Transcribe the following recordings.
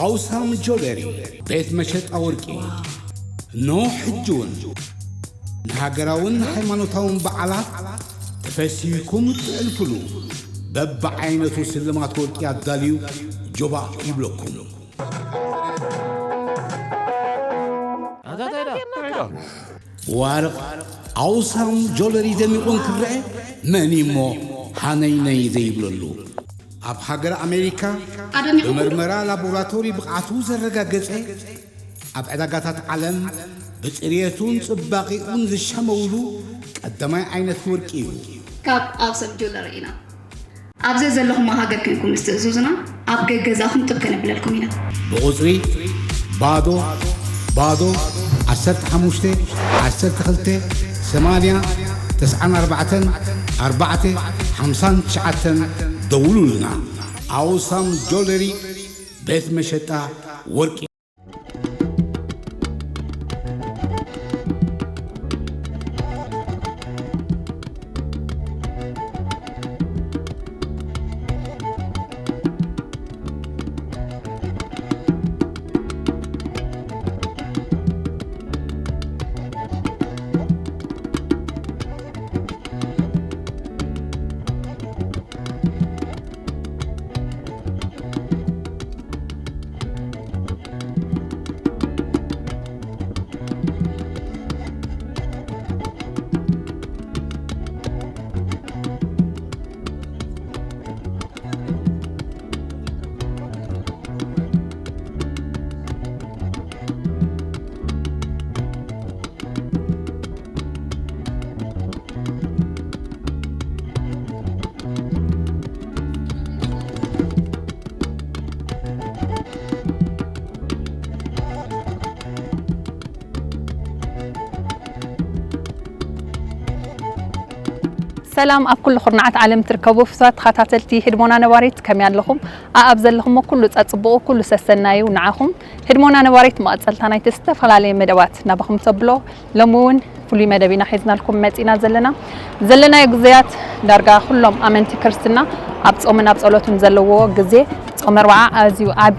ኣውሳም ጆለሪ ቤት መሸጣ ወርቂ። እነሆ ሕጂ እውን ንሃገራውን ሃይማኖታውን በዓላት ተፈሲህኩም እትሕልፉሉ በብዓይነቱ ስልማት ወርቂ ኣዳልዩ ጆባእ ይብለኩም። ብዋርቕ ኣውሳም ጆለሪ ደሚቑ እንክረአ መን እሞ ሃነይነይ ዘይብለሉ? ኣብ ሃገር ኣሜሪካ ኣደሚቑ ብመርመራ ላቦራቶሪ ብቕዓቱ ዘረጋገጸ፣ ኣብ ዕዳጋታት ዓለም ብጽርየቱን ጽባቐኡን ዝሻመውሉ ቀዳማይ ዓይነት ወርቂ እዩ። ካብ ኣውሳም ጆለሪ ኢና። ኣብ ዘዘለኹሞ ሃገር ኮይንኩም ምስ ትእዝዙና ኣብ ገገዛኹም ጥብ ከነብለልኩም ኢና። ብቑጽሪ ባዶ ባዶ ዓሰርተ ሓሙሽተ ዓሰርተ ክልተ ሰማንያ ተስዓን ኣርባዕተን ኣርባዕተ ሓምሳን ትሽዓተን ደውሉልና። ኣውሳም ጆለሪ ቤት መሸጣ ወርቂ። ሰላም ኣብ ኩሉ ኩርናዓት ዓለም ትርከቡ ፍትዋት ተኸታተልቲ ህድሞና ነባሪት ከመይ ኣለኹም? ኣኣብ ዘለኹሞ ኩሉ ጸጽቡቑ ኩሉ ሰሰናዩ ንዓኹም። ህድሞና ነባሪት መቐጸልታ ናይቲ ዝተፈላለየ መደባት ናባኹም ተብሎ ሎሚ እውን ፍሉይ መደብ ኢና ሒዝናልኩም መጺና ዘለና። ዘለናዮ ግዜያት ዳርጋ ኩሎም ኣመንቲ ክርስትና ኣብ ጾምን ኣብ ጸሎትን ዘለዎ ግዜ ጾም ኣርብዓ ኣዝዩ ዓቢ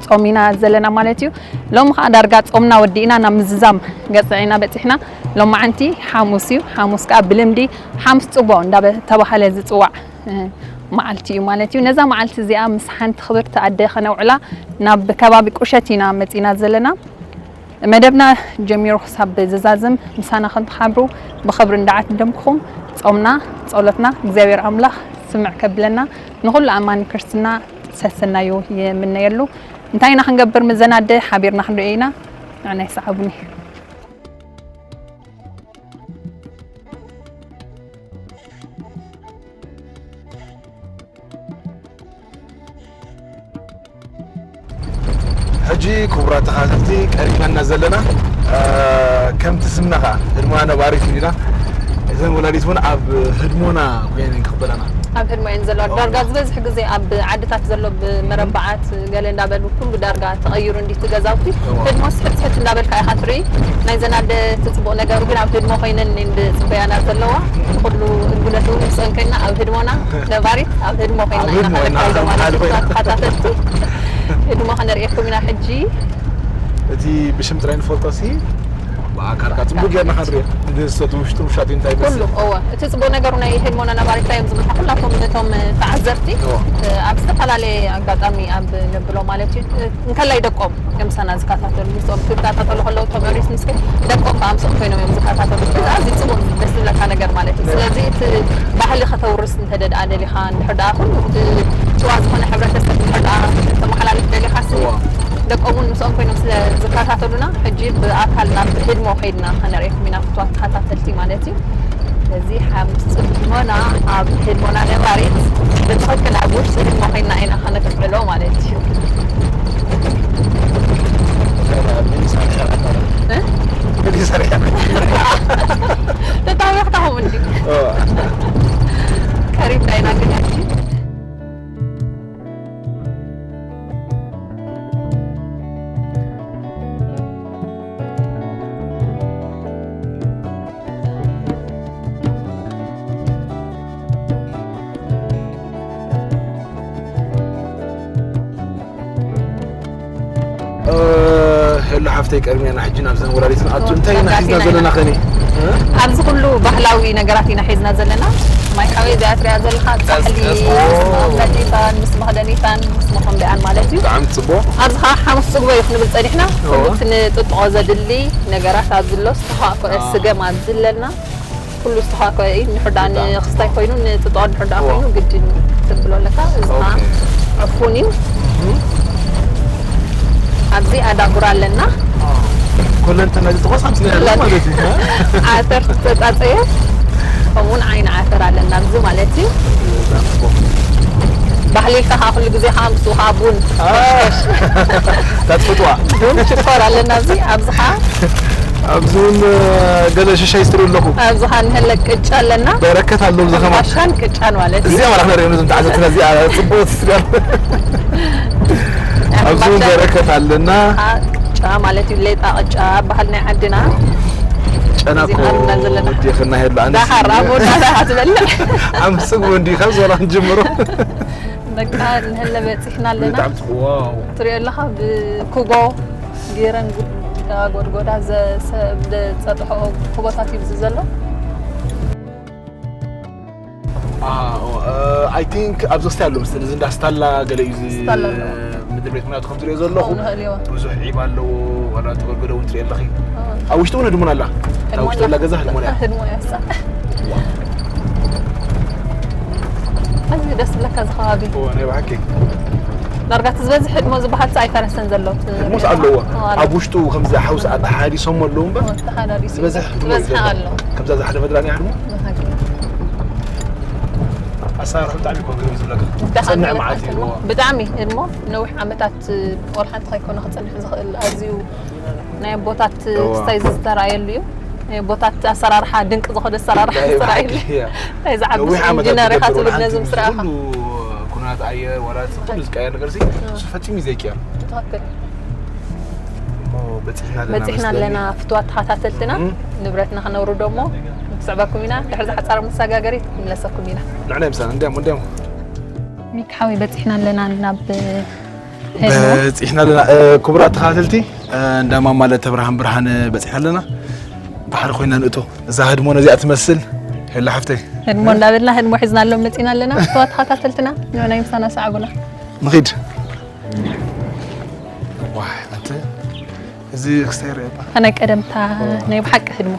ጾም ኢና ዘለና ማለት እዩ። ሎሚ ኸዓ ዳርጋ ጾምና ወዲእና ናብ ምዝዛም ገጽ ኢና በጺሕና። ሎማዓንቲ ሓሙስ እዩ። ሓሙስ ከኣ ብልምዲ ሓሙስ ጽግቦ እንዳተባሃለ ዝጽዋዕ መዓልቲ እዩ ማለት እዩ። ነዛ መዓልቲ እዚኣ ምስ ሓንቲ ክብርቲ ኣደ ከነውዕላ ናብ ከባቢ ቁሸት ኢና መጺና ዘለና። መደብና ጀሚሩ ክሳብ ዝዛዝም ምሳና ከም ትሓብሩ ብኽብሪ እንዳዓደምኩኹም ጾምና ጸሎትና እግዚኣብሔር ኣምላኽ ስምዕ ከብለና ንኹሉ ኣማኒ ክርስትና ሰሰናዩ ይምነየሉ። እንታይ ኢና ክንገብር ምዘናደ ሓቢርና ክንሪኦ ኢና። ንዓና ይሰዓቡኒ። ሕጂ ክቡራት ተኸታተልቲ ቀሪብና ዘለና ከምቲ ስምና ከዓ ህድሞና ነባሪት ኢና። እዘን ወላዲት እውን ኣብ ህድሞና ኮይነን ክቕበላና ኣብ ህድሞ እየን ዘለዋ። ዳርጋ ዝበዝሕ ግዜ ኣብ ዓድታት ዘሎ ብመረባዓት ገለ እንዳበሉ ኩሉ ዳርጋ ተቐይሩ እንዲ እቲ ገዛውቲ። እዋ። ህድሞ ስሕት ስሕት እንዳበልካ ኢኻ ትርኢ። ናይ ዘናደ እቲ ጽቡቕ ነገሩ ግን ኣብ ህድሞ ኮይነን እየን ዝጽበያና ዘለዋ። ኩሉ እንግዶት እውን ምስአን ኮይና ኣብ ህድሞና ነባሪት ኣብ ህድሞ ኮይና ኣብ ኢና ህድሞ ኮይና ከነካይዶ ማለት እዩ። ተኸታተልቲ ህድሞ ከነርእየኩም ኢና ሕጂ። እቲ ብሽም ጥራይ ንፈልጦ ሲ ብኣካል ከኣ ጽቡቅ ጌርና ክንሪኦ። ንዝሰቱ ውሽጡ ውሻጡ እንታይ ይመስል? ኩሉ፣ እወ። እቲ ጽቡቅ ነገሩ ናይ ህድሞና ነባሪት እንታይ እዮም ዝብሉኻ? ኩላቶም ነቶም ተዓዘብቲ፣ እወ። እ፣ ኣብ ዝተፈላለየ ኣጋጣሚ ኣብ ነብሎ ማለት እዩ። እ፣ እንከላይ ደቆም እዮም ምሳና ዝከታተሉ። ምስኦም ክከታተሉ ከለዉ ተመሪስ ምስኪ ደቆም ከኣ ምስኦም ኮይኖም እዮም ዝከታተሉ። እዚ ኣዝዩ ጽቡቅ ደስ ዝብለካ ነገር ማለት እዩ። እወ። ስለዚ እቲ ባህሊ ከተውርስ እንተ ደኣ ደሊኻ፣ እንድሕር ደኣ ኩሉ እቲ ጭዋ ዝኾነ ሕብረተሰብ እንድሕር ደኣ ተመሓላልፍ ደሊኻ ሲ እወ። ደቆም እውን ምስኦም ኮይኖም ስለ ዝከታተሉና፣ ሕጂ ብኣካል ናብ ህድሞ ከይድና ከነርእየኩም ኢና፣ ፍቱዋት ተኸታተልቲ ማለት እዩ። ስለዚ ሓሙስ ጽምዶና ኣብ ህድሞና ነባሪት ብትኽክል ኣብ ውሽጢ ህድሞ ኮይንና ኢና ከነክፍዕሎ ማለት እዩ። እ? ተጣቢቕካ ከምኡ እንዲ። ኦ። ቀሪብና ኢና ግን ሕጂ። ተይ ቀድሚያና ሕጂ ናብዘን ወላዲትና ኣቱ እንታይ ኢና ሒዝና ዘለና ከኒ? ኣብዚ ኩሉ ባህላዊ ነገራት ኢና ሒዝና ዘለና። ማይ ሓወይ እዚኣ ትሪኣ ዘለኻ ጻሕሊ፣ ቀዝቀዝ። ምስ መኽደኒታን፣ ምስ መኽደኒታን፣ ምስ መኾምቢኣን ማለት እዩ። ብጣዕሚ ጽቡቕ። ኣብዚ ኸዓ ሓሙስ ጽግቦ እዩ ክንብል ጸኒሕና። ኩሉ እቲ ንጥጥቖ ዘድሊ ነገራት ኣብዚ ኣሎ። ዝተኸኣኮ ስገም ኣብዚ ኣለና። ኩሉ ዝተኸኣኮ እዩ። ንሕዳእ ንኽስታይ ኮይኑ ንጥጥቖ ንሕዳእ ኮይኑ ግድን ትብሎ ኣለካ። እዚ ኸዓ ዕፉን እዩ። ኣብዚ ኣዳጉራ ኣለና። ኮለንተና ዝጥቆስ ኣምስለ ያለ ማለት እዩ። ዓተር ዝተጻጸየ ከምኡውን ዓይኒ ዓተር ኣለና ኣብዚ ማለት እዩ። ባህሊ ኢልካ ከዓ ኩሉ ግዜ ከዓ ምስኡ ከዓ ቡን ታትፍጥዋ ቡን ሽኮር ኣለና ኣብዚ ኣብዚ ከዓ ኣብዚ እውን ገለ ሸሻይ ስትሪ ኣለኹ። ኣብዚ ከዓ ንህለ ቅጫ ኣለና። በረከት ኣሎ ኣብዚ ከማን። ባሻን ቅጫን ማለት እዩ። እዚኣ ማለት ነሪኦ ነዞም ተዓዘብትና እዚኣ ጽቡቅ ስትሪ ኣለ። ኣብዚ እውን በረከት ኣለና። ቅጫ ማለት እዩ። ሌጣ ቅጫ በሃል ናይ ዓድና። ጨና እኮ እዚኣ ኣሉና ዘለና። ወዲኽና ሄድላ ኣንስ ዳሓር ኣብ ወዳታ ትበልዕ። ኣምስግ ወንዲ ካብ ዞላ ንጅምሮ። በቃ ንህለ በፂሕና ኣለና። ብጣዕሚ ጽቡቅ። ዋው። ትሪኦ ኣለኻ ብኩቦ ገይረን ጎድጎዳ ዘ- ሰብ ዘፀጥሖ ኩቦታት እዩ እዚ ዘሎ። I think ኣብዚ ክስታይ ኣሎ መሰለኝ። እዚ እንዳ ስታላ ገለ እዩ እዚ ስታላ ኣሎ። ምድሪ ቤት ምክንያቱ ከም ትሪኦ ዘለኹ ክኸውን ይኽእል እዩ። ብዙሕ ዒብ ኣለዎ። ዋላ ተጎድጎደ እውን ትሪኦ ኣለኺ። ኣብ ውሽጢ እውን ህድሞና ኣላ። ኣብ ውሽጢ ዘላ ገዛ ህድሞና እያ። ህድሞ እያ። ኣዝዩ ደስ ዝብለካ እዚ ከባቢ። እዎ፣ ናይ ብሓቂ። ዳርጋ እቲ ዝበዝሕ ህድሞ ዝበሃል ኣይፈረሰን ዘሎ። እቲ ህድሞስ ኣለዎ። ኣዎ፣ ኣሎ። ኣብ ውሽጡ ከምዚ ሓውሲ ኣተሓዲሶም ኣለዉ እምበር ተሓዳዲሱ ዝበዝሕ ህድሞ እዩ ዝበዝሕ ዘሎ። ኣሎ። ከምዛ ዝሓለፈ ድራን ይሃድሞ። ብሓቂ። ኣሰራርሑ ብጣዕሚ እኮ ግርም ዝብለካ። ደሓን ጸንዕ መዓት መዓት እዩ። እሞ። ብጣዕሚ ህድሞ ነዊሕ ዓመታት ቆልሓ እንተኸይኮነ ክጸንሕ ዝኽእል ኣዝዩ ናይ ኣቦታት እዋ። ክስታይ ዝተራእየሉ እዩ። ናይ ኣቦታት ኣሰራርሓ ድንቂ ዝኾነ ኣሰራርሓ ናይ ዝተራእየሉ ብሓቂ እያ። ናይ ዝዓቢ ነዊሕ ዓመታት ኢንጂነር ኢኻ ዝገብር ትብል ሓንቲ ነዚ ምስ ምስራኻ ኩሉ ኩናት ኣየር ወላ እቲ ኩሉ ዝቀየር ነገር ሲ እሱ ፈጺሙ እዩ ዘይቅየር። ትኽክል። እሞ በጺሕና ኣለና በጺሕና መስለኒ። ኣለና ፍትዋት ተኸታተልትና እም። ንብረትና ክነውርዶ እሞ ንስዕበኩም ኢና። ድሕሪ ዝሓጻረ መሰጋገሪት ክንምለሰኩም ኢና። ንዕና ምሳና እንዲያም እንዲያም ሚክ ሓወይ በጺሕና ኣለና ናብ ሄድሞ። በጺሕና ኣለና። እ፣ ክቡራት ተኸታተልቲ፣ እ፣ እንዳ ማማ ለተብርሃን ብርሃን በጺሕና ኣለና። ባሕሪ ኮይና ንእቶ። እዛ ህድሞ ነዚኣ ትመስል። ሄላ ሓፍተይ። ህድሞ እንዳበልና ህድሞ ሒዝና ኣሎ መጺና ኣለና። ፍትዋት ተኸታተልትና ንዕና ምሳና ሰዓቡና። ንኺድ። ዋይ፣ ኣንተ እዚ ክስታይ ይረአ እባ። ናይ ቀደምታ ናይ ብሓቂ ህድሞ።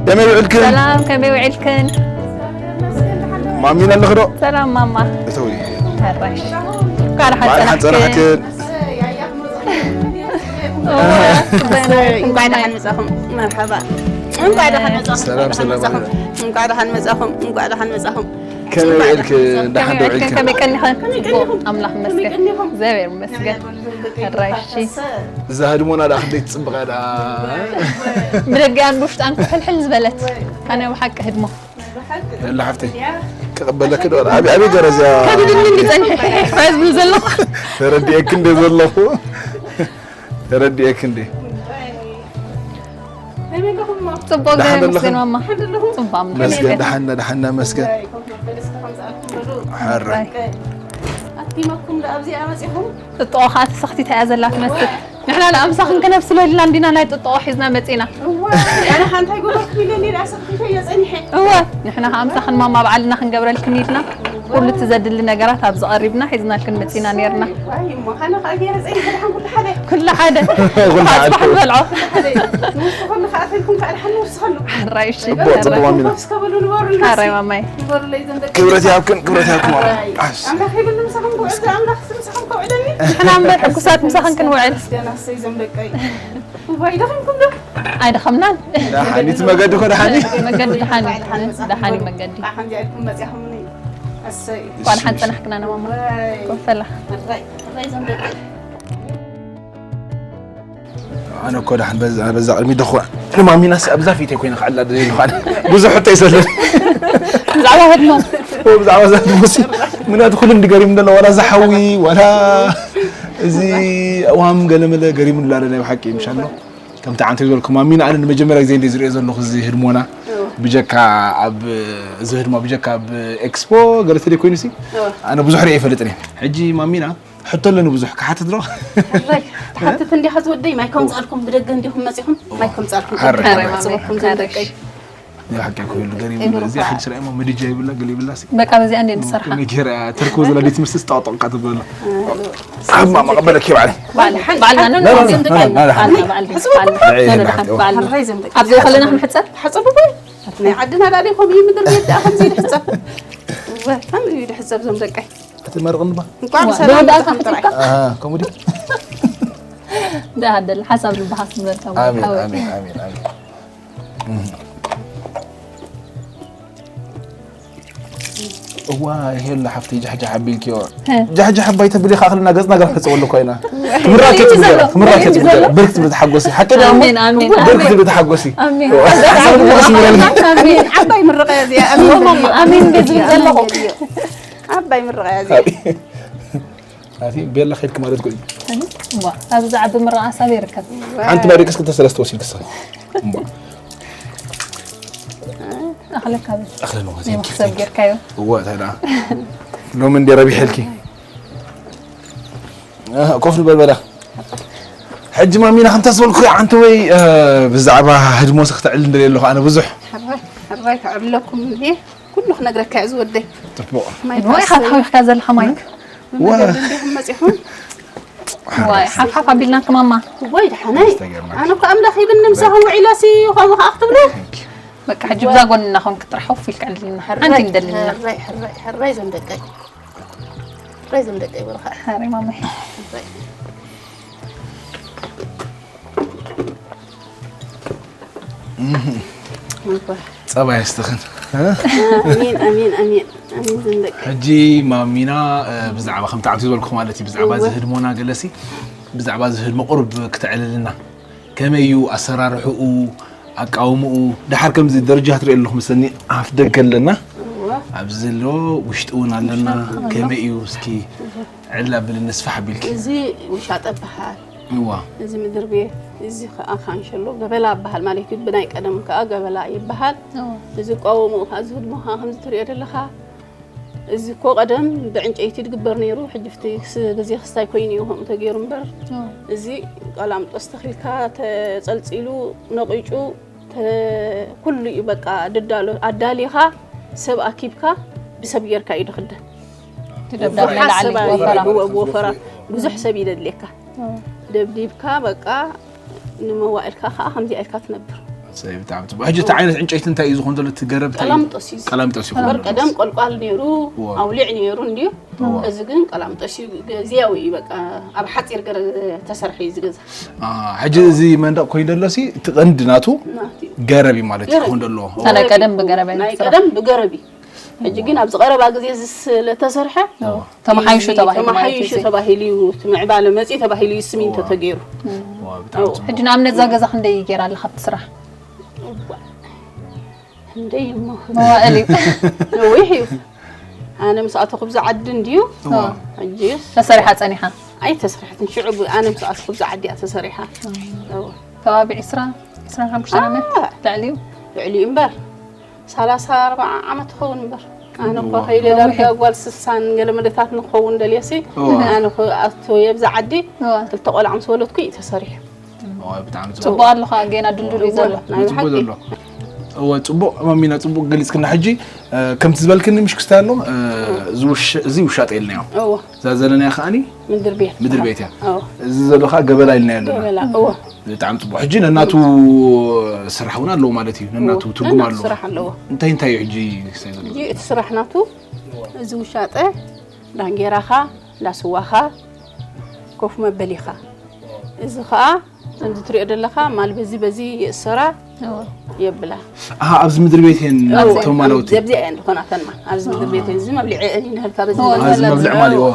ከመይ ውዕልክን? ሰላም፣ ከመይ ውዕልክን? ማሚን ኣለኺ ዶ? ሰላም ማማ። እተዊ። ሕራሽ። እንኳዕ ደሓን በዓል ሓንፀ ጸናሕክን። ናሕክን። እንኳዕ ደሓን መጻኹም። መርሓባ። እንኳዕ ደሓን መጻኹም። ሰላም፣ ሰላም። እንኳዕ ደሓን መጻኹም። እንኳዕ ደሓን መጻኹም። ከመይ ውዕልክን? ደሓን ዶ ውዕልክን? ከመይ ቀኒኸን? ጽቡቕ፣ ኣምላኽ ይመስገን። እግዚኣብሔር ይመስገን። ሕራሽ። እዛ ህድሞና ደኣ ክንደይ ትጽብቕ እያ ደኣ። ብደጊኣን ብውሽጣን ኩሕልሕል ዝበለት። ኣነ ብሓቂ ህድሞ። የላ ሓፍተይ። ክቕበለኪ ዶ? ኣበይ፣ ኣበይ ገረዝያ? ከቢድኒ እንዲ ጸኒሑ ሕራሽ ዝብል ዘለኹ። ተረዲኤኪ እንደ ዘለኹ። ተረዲኤኪ እንደ። ጽቡቕ፣ ደሓን እግዚኣብሔር ይመስገን ኣለኹም? ማማ። ጽቡቕ ኣምላኽ መስገን ይመስገን። ደሓንና፣ ደሓንና መስገን። ሕራይ። ኣታ ቲመኩም ዶ ኣብዚኣ መጺኹም? ጥጥቆ ከዓ ተሰኽቲታ እያ ዘላ ትመስል። ንሕና ንኣምሳኽን ክነብስሎ ኢልና እንዲና ናይ ጥጥቆ ሒዝና መፂና። እዋ፣ ኣነ ሓንታይ ጎበርኩም ኢለኒ ደኣ ሰኽቲተ እየ ጸኒሐ። እወ፣ ንሕና ከዓ ምሳኽን ማማ በዓልና ክንገብረልክን ኢልና ኩሉ እቲ ዘድሊ ነገራት ኣብዚ ቀሪብና ሒዝናልክን መፂና ነይርና። ዋይ እሞ፣ ኣነ ከዓ ገይረ ጸኒሐ ደሓን ኩሉ ሓደ። ኩሉ ሓደ። ኩሉ ሓደ። ጽባሕ ንበልዖ። ንውስኸሉ ከኣተልኩም ከዓ ደሓን ንውስኸሉ። ሕራይ እሺ። ጽቡቅ፣ ጽቡቅ ማሚና። እስከ በሉ ንበሩልና እስኪ። ሕራይ ማማይ። ንበሩለይ ዘንበ ክብረት ይሃብክን፣ ክብረት ይሃብክን። ኣሽ። ኣምላኽ ይብሉ ምሳኹም ክውዕል ኣምላኽ ምሳኹም ከውዕለኒ። ንሕና እምበር ሕጉሳት ምሳኽን ክንውዕል። ገና እሰይ ዘንበቀይ። እዋይ ደኺምኩም ዶ? ኣይደኸምናን። ደሓኒት መገዲ ኮ ደሓኒ። መገዲ ደሓኒ። ደሓኒ መገዲ። ከምዚኣ ኢልኩም መፂኹምኒ። እሰይ። እንኳን ሓን ፀናሕክና ነማማ። ኮፈላ። ኣነ እኮ ደሓን በዛ በዛ ቅድሚ ደኹ ንማሚናስ ኣብዛ ፊት ኮይነ ክዕላ ደለ ይልኳን ብዙሕ ሕቶ ይሰለን ብዛዕባ ህድሞ ብዛዕባ ዛ ሙሲ ምናት ኩሉ እንድገሪም እንደለ ወላ ዝሓዊ ወላ እዚ ኣዋም ገለመለ ገሪሙ ላለ ናይ ሓቂ ምሻሎ ከምቲ ዓንተ ዝበልኩ ማሚና ኣነ ንመጀመርያ ግዜ እንደ ዝሪኦ ዘለኹ እዚ ህድሞና ብጀካ ኣብ እዚ ህድሞ ብጀካ ኣብ ኤክስፖ ገለ ተደ ኮይኑ ሲ ኣነ ብዙሕ ሪኦ ይፈልጥን እየ ሕጂ ማሚና ሕቶ ኣለኒ ብዙሕ ክሓትት ዶ ሕራይ ትሓትት እንዲኻ ዝወደይ ማይ ከምፃልኩም ብደገ እንዲኹም መፂኹም ማይ ከምፃልኩም ሕራይ። ፅበኩም ዘንደቀይ ሓቂ እኮ ይሉ ገሪም እዚ ሕጂ ስራይ ሞ ምድጃ ይብላ ገለ ይብላ ሲ በቃ በዚኣ እንደ ንሰርሓ ገራ ተርኮ ዘላ ቤት መስተ ስጣውጣው ካትብሎ ኣማ መቀበለ ኪባለ ባልና ነው ዘንደቀይ ባልና ባልና ባልና ኣብ ዘይኸለና ክንሕፀብ ሓፀቡ ናይ ዓድና ዳኣ ከምኡ ምድር ቤት ዳኣ ከምዚ ይሕፀብ ከምዚ ይሕፀብ ዘንደቀይ እቲ መርቕንባ እንኳን ሰላም መጣኹም ጥራይ ከምኡ ድዩ ደሃደል ሓሳብ ልባሃስ ዝበልካ ኣሜን ኣሜን ኣሜን ኣሜን እዋ ሄሎ ሓፍተይ ጃሕጃሕ ኣቢልክዮ ጃሕጃሕ ኣባይ ተብሊ ካኽልና ገጽና ገር ሕጽወሉ ኮይና ትምራክ ትምራክ ትምራክ ብርክ ትብል ተሓጎሲ ሓቂ ዳ ኣሜን ኣሜን ብርክ ትብል ተሓጎሲ ዓባይ ምርቃ እዚኣ ኣሜን ኣሜን ገዝም ዘለኹ ዓባይ ምርቃ እዚኣ ኣቲ ቤላ ኸይድክ ማለት ኮይኑ ኣብዚ ዝዓቢ ምርቃ ሳብ ይርከብ ሓንቲ ማይ ደቅስ ክልተ ሰለስተ ወሲድክ ሰ ኣኽለካ ብል ኣኽለ ነው ኸዚን ክፍተን ሰብ ጌርካዮ እወ ታዳ ሎሚ እንደ ረቢሕ ልኪ ኮፍ ንበል በላ ሕጂ ማሚና ከምታ ዝበልኩ ዓንተ ወይ ብዛዕባ ህድሞስ ክተዕል እንደለ ኣለኹ ኣነ ብዙሕ ሕራይ ከዕብለኩም እንዴ ኩሉ ክነግረካ እዩ ዝወደይ ጥቡቕ ወይ ሓብሓብካ ዘለካ ማይክ መገዲ እንዲኹም መፂኹም ወይ ሓብሓብ ኣቢልና ከማማ ወይ ደሓነይ ኣነ እኮ ኣምላኽ ይብኒ ምሳኹም ውዒለሲ ከምኡ ከዓ ክትብሉ በቃ ሕጂ ብዛ ጎንና ኮንክ ጥራሕ ኮፍ ኢልካ ዕልልና ሓንቲ እንደልና ሕራይ ሕራይ ሕራይ ዘም ደቀይ ሕራይ ዘም ደቀይ በልኻ ሕራይ ማማይ ሕራይ ጸባይ ይስትኽን ኣሚን ኣሚን ኣሚን ኣሚን ዘም ደቀይ ሕጂ ማሚና ብዛዕባ ከምቲ ዓንቱ ዝበልኩ ማለት እዩ ብዛዕባ እዚ ህድሞና ገለሲ ብዛዕባ እዚ ህድሞ ቁሩብ ክተዕልልና ከመይ እዩ ኣሰራርሕኡ ኣቃውምኡ ደሓር ከምዚ ደረጃ ትሪኦ ኣለኹ መስለኒ ኣፍ ደገ ኣለና ኣብዚ ዘሎ ውሽጢ እውን ኣለና ከመይ እዩ እስኪ ዕላ ብልኒ ስፋሕ ኣቢልኪ እዚ ውሻጠ በሃል እዋ እዚ ምድር ቤት እዚ ከዓ ካንሸሎ ገበላ በሃል ማለት እዩ ብናይ ቀደም ከዓ ገበላ ይበሃል እዚ ቀውምኡ ከዓ እዚ ህድሞ ከዓ ከምዚ ትሪኦ ዘለካ እዚ እኮ ቀደም ብዕንጨይቲ ድግበር ነይሩ፣ ሕጂ ፍቲ በዚ ክስታይ ኮይኑ እዩ ከምኡ ተገይሩ እምበር፣ እዚ ቀላምጦስ ተኺልካ፣ ተጸልጺሉ፣ ነቒጩ፣ ኩሉ እዩ በቃ ድዳሎ፣ ኣዳሊኻ፣ ሰብ ኣኪብካ፣ ብሰብ ጌርካ እዩ ድኽደን። ብዙሕ ሰብ እዩ ደድልየካ። ደብዲብካ በቃ ንመዋእልካ ከዓ ከምዚኣ ኢልካ ትነብር። ሰይ ብጣዕሚ ፅቡቅ። ሕጂ እቲ ዓይነት ዕንጨይቲ እንታይ እዩ ዝኾን ዘሎ? እቲ ገረብ እንታይ እዩ? ቀላምጦስ እዩ። ቀላምጦስ እዩ። እምበር ቀደም ቆልቋል ነይሩ፣ ዋው። ኣውሊዕ ነይሩ እንድዩ። ዋው። እዚ ግን ቀላምጦስ እዩ፣ ግዝያዊ እዩ። በቃ ኣብ ሓፂር ገረ ተሰርሐ እዩ እዚ ገዛ። አ፣ ሕጂ እዚ መንደቕ ኮይኑ ዘሎ ሲ እቲ ቀንዲ ናቱ ናቱ እዩ። ገረብ እዩ ማለት እዩ ገረብ። ክኾን ዘለዎ። ናይ ቀደም ብገረብ እዩ ናይ ዝተሰርሐ። ቀደም ብገረብ እዩ። ሕጂ ግን ኣብዚ ቀረባ ግዜ እዚ ስለተሰርሐ ተመሓይሹ ተባሂሉ ማለት እዩ። ተመሓይሹ ተባሂሉ እዩ፣ እቲ ምዕባለ መፅኢ ተባሂሉ እዩ ስሚንቶ ተገይሩ። ዋው፣ ብጣዕሚ ጽቡቅ። ሕጂ ንኣብነት እዛ ገዛ ክንደይ ገይራ ኣለኻ ብቲ ስራሕ? ክንደይ እሞ መዋእል እዩ። ነዊሕ እዩ። ኣነ ምስ ኣተኹ ብዛ ዓዲ እንድዩ። እዋ። ሕጂስ ተሰሪሓ ጸኒሓ። ኣይተሰርሐትን። ሽዑ ብ-፣ ኣነ ምስ ኣተኹ ብዛ ዓዲ እያ ተሰሪሓ። እዋ። ከባቢ ዕስራ፣ ዕስራን ሓሙሽተን ዓመት ኣዋ። ልዕሊ እዩ። ልዕሊ እዩ እምበር። ሰላሳ ኣርባዓ ዓመት ትኸውን እምበር። ኣነ እኮ ከይደ ዳርጋ ጓል ስሳን ገለ መደታት ንኸውን ደልየሲ። ኣነ እኮ ኣቶ የብዛ ዓዲ ክልተ ቆልዓ ምስ ወለድኩ እዩ ተሰሪሑ። ጽቡቅ ኣሎ። ጌና ድንዱል እዩ ዘሎ። ጽቡቅ ዘሎ። እወ ጽቡቅ ማሚና፣ ጽቡቅ ገሊጽክና። ሕጂ ከምቲ ዝበልክኒ ምሽ ክስታይ ኣሎ። እዚ ውሻጠ ኢልናዮ። እዛ ዘለናያ ከዓኒ ምድር ቤት እያ። እዚ ዘሎ ከዓ ገበላ ኢልናዮ ኣለና። ብጣዕሚ ጽቡቅ። ሕጂ ነናቱ ስራሕ እውን ኣለዎ ማለት እዩ። ነናቱ ትርጉም ኣለዎ። እንታይ እንታይ እዩ ሕጂ ክስታይ ዘሎ? እቲ ስራሕ ናቱ እዚ ውሻጠ ዳንጌራኻ ዳስዋኻ ኮፍ መበሊኻ፣ እዚ ከዓ ከምዚ ትሪኦ ዘለኻ ማል በዚ በዚ ይእሰራ የብላ። ኣሃ ኣብዚ ምድሪ ቤት እየን ተማለውቲ። ዘብዚኣ እየን ዝኾናተን ማል ኣብዚ ምድሪ ቤት እየን። እዚ መብሊዐ እየን ይንህልካ በዚ ኣብዚ መብልዕ ማል ይዎ።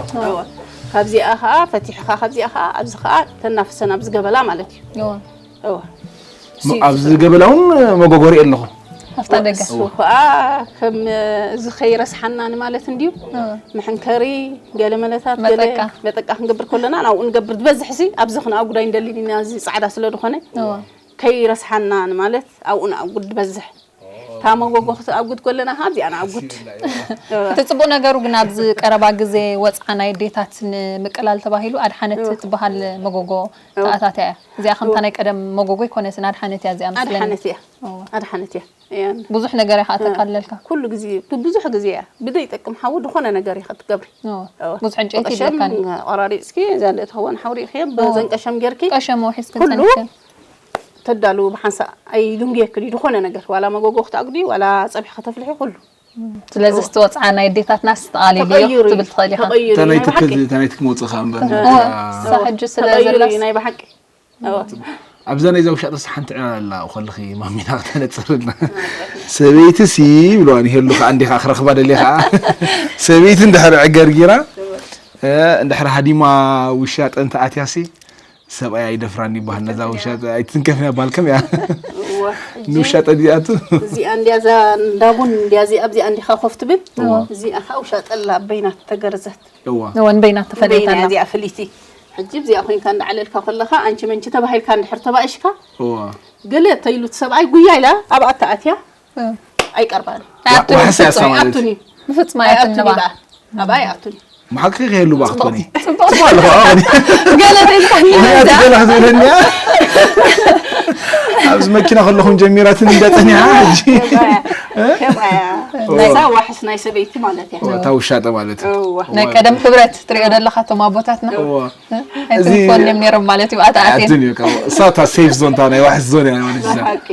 ካብዚኣ ከዓ ፈቲሕኻ ካብዚኣ ከዓ ኣብዚ ከዓ ተናፍሰን ኣብዚ ገበላ ማለት እዩ። እዋ ኣብዚ ገበላ እውን መጎጎሪ ኣለኹ። ኣብታ ደገ እሱ ከዓ ከም እዚ ከይረስሓና ንማለት እንድዩ። መሐንከሪ ገለ መለታት ገለ መጠቃ ክንገብር ከለና ናብኡ ንገብር ዝበዝሕ ሲ ኣብዚ ክንኣጉዳይ እንደሊን ኢና እዚ ፃዕዳ ስለ ዝኾነ ከይረስሓና ንማለት ኣብኡ ንኣጉድ ዝበዝሕ እታ መጎጎ ክትኣጉድ ከለና ኣብዚኣ ንኣጉድ። እቲ ፅቡቅ ነገሩ ግን ኣብዚ ቀረባ ግዜ ወፅዓ ናይ ኣዴታት ንምቅላል ተባሂሉ ኣድሓነት ትበሃል መጎጎ ተኣታትያ እያ። እዚኣ ከምታ ናይ ቀደም መጎጎ ኣይኮነትን፣ ኣድሓነት እያ እዚኣ መስለኒ። ኣድሓነት እያ። ኣድሓነት እያ። ብዙሕ ነገር ኢኻ ተቃልለልካ። ኩሉ ግዜ ብዙሕ ግዜ እያ ብዘይጠቅም ሓዊ ዝኾነ ነገር ኢኻ ትገብሪ። ብዙሕ ዕንጨይቲ ይድለካ። ቆራሪፅኪ እዛ ልእትኸውን ሓውሪ ኢኽዮ በዘን ቀሸም ጌርኪ ቀሸም ወሒስክን ኩሉ ፀኒሕክን። ተዳልው ብሓንሳእ ኣይድንጉየክን እዩ ዝኾነ ነገር ዋላ መጎጎ ክትኣጉዲ ዋላ ፀብሒ ከተፍልሒ ኩሉ። ስለዚ ዝተወፅዓ ናይ ኣዴታትና ስተቓሊሉ እዩ ክትብል ትኽእል ኢኻ። ተቐይሩ እዩ ናይ ብሓቂ። ተናይትክ መውፅእ ከዓ እምበር እሳ ሕጂ ስለ ተቐይሩ ዘለስ እዩ ናይ ብሓቂ። ኣብዛ ናይዛ ውሻጠስ ሓንቲ ዕላል ኣላ ከለኺ ማሚና ክተነፅርልና። ሰበይቲ ሲ ብለዋን ይሄሉ ከዓ እንዲኻ ክረኽባ ደልየ ከዓ ሰበይቲ እንድሕር ዕገርጊራ እንድሕር ሃዲማ ውሻጠ እንተ ኣትያ ሲ ሰብኣይ ኣይደፍራን ይበሃል ነዛ ውሻጠ ኣይትንከፍን እያ በሃል ከም እያ። ንውሻጠ ዲኣቱ እዚኣ እንዲያ እዛ እንዳቡን እንዲያ እዚኣ ኣብዚኣ እንዲኻ ኮፍ ትብል እዚኣ ከዓ ውሻጠ ኣላ በይና ተገረዘት። እዋ ንበይና ተፈለየት በይና ኣላ። እዚኣ ፍልይቲ ሕጂ እዚኣ ኮይንካ እንዳዓለልካ ከለኻ ኣንቺ መንቺ ተባሂልካ እንድሕር ተባእሽካ እዋ ገለ ተይሉ እቲ ሰብኣይ ጉያ ኢላ ኣብኣ ተኣትያ እ። ኣይቀርባን። ኣያቱን ዋሕስ እያ እሳ ማለት ኣይኣቱን እዩ። ብፍጹም ኣያቱን ኣይኣቱን እዩ ንባዕ። በኣ። ኣብኣ ኣይኣቱን እዩ። መሓቂ ከየሉ ባክቶኒ ጽቡቅ ኣለኹ ኣሁን ገለ ተይልካ ምክንያት እዚኣ ገለ ክትብለኒ እያ። ኣብዚ መኪና ከለኹም ጀሚራትን እንደ ጸኒሓ ሕጂ ከምኣያ ከምኣያ እዛ ዋሕስ ናይ ሰበይቲ ማለት እያ እታ ውሻጠ ማለት እዋ ናይ ቀደም ክብረት ትሪኦ ዘለኻ እቶም ኣቦታትና እዋ ኣይትንኮን እዮም ነይሮም ማለት እዩ ኣተኣትየን ኣትን እዩ ካብ እሳ እታ ሴፍ ዞን እታ ናይ ዋሕስ ዞን እያ ማለት እዛ ሓቂ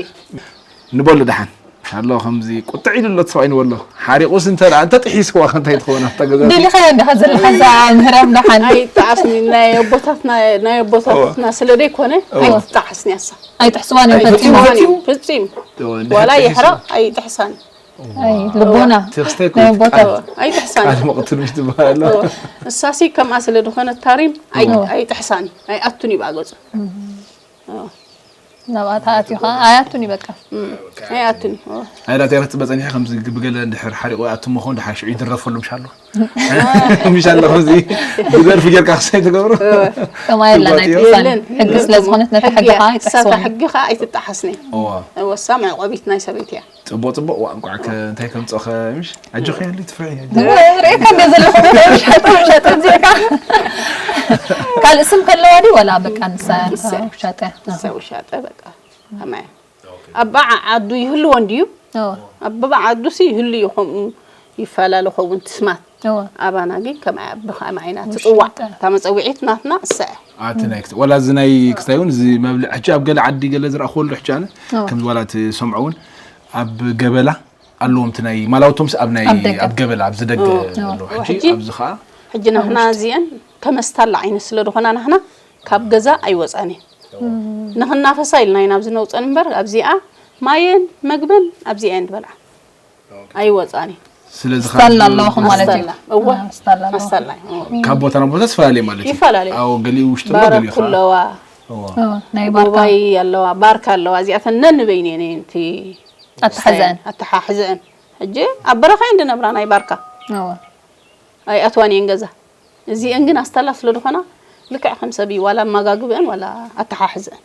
ንበሉ ደሓን ኣሎ ከምዚ ቁጥዕ ኢሉ ኣሎ እቲ ሰብኣይ ንበሎ ሓሪቑስ እንተ ደኣ እንተ ጥሒስዋ ከ እንታይ ትኸውን ኣብታ ገዛ ደሊኻዮ እንዲኻ ዘለኻ እዛ ምህራም ደሓን ኣይጠዓስኒ ናይ ኣቦታትና ናይ ኣቦታትና ስለ ዘይኮነ ኣይትጠዓስኒ ኣሳ ኣይጥሕስዋን እዮም ፈጺሞም ፈጺሞም ፍጺም ዋላ ይሕረቕ ኣይጥሕሳን ኣይ ልቦና ትኽስተ ናይ ኣቦታት ኣይጥሕሳን ቃል መቕትል ምሽ ትበሃል እሳሲ ከምኣ ስለ ዝኾነ ታሪም ኣይጥሕሳን ኣይኣቱን ይብኣ ገጹ ናብኣ ተኣትዩ ከዓ ኣያቱን እዩ በቃ። ኣያቱን እዩ። ኣይዳ ቴረት በፀኒሐ ከምዚ ብገለ እንድሕር ሓሪቑ ኣቱሞ ኾን ድሓን ሽዑ ይድረፈሉ ምሽ ኣሎ ምሽ ኣሎ ከምዚ ብደርፊ ጌርካ ክሳይ ትገብሮ። ከምኣ የላ ናይ ጥሕሳን ሕጊ ስለ ዝኾነት ነቲ ሕጊ ከዓ ኣይጥሕስዋን። ሕጊ ከዓ ኣይትጠሓስኒ። ወሳ መዕቆቢት ናይ ሰበይቲ እያ። ጽቡቕ ጽቡቕ ዋእ እንቋዕ ከ እንታይ ከምጽኦ ከ ምሽ ኣጆኺ ያሊ ትፍርሒ ርእካ እንደ ዘለኹ ሸጠ ሸጠ ዜካ ካልእ ስም ከለዋ ድዩ ወላ በቃ ንሳ ሸጠ ንሳ ውሻጠ በቃ ከማይ ኣባ ዓዱ ይህልዎ እንድዩ ኣባ ዓዱ ሲ ይህሉ እዩ ከምኡ ይፈላለ ኸውን ትስማት ኣባና ግን ከምኣ ብኸምኣ ኢና ትጽዋዕ እታ መጸውዒት ናትና እሳ እያ ኣቲ ናይ ክስታይ ወላ እዚ ናይ ክስታይ እውን እዚ መብልዕ ሕጂ ኣብ ገለ ዓዲ ገለ ዝረእኽዎ ኣሎ ሕጂ ኣነ ከም ዋላ ትሰምዖ እውን ኣብ ገበላ ኣለዎም እቲ ናይ ማላውቶም ኣብ ናይ ኣብ ገበላ ኣብዚ ደገ ኣለዎ ሕጂ ኣብዚ ከዓ ሕጂ ናትና እዚአን ከመስታላ ዓይነት ስለ ዝኾና ናህና ካብ ገዛ ኣይወፃን እየን ንኽናፈሳ ኢልና ኢና ኣብዚ ነውፀን እምበር ኣብዚኣ ማየን መግበን ኣብዚኣ እየን ዝበልዓ ኣይወፃን እየን ስለዚ ስታላ ኣለዋኹም ማለት እዩ ስታላ እዋ ስታላ ኣለዋ ስታላ ካብ ቦታ ናብ ቦታ ዝተፈላለየ ማለት እዩ ይፈላለየ ኣዎ ገሊኡ ውሽጢ ኣሎ ገሊኡ ባረኩ ኣለዋ ናይ ባርካ ኣለዋ ባርካ ኣለዋ እዚኣተን ነንበይን እየን እቲ ኣተሓሕዘአን ኣተሓሕዘአን ሕጂ ኣብ በረኻ እየን ዝነብራ ናይ ባርካ ኣይኣትዋን እየን ገዛ እዚአን ግን ኣስታላ ስለ ዝኾና ልክዕ ከም ሰብ እዩ ዋላ ኣመጋግብአን ዋላ ኣተሓሕዘአን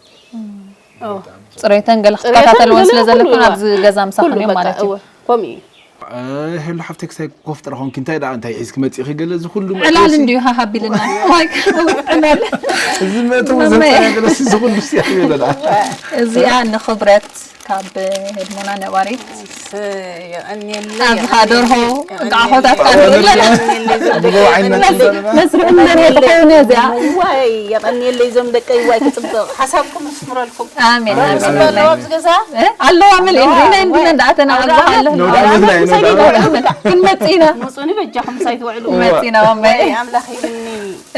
ፅሬተን ገለ ክትከታተልወን ስለ ዘለኩን ኣብዚ ገዛ ምሳኽን እዮም ማለት እዩ ከምኡ እዩ ሄሎ ሓፍተይ ክሳይ ኮፍ ጥረ ኾንኪ እንታይ ደኣ እንታይ ሒዝኪ መጺእኺ ገለ እዚ ኩሉ ዕላል እንዲዩ ሃሃቢልና። ዋይ ዕላል። እዚ መእተዊ ዘንጸና ገለ እዚ ኩሉ ሲያ ይበላ። እዚኣ ንኽብረት ካብ ህድሞና ነባሪት የቐንየለይ ኣብዝኻ ደርሆ እንቃዕኾታት መስርዕን ደርሆ ትኸውን እያ እዚኣ። ዋይ የቐንየለይ እዞም ደቀይ ዋይ ክፅብቕ ሓሳብኩም ስምረልኩም ኣሜን ፅበ ኣለዎ ኣብዚ ገዛ ኣለዋ መን እንዲና እንዲና እንዳኣተና ክንመፅኢና መፁኒ በጃኹም ሳይትውዕሉ መፂና ማማይ ኣምላኽ ይብኒ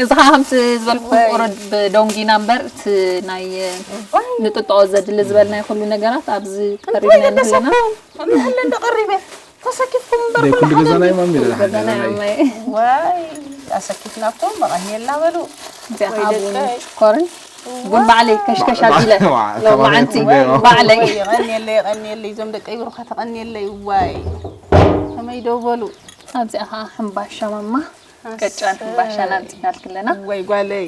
እዚ ከዓ ከምቲ ዝበልኩ ቁሩብ ብዶንጊና እምበር እቲ ናይ ንጥጥዖ ዘድሊ ዝበልናይ ኩሉ ነገራት ኣብዚ ቀሪብና ንህለና ምሕለ እንዶ ቀሪበ ተሰኪፍኩም እምበር ናይ ኩሉ ገዛ ናይ ማሚ ይበላ። ገዛና ማማይ ዋይ ኣሰኪፍናኩም መቐኒልና በሉ እዚኣ ከዓ ቡን ሽኮርን ቡን ባዕለይ ከሽከሽ ኣቢለ ሎማዓንቲ ባዕለይ የቐኒየለይ የቐኒየለይ እዞም ደቀይ ብሩኻት ተቐኒየለይ ዋይ ከመይ ደው በሉ ኣብዚኣ ከዓ ሕምባሻ ማማ ቀጫን ሕምባሻ ናምፂናልክለና ወይ ጓለይ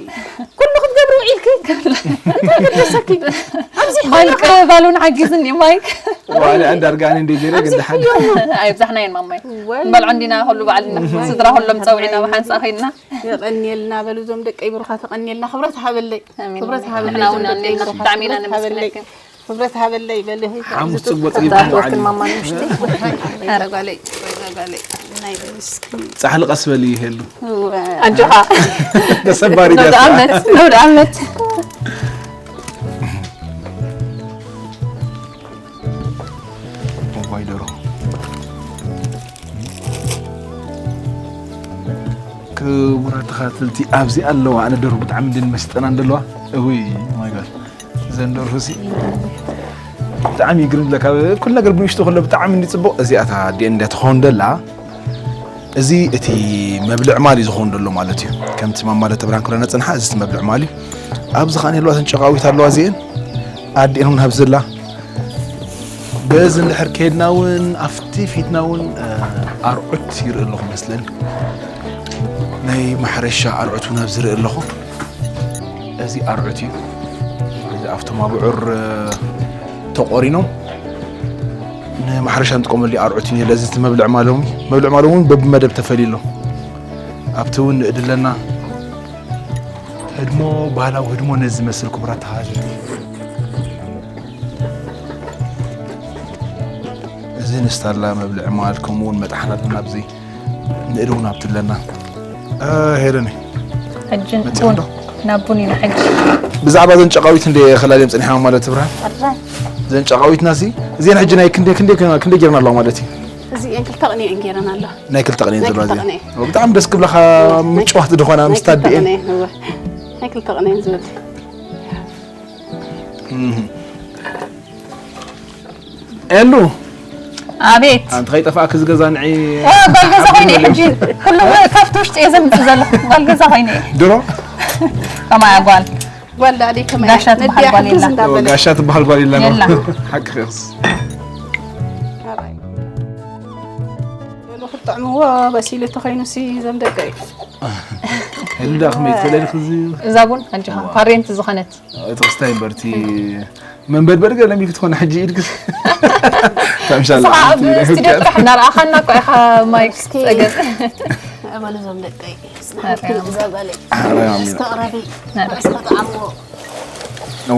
ኩሉ ክትገብሪ ውዒልኪ እንታይ ገደሰኪ ኣብዚ ማይክ ባሉን ሓጊዝኒ ማይክ ዋለ ኣንዳርጋኒ እንደ ገለ ግን ደሓን ኣይብዛሕናየን ማማይ ወይ ንበልዖ እንዲና ኩሉ ባዕልና ስድራ ኩሎም ፀውዒና ብሓንሳ ኮይንና የቐኒየልና በሉ እዞም ደቀይ ብሩኻት ተቐኒየልና ክብረት ሃበለይ ኣሜን። ክብረት ሃበለይ ንሕና እውን እዞም ደቀይ ኣሜን። ብሩኻት ብጣዕሚ ኢና ክብረት ሃበለይ ነመስግነክን። ክብረት ሃበለይ በሊ ሓሙስ ጽቡቕ ተዛረብክን ማማ ንእሽተይ ኧረ ጓለይ ጓለይ ናይ ምስኪን ጻሕሊ ቀስ በሊ ይሄሉ ኣጆኻ ተሰባሪ ነውድ ደሳ ዓመት ነውድ ዓመት እዋይ ደርሆ ክቡራት ተኸታተልቲ ኣብዚ ኣለዋ ኣነ ደርሆ ብጣዕሚ እንድን መስጠና እንደለዋ እውይ ማይ ጋድ ዘን ደርሆ ሲ ብጣዕሚ ይግርም ለካ ኩሉ ነገር ብንሽጡ ከሎ ብጣዕሚ እንዲ ጽቡቕ እዚኣታ ዲኤን እንደ ትኸውን ደላ እዚ እቲ መብልዕ ማል እዩ ዝኸውን ደሎ ማለት እዩ ከምቲ ማማለ ተብራን ክለና ጽንሓ እዚ እቲ መብልዕ ማል እዩ ኣብዚ ኻን የለዋ ተንጨቃዊት ኣለዋ እዚኤን ኣዲኤን እውን ሃብዝላ በዚ እንድሕር ከድና እውን ኣብቲ ፊትና እውን ኣርዑት ይርኢ ኣለኹ መስለኒ ናይ ማሕረሻ ኣርዑት እውን ኣብዚ ርኢ ኣለኹ እዚ ኣርዑት እዩ እዚ ኣብቶም ኣብዑር ተቆሪኖም ንማሕረሻ ንጥቀመሉ ኣርዑት እዩ ነለ እዚ መብልዕ ማሎም መብልዕ ማሎም እውን በብመደብ ተፈልዩ ኣሎ ኣብቲ እውን ንእድለና ህድሞ ባህላዊ ህድሞ ነዚ ዝመስል ክቡራት ተኸታተልቲ እዚ ንስታላ መብልዕ ማል ከምኡ እውን መጥሓናትና ኣብዚ ንእድ እውን ኣብቲ ኣለና ሄለኒ ሕጂ መፅእ ቡን ዶ ናብ ቡን ኢና ሕጂ ብዛዕባ ዘን ጨቃዊት እንደ ከላልዮም ፀኒሖም ማለት ትብርሃን ዘን ጨቃዊትና ሲ እዚን ሕጂ ናይ ክንደ ክንደ ክንደ ጌርና ኣለዋ ማለት እዩ እዚኤን ክልተ ቅኒኤን ገይረን ኣሎ ናይ ክልተ ቅኔን ናይ ዘለዋ ክልተ እዚኣ ቅኔ ኦ፣ ብጣዕሚ ደስ ክብለኻ ምጭዋት ዝኾና ምስ ታዲኤን ናይ ክልተ ቅኔ እወ። ናይ ክልተ ቅኔ ዝብል ኤሉ ኣቤት ኣንቲ ከይጠፋእክ ዝገዛ ንዒ እ፣ ጓል ገዛ ኮይነ እየ ሕጂ ኩሉ ካብቲ ውሽጢ እየ ዘምፅእ ዘለኹ ጓል ገዛ ኮይነ እየ ድሮ ከማያ ጓል ጓል ዳዲ ከመይ ጋሻ ትበሃል ጓል የላ። እንዳበለ ጋሻ ትበሃል ጓል የላን የላ። ሓቂ ኸስ በሉ ክትጥዕምዎ በሲሉ ተኾይኑ ሲ ዘም ደቀ እዩ ሄሉ ዳ ከመይ ትበለልክ እዚ እዛ ቡን ኣጆኻ ፓሬንት ዝኾነት እቲ ክስታይ እምበር እቲ መንበድበድ ገለ ሚክ ትኾነ ሕጂ ኢድክ ታምሻላ ስኻ ኣብ ስቱዲዮ ጥራሕ እናረኣኻና እኮ ኢኻ ማይክ እስኪ ፀገም በሉ ዘም ደቀ እዩ ዝተቕረቢ ተጥዓምዎ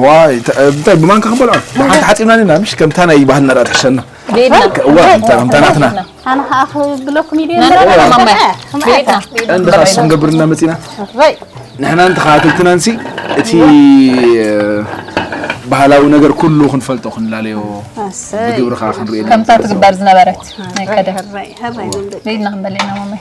ዋይ እንታይ ብማንካ ክበልዖ ብሓንቲ ሓፂብና ኒና ምሽ ከምታ ናይ ባህልና ዳ ትሕሸና ቤድና እዋ እንታ ናትና ኣነ ከዓ ክብለኩም ኢለ ናትና ማማይ ቤድና እንድኻ እሱ ክንገብርና መፂና ራይ ንሕናን ተኸታተልትናንሲ እቲ ባህላዊ ነገር ኩሉ ክንፈልጦ ክንላለዮ ኣሰይ ብግብሪ ከዓ ክንሪኦ ከምታ ትግበር ዝነበረት ናይ ቀደም ራይ ራይ ዘም ደቀ ቤድና ክንበልዕና ማማይ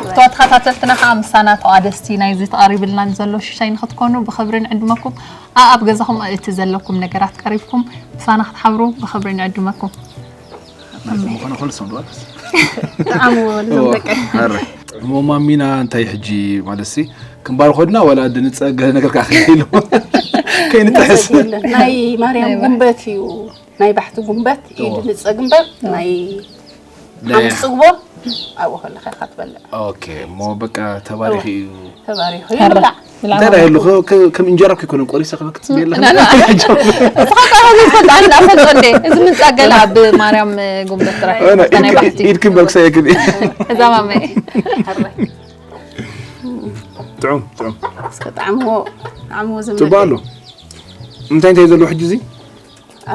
እቶ ተኸታተልትና ከዓ ምሳና ተቋደስቲ ናይዚ ተቐሪብልና ንዘሎ ሽሻይ ንክትኮኑ ብክብሪ ንዕድመኩም ኣኣብ ገዛኹም እቲ ዘለኩም ነገራት ቀሪብኩም ምሳና ክትሓብሩ ብክብሪ ንዕድመኩም ምኾነ ክልሶም ድዋልስ ተዓምዎ በሉ ዘም ደቀ እሞ ማሚና እንታይ ሕጂ ማለት ሲ ክንባር ኮድና ዋላ ድንፀ ገለ ነገር ከዓ ከይሉ ከይንጥሕስ ናይ ማርያም ጉንበት እዩ ናይ ባሕቲ ጉንበት እዩ ድንፀ ግንበር ናይ ሓሙስ ፅግቦ ኣብኡ ከለካ ኢካ ትበልዕ ኦኬ እሞ በቃ ተባሪኺ እዩ ተባሪኹ ይብላዕ እንታይ ዳ የሉ ከም እንጀራ እኮ ይኮነ ቆሪሰ ከበክ ትጽበየለ እስኻ ቃል ዘይትፈልጥ ኣነ ዳፈልጦ እንዴ እዚ ምንጻ ገለ ኣብ ማርያም ጉንበት ጥራሕ ኢድክን በልክሳ የክል እዛ ማመይ ጥዑም ጥዑም እስከ ጣዕምዎ ጣዕምዎ ዝም ጽባ ኣሎ እንታይ እንታይ ዘሎ ሕጂ እዚ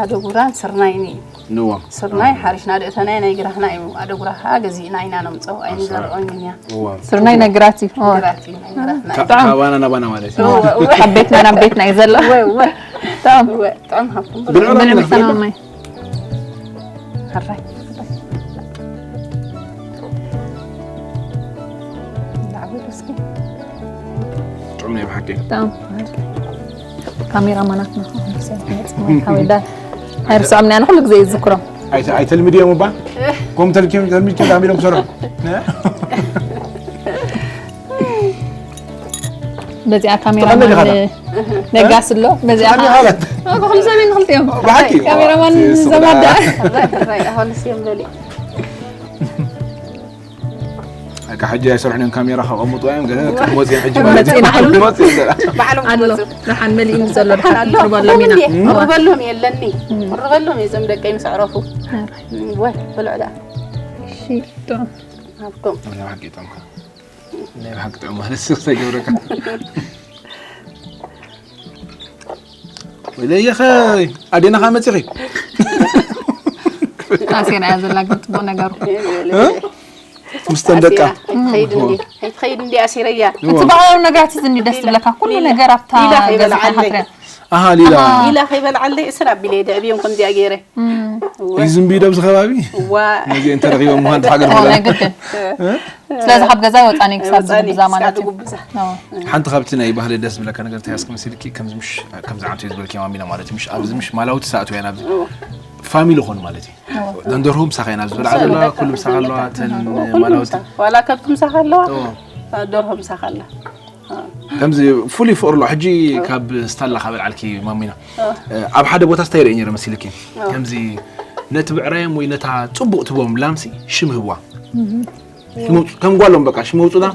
ኣደጉራን ስርናይን እዩ ንዋ ስርናይ ሓሪሽና ደእተናይ ናይ ግራህና እዩ ኣደጉራ ከዓ ገዚእና ኢና ነምፀው ኣይንዘርኦን እያ እዋ ስርናይ ነግራት እዩ ግራት እዩ ናይ ግራትና ካ- ካባና ናባና ማለት እዩ ካብ ቤትና ናብ ቤትና እዩ ዘሎ ወ ወ ጥዑም ወ ጥዑም ሃብኩም ብልዑ ብልዕ ናብና መሰማማይ ሕራይ ላዕበሉ እስኪ ጥዑም ናይ ብሓቂ ጥዑም ካሜራ ማናትና ኣይርስዖም ና ኩሉ ግዜ ይዝክሮም ኣይተ- ኣይተልምድዮም እባ ከም ተልኪም ተልሚድኪ ዳሚሎም ክሰርሑ በዚኣ ካሜራ ተቐመጥ ኢኻ ነጋስ ኣሎ በዚኣ ተቐመጥ ኢኻ። ክልሰሜን ክልቲኦም ብሓቂ ካሜራ ማን ዘማዳ ራይ ራይ ኣሁንስ እዮም በሊ ኣካ ሕጂ ኣይሰርሑን እዮም ካሜራ ከቐምጡ እዮም ገለ ክመፅኦም ሕጂ ማለት መፂና። እዩ ክመፅኦም ገለ ባዕሎም ኣሎ ክመፁ ደሓን መሊእኒ ዘሎ ደሓን ኣሎ ንባሎም ኢና እንቅርበሎም የለኒ ቅርበሎም እየ እዞም ደቀይ ምስ ኣዕረፉ ወ ብልዕዳ እሺ ጥዑም ሃብቶም ናይ ብሓቂ ጥዑም ናይ ብሓቂ ጥዑም ማለት ስ ተገብረካ ወለየ ኸይ ኣዴና ኻ መፂኺ ኣሴና እያ ዘላ ግን ፅቡቅ ነገሩ ምስ ተንደቃ ኣይትኸይድ እንዲ ኣይትኸይድ እንዲ ኣሲረያ እቲ ባህላዊ ነገራት እዚ እንዲ ደስ ዝብለካ ኩሉ ነገር ኣብታ ሊላ ገዛ ከይበልዓለይ። ሓትሪያ ኣሃ ሊላ ኢላ ከይበልዓለይ እስር ኣቢለ ደዕብዮም ከምዚኣ ገይረ እዩ ዝንቢ ደብዚ ከባቢ ዋ ነዚ እንተረኺቦም ምዃን ተሓገር ናይ ግድን ስለዚ ካብ ገዛ ይወፃኒ ክሳብ ወፃኒ ዝጉብዛ ማለት እዩ ትጉብዛ ኣዎ። ሓንቲ ካብቲ ናይ ባህሊ ደስ ዝብለካ ነገር እንታይ እስኪ መሲልኪ ከምዚ ምሽ ከምዚ ዓንቱ እዩ ዝበልኪ ማሚና ማለት እዩ ምሽ ኣብዚ ምሽ ማላውቲ ሰኣት ወያን ኣብዚ ፋሚሊ ኾን ማለት እዩ ደንደርሁ ምሳኻ ኢና ኣብዚ በልዓ ዘላ ኩሉ ምሳኻ ኣለዋ ተን ማላውቲ ዋላ ከብቲ ምሳኻ ኣለዋ ደርሆ ምሳኻ ኣላ ከምዚ ፍሉይ ፍቅሪ ኣሎ ሕጂ ካብ ስታላ ካብ በልዓልኪ ማሚና ኣብ ሓደ ቦታ ስታይ ርእየ ነረ መሲልኪ ከምዚ ነቲ ብዕራዮም ወይ ነታ ፅቡቅ ትቦም ላምሲ ሽም ህዋ ከም ጓሎም በቃ ሽም ኣውፁላ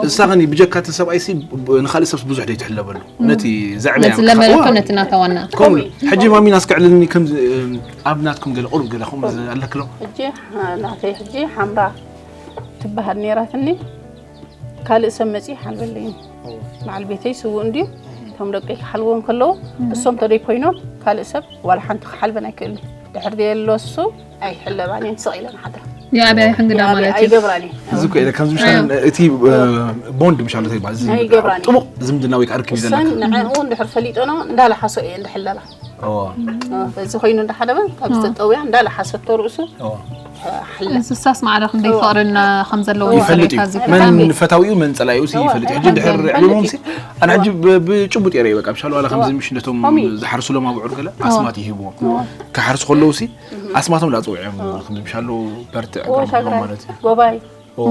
እሳ ከኒ ብጀካ እቲ ሰብኣይሲ ንካልእ ሰብስ ብዙሕ ደይትሕለበሉ ነቲ ዘዕበያ ነቲ ለመለኮ ነቲ ናታ ዋና ከምኡ ሕጂ ማሚና እስከ ዕልልኒ ከም ኣብ ናትኩም ገለ ቁሩብ ገለ ከምኡ ኣለክሎ ሕጂ ናተይ ሕጂ ሓምራ ትበሃል ነይራትኒ ካልእ ሰብ መፂ ሓልበለይ በዓል ቤተይ ስውእ እንድዩ እቶም ደቀይ ክሓልዎም ከለዉ እሶም ተደይ ኮይኖም ካልእ ሰብ ዋላ ሓንቲ ክሓልበን ኣይክእልን ድሕር ዘየሎ እሱ ኣይሕለባን እየን ስቕ ኢለን ሓድራ የኣብያ ሕንግዳ ማለት እዩ ኣይገብራን እየ እዚ እኮ ኢለ ከምዚ ምሽ እቲ ቦንድ ምሽ ኣሎ ተይባል እዚ ኣይገብራን እዩ ጥቡቕ ዝምድና ወይ ከዓ ርክብ እዩ ዘለካ እሰን ንዕኡ እንድሕር ፈሊጠኖ እንዳለሓሶ እየ እንድሕለባ እዋ እዚ ኮይኑ እንዳሓለበን ካብ ዝተጠውያ እንዳለሓሰቶ ርእሱ እዋ ሕለ እንስሳስ ማዕረ ክንደይ ፍቅርና ከም ዘለዎ ይፈልጥ እዩ ተሪካ እዚ መን ብጣዕሚ ፈታዊኡ መን ፀላዩ ሲ ይፈልጥ እዩ ሕጂ ድሕር ዕልሞም ሲ ኣነ ሕጂ ብ- ብጭቡጥ የረ በቃ ብሻሉ ዋላ ከምዚ ምሽ ነቶም ዝሓርሱሎም ኣብዑር ገለ ኣስማት ይህብዎም ክሓርሱ ከለዉ ሲ ኣስማቶም ዳፅውዕዮም ከምዚ ምሻሉ በርትዕ ሻግራ ማለት እዩ ጎባይ እዋ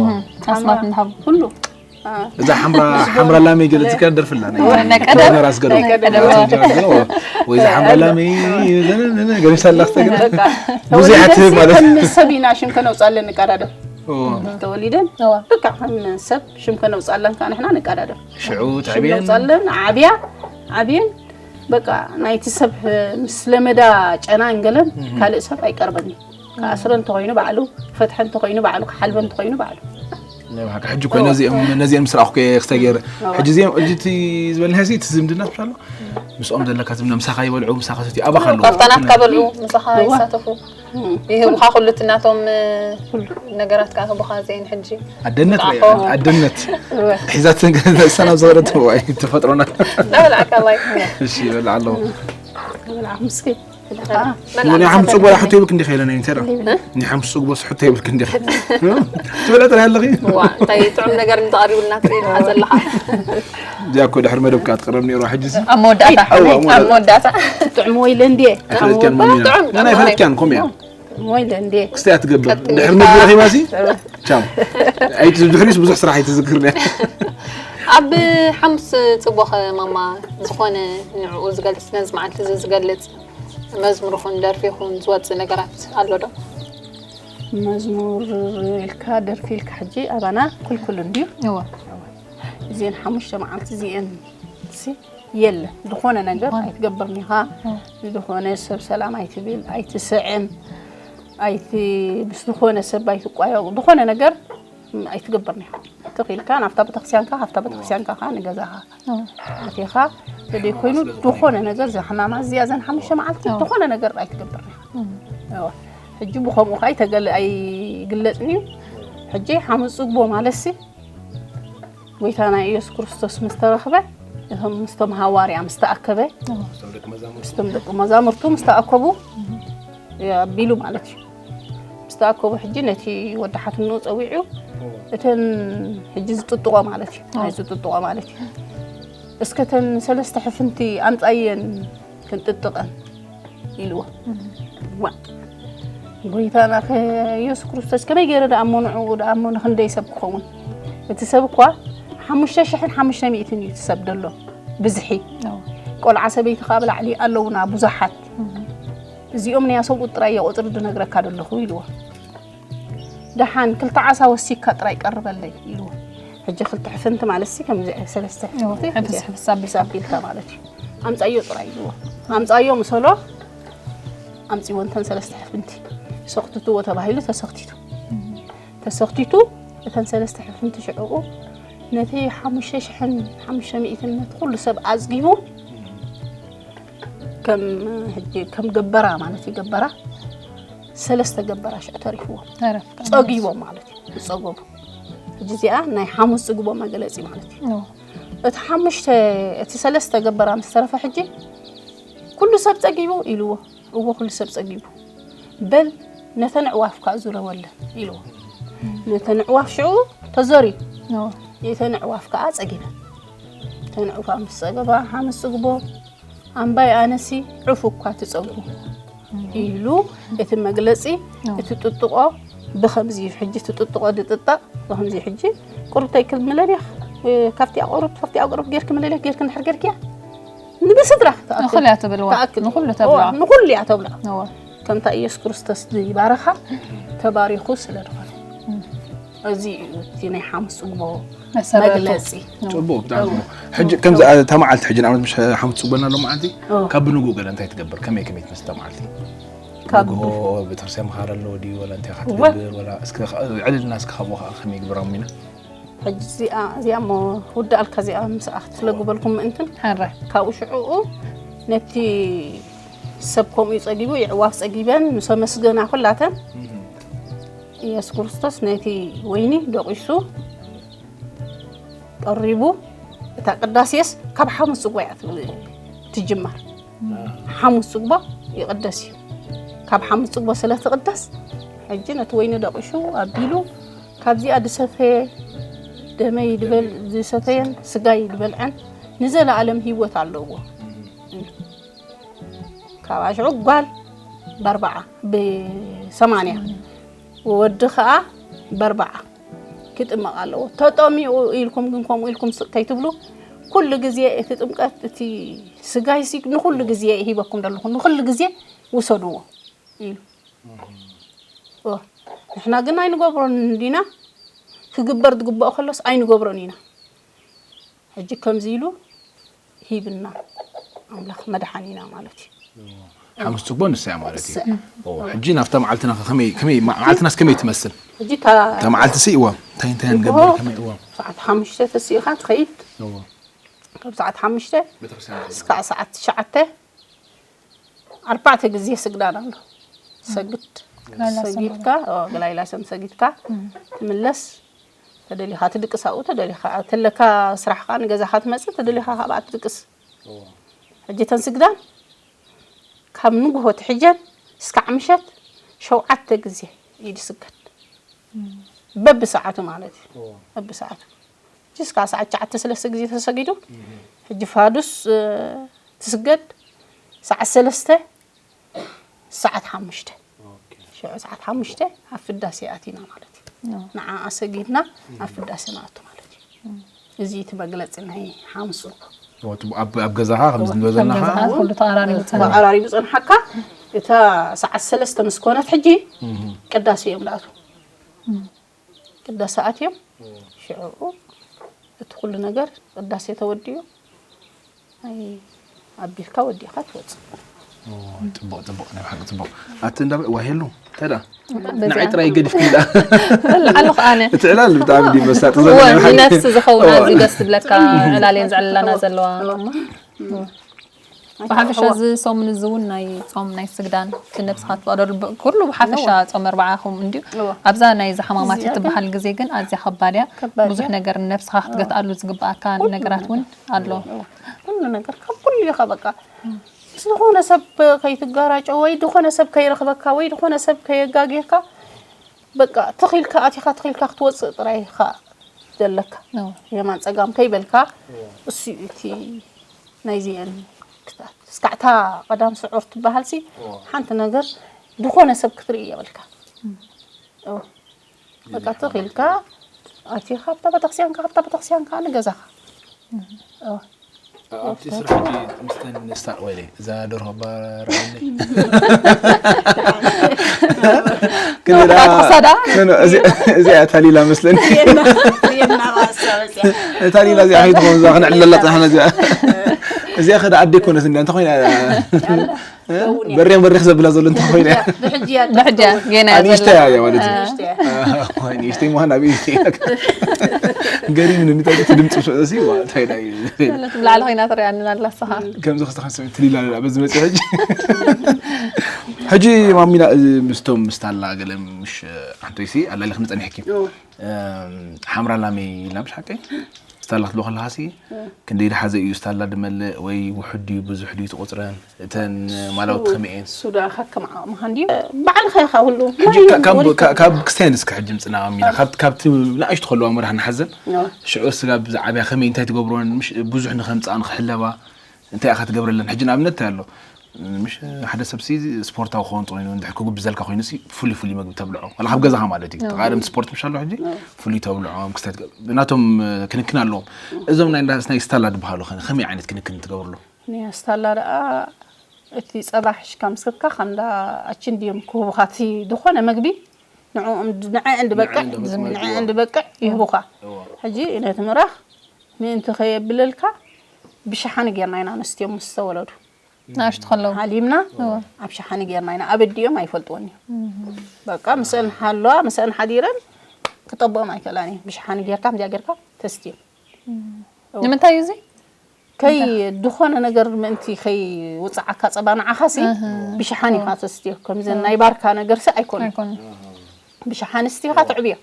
ኣስማት እንሃብ ኩሉ እዛ ሓምራ ሓምራ ላመይ ገለ ዝከር ደርፍላ ናይ ናይ ቀደም። ራስ ገዶ ናይ ቀደም። ወይ እዛ ሓምራ ላመይ ገሪሳ ኣላ ክተግረ ብዙሕ ተወሊደን ትህብ ማለት ከም ሰብ ኢና ሽም ከነውፅኣለን ንቀዳደም ተወሊደን እዋ። በቃ ከም ሰብ ሽም ከነውፅኣለን ከዓ ንሕና ንቀዳደም ሽዑ ሽም ትዕብየን ነውፅኣለን ዓብያ ዓብየን በቃ ናይቲ ሰብ ምስ ለመዳ ጨና እንገለን ካልእ ሰብ ኣይቀርበን እዩ ክኣስረ እንተኮይኑ ባዕሉ ክፈትሐ እንተኮይኑ ባዕሉ ክሓልበ እንተኮይኑ ባዕሉ ናይ ብሓቂ ሕጂ ኮይ ነዚኦም ነዚኦም ምስ ረኣኹ ክተገይር ሕጂ እዚኦም ሕጂ እቲ ዝበልናሲ እቲ ዝምድና ትብሻሎ ምስኦም ዘለካ ዝምድና ምሳኻ ይበልዑ ምሳኻ ሰትዩ ኣባኻ ኣለዉ ካብታ ናትካ በልዑ ምሳኻ ይሳተፉ ይህቡኻ ኩሉ እቲ ናቶም ነገራት ከዓ ህቡኻ እዚአን ሕጂ ኣደነት ብጣዕሚ ርኣያ፣ ኣደነት ሒዛትን ሰናብ ዝኸረት ዋይ ተፈጥሮና ናበልዓካ ማይ እሺ ይበልዓ ኣለዉ ብልዓ ምስኪን ናይ ሓምስ ፅጉባ ሕቶ ይብልክ እንዲኽ የለና እንተ ናይ ሓምስ ፅጉቦ ሕቶ ይብልክ እንዲኽ ትበልዐ ጥራይ ኣለኺ ዋ እንታይ ጥዑም ነገር እንተቐሪቡልና ትርኢ ኢልካ ዘለኻ እዚኣ እኮ ድሕሪ መደብካ ትቕረብ ነይሩ ሕጂ ኣብ መወዳእታ ሓዋ ኣብ መወዳእታ ኣይፈለጥክያን ማሚና ጥዑም ናይ ኣይፈለጥክያን ኮም እያ ሞይለ እንዴ ክስተያ ትገብር ቀጥታ ድሕሪ መግቢ ረኺባሲ ቻው ኣይቲ ድሕሪስ ብዙሕ ስራሕ ኣይትዝክርን እያ ኣብ ሓሙስ ፅቡቕ ማማ ዝኾነ ንዕኡ ዝገልፅ ነዚ መዓልቲ እዚ ዝገልፅ መዝሙር ይኹን ደርፊ ይኹን ዝወፅእ ነገራት ኣሎ ዶ መዝሙር ኢልካ ደርፊ ኢልካ ሕጂ ኣባና ክልኩል እንድዩ እወ እዚአን ሓሙሽተ መዓልቲ እዚአን ሲ የለ ዝኾነ ነገር ኣይትገብርን ኢኻ። ዝኾነ ሰብ ሰላም ኣይትብል፣ ኣይትስዕም፣ ኣይቲ ምስ ዝኾነ ሰብ ኣይትቋየቑ፣ ዝኾነ ነገር ኣይትገብርን ኢኻ። ትኽኢልካ ናብታ ቤተክርስትያንካ፣ ካብታ ቤተክርስትያንካ ኸዓ ንገዛኻ ኣቲኻ፣ ተደይ ኮይኑ ዝኾነ ነገር እዛ ሕማማ እዚኣ እዘን ሓሙሽተ መዓልቲ ዝኾነ ነገር ኣይትገብርን ኢኻ። ሕጂ ብኸምኡ ኸዓ ኣይተገለ-፣ ኣይግለጽን እዩ። ሕጂ ሓሙስ ጽግቦ ማለትሲ ጎይታና ኢየሱስ ክርስቶስ ምስ ተረኽበ፣ እቶም ምስቶም ሃዋርያ ምስ ተኣከበ፣ ምስቶም ደቂ መዛሙርቱ ምስ ተኣከቡ፣ ኣቢሉ ማለት እዩ። ምስ ተኣከቡ ሕጂ ነቲ ወዲ ሓትንኡ ጸዊዑ፣ እተን ሕጂ ዝጥጥቖ ማለት እዩ። ናይ ዝጥጥቖ ማለት እዩ። እስከ እተን ሰለስተ ሕፍንቲ ኣምጻየን ክንጥጥቐን ኢልዎ። ዋ፣ ጎይታና ከ-፣ ኢየሱስ ክርስቶስ ከመይ ገይረ ደኣ እሞ ንዕኡ ደኣ እሞ ንኽንደይ ሰብ ክኸውን? እቲ ሰብ እኳ ሓሙሽተ ሽሕን ሓሙሽተ ሚእትን እዩ እቲ ሰብ ደሎ ብዝሒ። ኣዎ። ቆልዓ ሰበይቲ ከኣ ብላዕሊ ኣለውና ብዙሓት። እዚኦም ናይ ኣሰብኡት ጥራይ እየ ቁጽሪ ዝነግረካ ዘለኹ ኢልዎ። ደሓን ክልተ ዓሳ ወሲካ ጥራይ ቀርበለይ ኢልዎ። ሕጂ ክልተ ሕፍንቲ ማለት ሲ ከምዚ ሰለስተ ሕፍንቲ ሕፍስ፣ ሕፍስ ኣቢልካ። ኣቢልካ ማለት እዩ። ኣምጻዮ ጥራይ ኢልዎ። ኣምጻዮ ምሰሎ ኣምጺዎ እንተን ሰለስተ ሕፍንቲ ሰኽትትዎ ተባሂሉ ተሰኽቲቱ። ተሰኽቲቱ እተን ሰለስተ ሕፍንቲ ሽዕኡ ነቲ ሓሙሽተ ሽሕን ሓሙሽተ ሚእትን ነቲ ኩሉ ሰብ ኣጽጊቡ ከም ሕጂ ከም ገበራ ማለት እዩ። ገበራ ሰለስተ ገበራ ሽዑ ተሪፍዎ። ተረፍ። ጸጊቦም ማለት እዩ። ዝጸገቡ። ሕጂ እዚኣ ናይ ሓሙስ ጽግቦ መግለጺ ማለት እዩ። ኖ። እቲ ሓሙሽተ፣ እቲ ሰለስተ ገበራ ምስ ተረፈ ሕጂ ኩሉ ሰብ ጸጊቡ ኢልዎ። እዎ ኩሉ ሰብ ጸጊቡ። በል ነተን ኣዕዋፍ ከኣ ዙረወለን ኢልዎ። ነተን ኣዕዋፍ ሽዑ ተዘርዩ። ኖ። ነተን ኣዕዋፍ ከኣ ጸጊበን። እተን ኣዕዋፍ ምስ ጸገባ ሓሙስ ጽግቦ ኣምባይ ኣነሲ ዑፍ እኳ ትጸጉ ኢሉ እቲ መግለጺ፣ ኖ። እቲ ጥጥቖ ብኸምዚ እዩ። ሕጂ እቲ ጥጥቖ ዝጥጠቕ ብኸምዚ እዩ። ሕጂ ቁሩብተይ ክምለል እያ፣ እ፣ ካብቲኣ ቁሩብ፣ ካብቲኣ ቁሩብ ጌርኪ ምለል እያ፣ ጌርኪ እንድሕር ጌርክያ፣ ንብስድራ ትኣክል። ንኹልያ ትብልዋ፣ ትኣክል። ንኹሉ እዋ፣ ተብልዋ። ንኹሉ እያ ተብልዋ። እዋ። ከምታ ኢየሱስ ክርስቶስ ዝባረኻ ተባሪኹ ስለ ዝኾነ። እም። እዚ እዩ እቲ ናይ ሓሙስ ጽግቦ መሰረቱ። መግለጺ። ጽቡቅ፣ ብጣዕሚ ጽቡቅ። ሕጂ ከምዚ፣ እ፣ እታ መዓልቲ ሕጂ ንኣብነት ምሽ ሓሙስ ጽግቦ ኣሎ መዓልቲ፣ ኦ። ካብ ብንጉ ገለ እንታይ ትገብር? ከመይ ከመይ ትመስል እታ መዓልቲ? ካብ ንጉሆ ቤተክርስትያን ምኻር ኣለዎ ድዩ? ወላ እንታይ ኢኻ እወ። ትገብር? ወላ እስከ ዕልልና እስከ ካብኡ ኸዓ ከመይ ግብራሙ ኢና? ሕጂ እዚኣ፣ እዚኣ እሞ ውዳእልካ እዚኣ ምስኣ ክትለጉበልኩም ምእንትን። ሕራይ። ካብኡ ሽዑኡ ነቲ ሰብ ከምኡ እዩ ጸጊቡ፣ የዕዋፍ ጸጊበን ምስ ኣመስገና ኩላተን፣ እም። ኢየሱስ ክርስቶስ ነቲ ወይኒ ደቂሱ ቀሪቡ፣ እታ ቅዳሴስ ካብ ሓሙስ ጽግቦ እያ ት-፣ ትጅመር። ሓሙስ ጽግቦ ይቕደስ እዩ። ካብ ሓሙስ ጽግቦ ስለ ትቕደስ፣ ሕጂ ነቲ ወይኒ ደቂሱ ኣቢሉ፣ ካብዚኣ ዝሰተየ ደመይ ድበል-፣ ዝሰተየን ስጋይ ድበልዐን ንዘለኣለም ህይወት ኣለዎ። ካብ ኣሽዑ ጓል በርባዓ፣ ብሰማንያ፣ ወዲ ኸኣ በርባዓ ክጥመቕ ኣለዎ። ተጠሚቑ ኢልኩም ግን ከምኡ ኢልኩም ስቕ ከይትብሉ፣ ኩሉ ግዜ እቲ ጥምቀት፣ እቲ ስጋይ ሲ ንኹሉ ግዜ ሂበኩም ዘለኹ፣ ንኹሉ ግዜ ውሰድዎ ኢሉ። ኦ፣ ንሕና ግን ኣይንገብሮን እንዲና፣ ክግበር ዝግብኦ ከሎስ ኣይንገብሮን ኢና። ሕጂ ከምዚ ኢሉ ሂብና ኣምላኽ መድሓኒና ማለት እዩ። ሓሙስ ጽግቦ ንሳ እያ ማለት እዩ። ንሳ እያ። ኦ፣ ሕጂ ናብታ መዓልትና ከ ከመይ፣ ከመይ፣ ማ-፣ መዓልትናስ ከመይ ትመስል? ሕጂ እታ እታ መዓልቲ ሲ እዋ፣ እንታይ እንታይ ንገብር? ንግሆ ከመይ እዋ? ሰዓት ሓሙሽተ ተሲእኻ ትኸይድ። እዋ። ካብ ሰዓት ሓሙሽተ ቤተክርስትያን እስካዕ ሰዓት ትሽዓተ ኣርባዕተ ግዜ ስግዳን ኣሎ። ሰግድ። ግላይ ላሰን ሰጊድካ፣ ኦ፣ ግላይ ላሰን ሰጊድካ እም። ትምለስ። ተደሊኻ ትድቅስ ኣብኡ፣ ተደሊኻ ተለካ ስራሕኻ ንገዛኻ ትመጽእ፣ ተደሊኻ ካብኣ ትድቅስ። እዋ። ሕጂ እተን ስግዳን ካብ ንግሆ ትሕጀን እስካዕ ምሸት ሸውዓተ ግዜ እዩ ዝስገድ። እም። በብሰዓቱ ማለት እዩ። እዋ። በብሰዓቱ። ሕጂ እስካዕ ሰዓት ትሽዓተ ሰለስተ ግዜ ተሰጊዱ። እም። ሕጂ ፋዱስ፣ እ፣ ትስገድ ሰዓት ሰለስተ፣ ሰዓት ሓሙሽተ። ኦኬ። ሽዑ ሰዓት ሓሙሽተ ኣብ ፍዳሴ ኣቲና ማለት እዩ። ኖ። ንዓኣ ሰጊድና ኣብ ፍዳሴ ንኣቱ ማለት እዩ። እም። እዚ እቲ መግለጺ ናይ ሓሙስ ጽግቦ። ወ-፣ ኣብ፣ ኣብ ገዛኻ ከምዚ ንብሎ ዘለና ገዛኻ ኸዓ? ኩሉ ተቐራሪቡ ጸንሓ። ተቐራሪቡ ጸንሓካ፣ እታ ሰዓት ሰለስተ ምስ ኮነት ሕጂ እም። ቅዳሴ እዮም ዝኣትዉ። እም። ቅዳሴ ኣትዮም፣ እም። ሽዑ እቲ ኩሉ ነገር ቅዳሴ ተወዲኡ ኣይ ኣቢልካ ወዲእካ ትወፅእ። ጽቡቅ ጽቡቅ ናይ ሓቂ ጽቡቅ ኣቲ እንዳ ዋሄሉ እንታይ ደኣ ንዓይ ጥራይ ገዲፍኪ ደኣ ኣለኹ ኣነ እቲ ዕላል ብጣዕሚ ድዩ መሳጢ ዘሎ እወ ናይ ሓቂ። ንነፍሲ ዝኸውን እወ። ኣዝዩ ደስ ዝብለካ ዕላል እየን ዘዕልላና ዘለዋ ብሓፈሻ እዚ ሰሙን እዚ እውን ናይ ጾም ናይ ስግዳን እቲ ነብስኻ ትፈቕደሉ ብ- ኩሉ ብሓፈሻ ጾም ኣርባዓ ከምኡ እንድዩ እወ። ኣብዛ ናይ ዝሓማማት እዚኣ ግን ትበሃል ግዜ ግን ኣዝያ ከባድ እያ ከባድ ብዙሕ እያ። ነገር ንነብስኻ ክትገትኣሉ ዝግብኣካ ነገራት እውን ኣሎ ኩሉ ነገር ካብ ኩሉ ኢኻ በቃ ምስ ዝኾነ ሰብ ከይትጋራጨው ወይ ዝኾነ ሰብ ከይረኽበካ ወይ ዝኾነ ሰብ ከየጋጌካ በቃ ተኺልካ ኣቲኻ ተኺልካ ክትወፅእ ጥራይ ኢኻ ዘለካ ነው። የማን ፀጋም ከይበልካ እሱ እዩ እቲ ናይዚአን ክታት እስካዕታ ቀዳም ስዑር ትበሃል ሲ ሓንቲ ነገር ዝኾነ ሰብ ክትርኢ የብልካ እዎ። በቃ ተኺልካ ኣቲኻ ካብታ ቤተክርስቲያን ካብታ ቤተክርስቲያን ከዓ ንገዛኻ እዎ። ኣብቲ ስራሕ ሕጂ ምስተን ስታር ወይለ እዛ ደርሆ ባራይኒ ክንዳ ክሳዳ? እዚኣ ታሊላ መስለኒ ታሊላ እዚኣ ከይትኸውን እዛ ክንዕለላ ፃሕና እዚኣ እዚኣ ከዳ ኣደ ኮነት እንዲያ እንተኾይና በሬን በሬክ ዘብላ ዘሎ እንተኾይና ብሕጂ እያ ብሕጂ ገና እያ ኣንእሽተይ ዘላ እያ ማለት እዩ ንእሽተይ እያ። ንእሽተይ ምዃን ኣብ ኢልቲ ገሪም ንንታይ እቲ ድምፂ ስዑሲ እንታይ ዳ እዩ ብላዕሊ ኮይና ትሪኣንን ኣላ ንስኻ ከምዚ ክስተኸን ስምዒት ትሊላ በዚ መፅእ ሕጂ ሕጂ ማሚና ምስቶም ምስታላ ገለ ምሽ ሓንቶይሲ ኣላሊ ክንፀኒሕኪ ሓምራ ላሚ ኢልና ምሽ ሓቀይ ስታላ ክትብሎ ከለኻሲ ክንደይ ድሓዘ እዩ ስታላ ድመልእ ወይ ውሑድ ድዩ ብዙሕ ድዩ ትቁፅረን እተን ማላውቲ ከመይ እየን ሱዳ ከከም ዓቕምኻ እንድዩ ባዕልኻ ኢኻ ኩሉ ሕጂ ካብ ክስታይ ንስካ ሕጂ ምፅና ሚና ካብቲ ንኣሽቱ ከለዋ መራህ ንሓዘን ሽዑ ስጋብ ዝዓብያ ከመይ እንታይ ትገብርወን ብዙሕ ንከምፅኣ ንክሕለባ እንታይ ኢኻ ትገብረለን ሕጂ ንኣብነት እንታይ ኣሎ ምሽ ሓደ ሰብ ሲ ስፖርታዊ ክኸውን ጥሩ እንድሕር ክጉብዘልካ ኮይኑ ሲ ፍሉይ ፍሉይ መግቢ ተብልዖ ዋላ ካብ ገዛኻ ማለት እዩ ተቃደም ስፖርት ምሽ ኣሎ ሕጂ ፍሉይ ተብልዖም ክስታይ ናቶም ክንክን ኣለዎም እዞም ናይ እንዳስ ናይ ስታላ ዝበሃሉ ከ ከመይ ዓይነት ክንክን ትገብርሉ ናይ ስታላ ደኣ እቲ ጸባ ሕሽካ ምስ ከድካ ከምዳ ኣችን ድዮም ክህቡኻ እቲ ዝኾነ መግቢ ንዕኦም ንዐ እንድበቅዕ ንዐ እንድበቅዕ ይህቡኻ ሕጂ ነቲ ምራኽ ምእንቲ ከየብለልካ ብሸሓኒ ጌርና ኢና ነስትዮም ምስ ተወለዱ ንኣሽቱ ከለዉ ሃሊምና ኣብ ሸሓኒ ጌርና ኢና ኣብ ኣዲኦም ኣይፈልጥዎን እዮም በቃ ምስአን ሃለዋ ምስአን ሓዲረን ክጠብኦም ኣይክእላን እየን ብሸሓኒ ጌርካ ከምዚኣ ጌርካ ተስትዮም ንምንታይ እዩ እዚ ከይ ዝኾነ ነገር ምእንቲ ከይ ውፅዓካ ፀባ ንዓኻሲ ብሽሓን ኢኻ ተስትዮ ከምዚ ናይ ባርካ ነገርሲ ኣይኮነ ኣይኮነ ብሽሓን ስቲኻ ትዕብዮ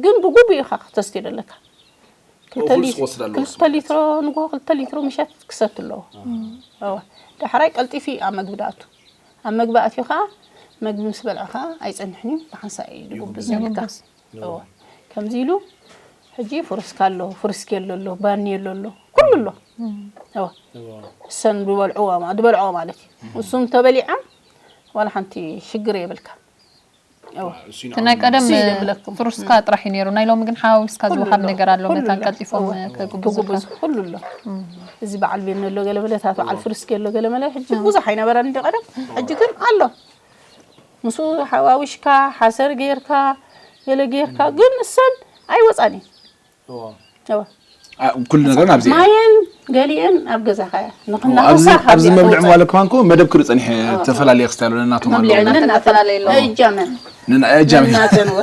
ግን ብጉቡ ኢኻ ክተስትዮ ደለካ ክልተ ኩሉ ሊ- ክወስድ ኣለዎ ክልተ ሊትሮ ንጎ ክልተ ሊትሮ ምሸት ክሰት ኣለዎ እወ ዳሕራይ ቀልጢፊ ኣብ መግቢ ዳኣቱ ኣብ መግቢ ኣትዩ ከዓ መግቢ ምስ በልዐ ከዓ ኣይፀንሕን እዩ ብሓንሳእ እዩ ድጉብዝ ዝብልካ ይጉብዝ እወ ከምዚ ኢሉ ሕጂ ፍርስካ ኣሎ ፍርስኬሎ ኣሎ ባኔሎ ኣሎ ኩሉ ኣሎ እወ እሰን ዝበልዕዎ ማ- ዝበልዕዎ ማለት እዩ እሱም ተበሊዖም ዋላ ሓንቲ ሽግር የብልካ እወ እቲ ናይ ቀደም እሱ ይደብለኩም። ፍሩስካ ጥራሕ እዩ ነይሩ ናይ ሎሚ ግን ሓዋዊስካ ዝወሃብ ነገር ኣሎ መታን ቀልጢፎም ከጉብዙልካ ትጉብዝ ኩሉ ኣሎ እዚ በዓል ቤት ነሎ ገለ መለታት በዓል ፍርስኬ ኣሎ ገለ መለ ሕጂ ብዙሕ ኣይነበረን እንዲ ቀደም ሕጂ ግን ኣሎ ምስኡ ሓዋዊሽካ ሓሰር ጌርካ ገለ ጌርካ ግን እሰን ኣይወፃን እዩ እወ። ኩሉ ነገር ኣብዚ ማየን ገሊአን ኣብ ገዛኻ እያ ኣብዚ ኣብዚ መብልዒ ማለት ከማን ኮ መደብ ክርኢ ፀኒሐ ተፈላለየ ክስታይ ኣለና ናቶም ኣለዉ መብልዕንን ተፈላለየ ኣለዎ። እጃመን ንእጃም እናተን ወ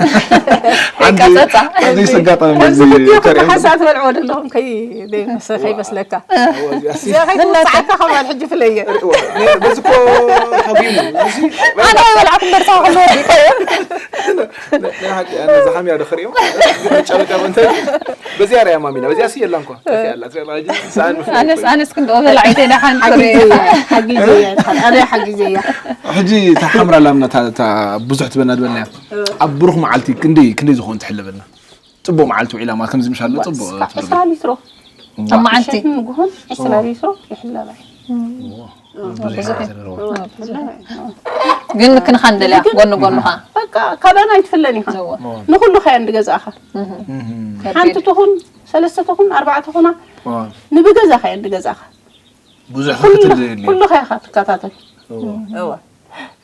ዓንዲ ቀፀፃ። ኣብዚ ስጋጠመ ከምዚ በዚ ክትዮ ተሪኦም ሓሳ ትበልዕዎ ደለኹም ከይ- ከይመስለካ እዚኣ ከይትውፅዓካ ከማን ሕጂ ፍለየ በዚ ኮ ሃቢሙ እዚ ኣነ ኣይበልዓኩም ደርሳ ከሎ ወዲቀ ናይ ሓቂ ኣነ ዝሓምያ ዶ ክሪኦም ጨበጣ እንተ በዚኣ ርያ ማሚና በዚኣ ሲ የላ እንኳ በዚኣ ኣላ ትሪኣ ኣላ ሕጂ ሰኣን ምፍላይ ኣነስ ኣነስ ክንዶ በላዒ ደና ሓንቲ ሓጊዘያ ሓጊዘያ ኣነ ሓጊዘያ ሕጂ እታ ሓምራ ላምና እታ- እታ ብዙሕ ትበና ዝበልናያ ኣብ ብሩኽ መዓልቲ ክንደይ ክንደይ ዝኾን ትሕለበልና ፅቡቅ መዓልቲ ውዒላ ማለት ከምዚ ምሻሎ ፅቡቅ እስካዕ ዕስራ ሊትሮ ኣብ መዓልቲ ሸትን ንጉሆን ዕስራ ሊትሮ ይሕለባ ብዙሕ ነገር ኣለዎ። ግን ምክንኻን ደልያ ጎኒ ጎንኻ በቃ ካባና ኣይትፍለን ኢኻ እወ። ንኩሉ ኸያ እንድገዛእኻ ሓንቲ ትኹን ሰለስተ ትኹን ኣርባዕተ ትኹና ዋው። ንብገዛ ኸያ እንድገዛእኻ ብዙሕ ክትል የድልዮ ኩሉ ኸያ ኢኻ ትከታተል እወ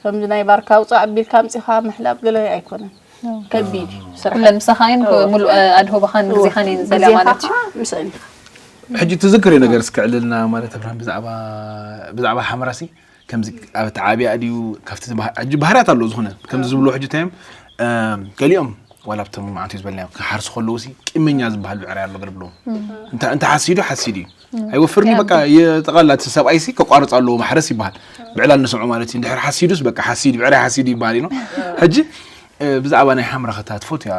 ከምዚ ናይ ባርካ ውፃእ ኣቢልካ ኣምፂኻ ምሕላብ ገለ ኣይኮነን ከቢድ እዩ ስራሕ። ኩለን ምሳኻ እየን፣ እዎ። ሙሉእ ኣድሆባኻን እዎ። ግዜኻን እየን ዘላ ግዜኻ ማለት እዩ። ከዓ ምስአን ኢኻ። ሕጂ ትዝክሪ ነገር እስኪ ዕልልና ማለት ኣብርሃም ብዛዕባ ብዛዕባ ሓምራሲ ከምዚ ኣብ ተዓብያ ድዩ ካብቲ ዝባህ- ሕጂ ባህርያት ኣለዎ ዝኾነ ከምዚ ዝብልዎ ሕጂ ታዮም ገሊኦም ዋላ ኣብቶም መዓንቱ ዝበልናዮ ክሓርሱ ከለዉ ሲ ቂመኛ ዝበሃል ብዕራይ ኣሎ ገለ ብለዎም እንተ እንተ ሓሲዱ ሓሲዱ እዩ ኣይወፍርኒ በቃ የጠቓላ እቲ ሰብኣይ ሲ ከቋርፅ ኣለዎ ማሕረስ ይበሃል ብዕላል ንስምዖ ማለት እዩ እንድሕር ሓሲዱስ በቃ ሓሲዱ ብዕራይ ሓሲዱ ይበሃል እዩ ሕጂ ብዛዕባ ናይ ሓምራ ከታ ትፈትያ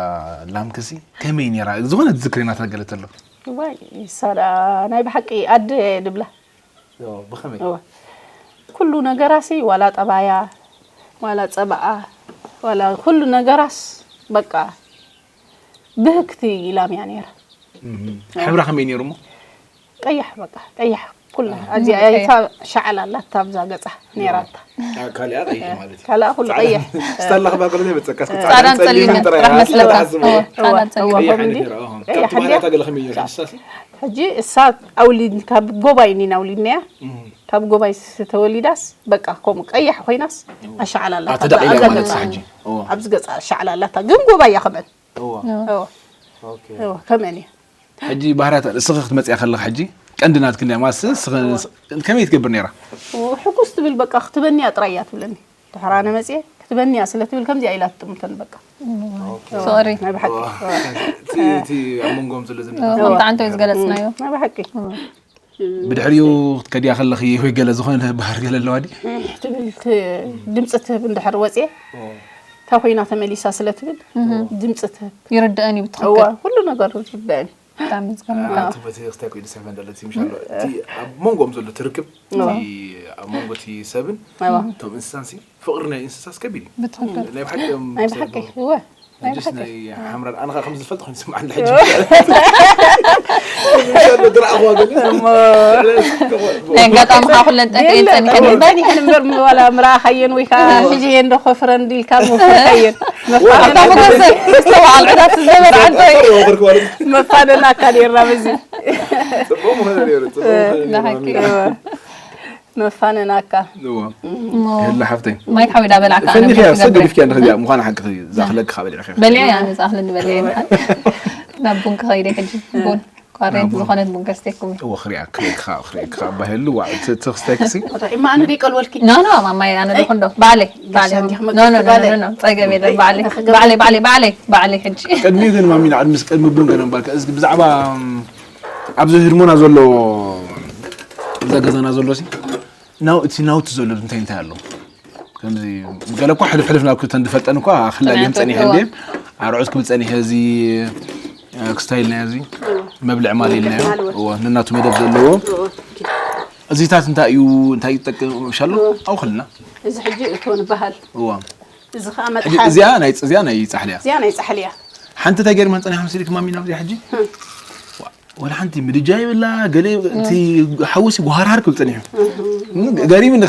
ላምክሲ ከመይ ነይራ ዝኾነ ትዝክሪ ናታ ገለ ተሎ ዋይ ሳራ ናይ ብሓቂ ኣደ ድብላ ብኸመይ እወ። ኩሉ ነገራሲ ዋላ ጠባያ ዋላ ፀባኣ ዋላ ኩሉ ነገራስ በቃ ብህግቲ ኢላም እያ ነይራ። ሕብራ ከመይ ነይሩ እሞ? ቀያሕ በቃ ቀያሕ ኩላ ኣብዚኣ እታ ሻዕል ኣላታ ኣብዛ ገፃ ነይራታ። ካሊኣ ቀይሕ ማለት እዩ። ካልኣ ኩሉ ቀይሕ። ስታላ ክባ ቅርዘ በፀካ እስከ ፃዕዳን ጸሊምን ጥራሕ መስለካ። ጻዕዳን ጸሊምን። ቀይሕ ነይራ። ቀያሕ ካብቲ ባህርያታ ገለ ከመይ ነይሩ ንሳሲ? ሕጂ እሳ ኣውሊድ ካብ ጎባይ ኒና ኣውሊድናያ ካብ ጎባይ ዝተወሊዳስ በቃ ከምኡ ቀያሕ ኮይናስ ኣሻዕላላታ ተደቂላ ማለት ሕጂ ኣብዚ ገፃ ኣሻዕላላታ ግን ጎባይ እያ ከምአን ከምአን እያ ሕጂ ባህርያት እስኺ ክትመፅያ ከለኺ ሕጂ ቀንዲ ናትኪ እንድያ ማለት ከመይ ትገብር ነይራ ሕጉስ ትብል በቃ ክትበንያ ጥራይ እያ ትብለኒ ድሕር ኣነ መፅየ ክትበንያ ስለ ትብል ከምዚኣ ኢላ ትጥምተን በቃ ፍቕሪ ናይ ብሓቂ እቲ ኣብ መንጎም ዘሎ ዝምድና ከምቲ ዓንቶ እዩ ዝገለፅናዮ ናይ ብሓቂ ብድሕሪኡ ክትከድያ ከለኺ ወይ ገለ ዝኾነ ባህር ገለ ኣለዋ ድዩ ትብል ድምፂ ትህብ እንድሕር ወፅየ እታ ኮይና ተመሊሳ ስለ ትብል ድምፂ ትህብ ይርድአን እዩ ብትኽክል ኩሉ ነገር ይርድአን እዩ ብጣዕሚ ዝገርመካ እቲ ቦቲ ክስታይ ኮይዱ ሰብ እንደለ እቲ ምሻሎ እቲ ኣብ መንጎኦም ዘሎ ትርክብ እቲ ኣብ መንጎ እቲ ሰብን እቶም እንስሳን ሲ ፍቕሪ ናይ እንስሳስ ከቢድ እዩ ብትኽክል ናይ ብሓቂ እዮም ናይ ብሓቂ እወ ናይ ሕጅስ ብሓቂ ናይ ሓምራን ኣነ ከዓ ከም ዝፈልጥ ኮይኑ ስምዓኒ ሕጂ ናይ ኣጋጣሚ ከዓ ኩለን ጠፍኤን ጸኒሐን በኒሐን እምበር ዋላ ምረኣኻየን ወይ ከዓ ሕጂ እየ እንዶ ኮፍረን ዲልካ ምወፈርካየን መፋደና ኣልዕዳት ዝነበረ ዓንተይ መፋደና ኣካ ኔርና በዚ ጽቡቅ ምኾነ ነይሩ ጽቡቅ ምኾነ ነይሩ መፋነናካ እዋ እዋ። ይህላ ሓፍተይ ማይ ሓዊዳ በላዕካ ፈኒኽያ ሰብ ገዲፍክያ ንኽዚኣ ምዃን ሓቂ ዛኽለክ ካብ ልዕኺ በሊዐ እያ ነዛ ኣኽሊ ንበልዐ ይበሃል ናብ ቡን ክኸይደ ሕጂ ቡን ቋሬት ዝኾነት ቡን ከስተኩም እየ እወ ክሪኣ ክሪእካ ክሪእካ ባሄሉ ዋ ትኽስተክሲ ሪማኑ ደይ ቀልወልኪ ኖ ኖ ማማይ ኣነ ደኹ እንዶ ባዕለይ ባዕለይ ኖ ኖ ኖ ኖ ጸገብ የለን ባዕለይ ባዕለይ ባዕለይ ባዕለይ ባዕለይ ሕጂ ቅድሚ ግን ማሚና ቅድሚ ምስ ቀድሚ ቡን ገነምባልካ እዚ ብዛዕባ ኣብዚ ህድሞና ዘሎ እዛ ገዛና ዘሎ ሲ ናው እቲ ናውቲ ዘሎ እንታይ እንታይ ኣሎ ከምዚ ገለ እኮ ሕልፍ ሕልፍ ናብ ክልተ እንድፈልጠን እኳ ክላልየን ጸኒሐ እንዴ ኣርዑት ክብል ጸኒሐ እዚ ክስታይል ናይ እዚ መብልዕ ማል ኢልናዮ እዎ ነናቱ መደብ ዘለዎ እዚታት እንታይ እዩ እንታይ ይጠቅም ሻሎ ኣውክልና እዚ ሕጂ እቶ ንበሃል እዎ እዚ ከዓ መጥሓን እዚኣ ናይ እዚኣ ናይ ጻሕሊ እያ እዚኣ ናይ ጻሕሊ እያ ሓንቲ እንታይ ገርመን ጸኒሖም ሲሪክ ማሚና እዚኣ ሕጂ ወላ ሓንቲ ምድጃ ይብላ ገለ እቲ ሓውሲ ጓሃርሃር ክብል ጸኒሑ ገሪም እንደ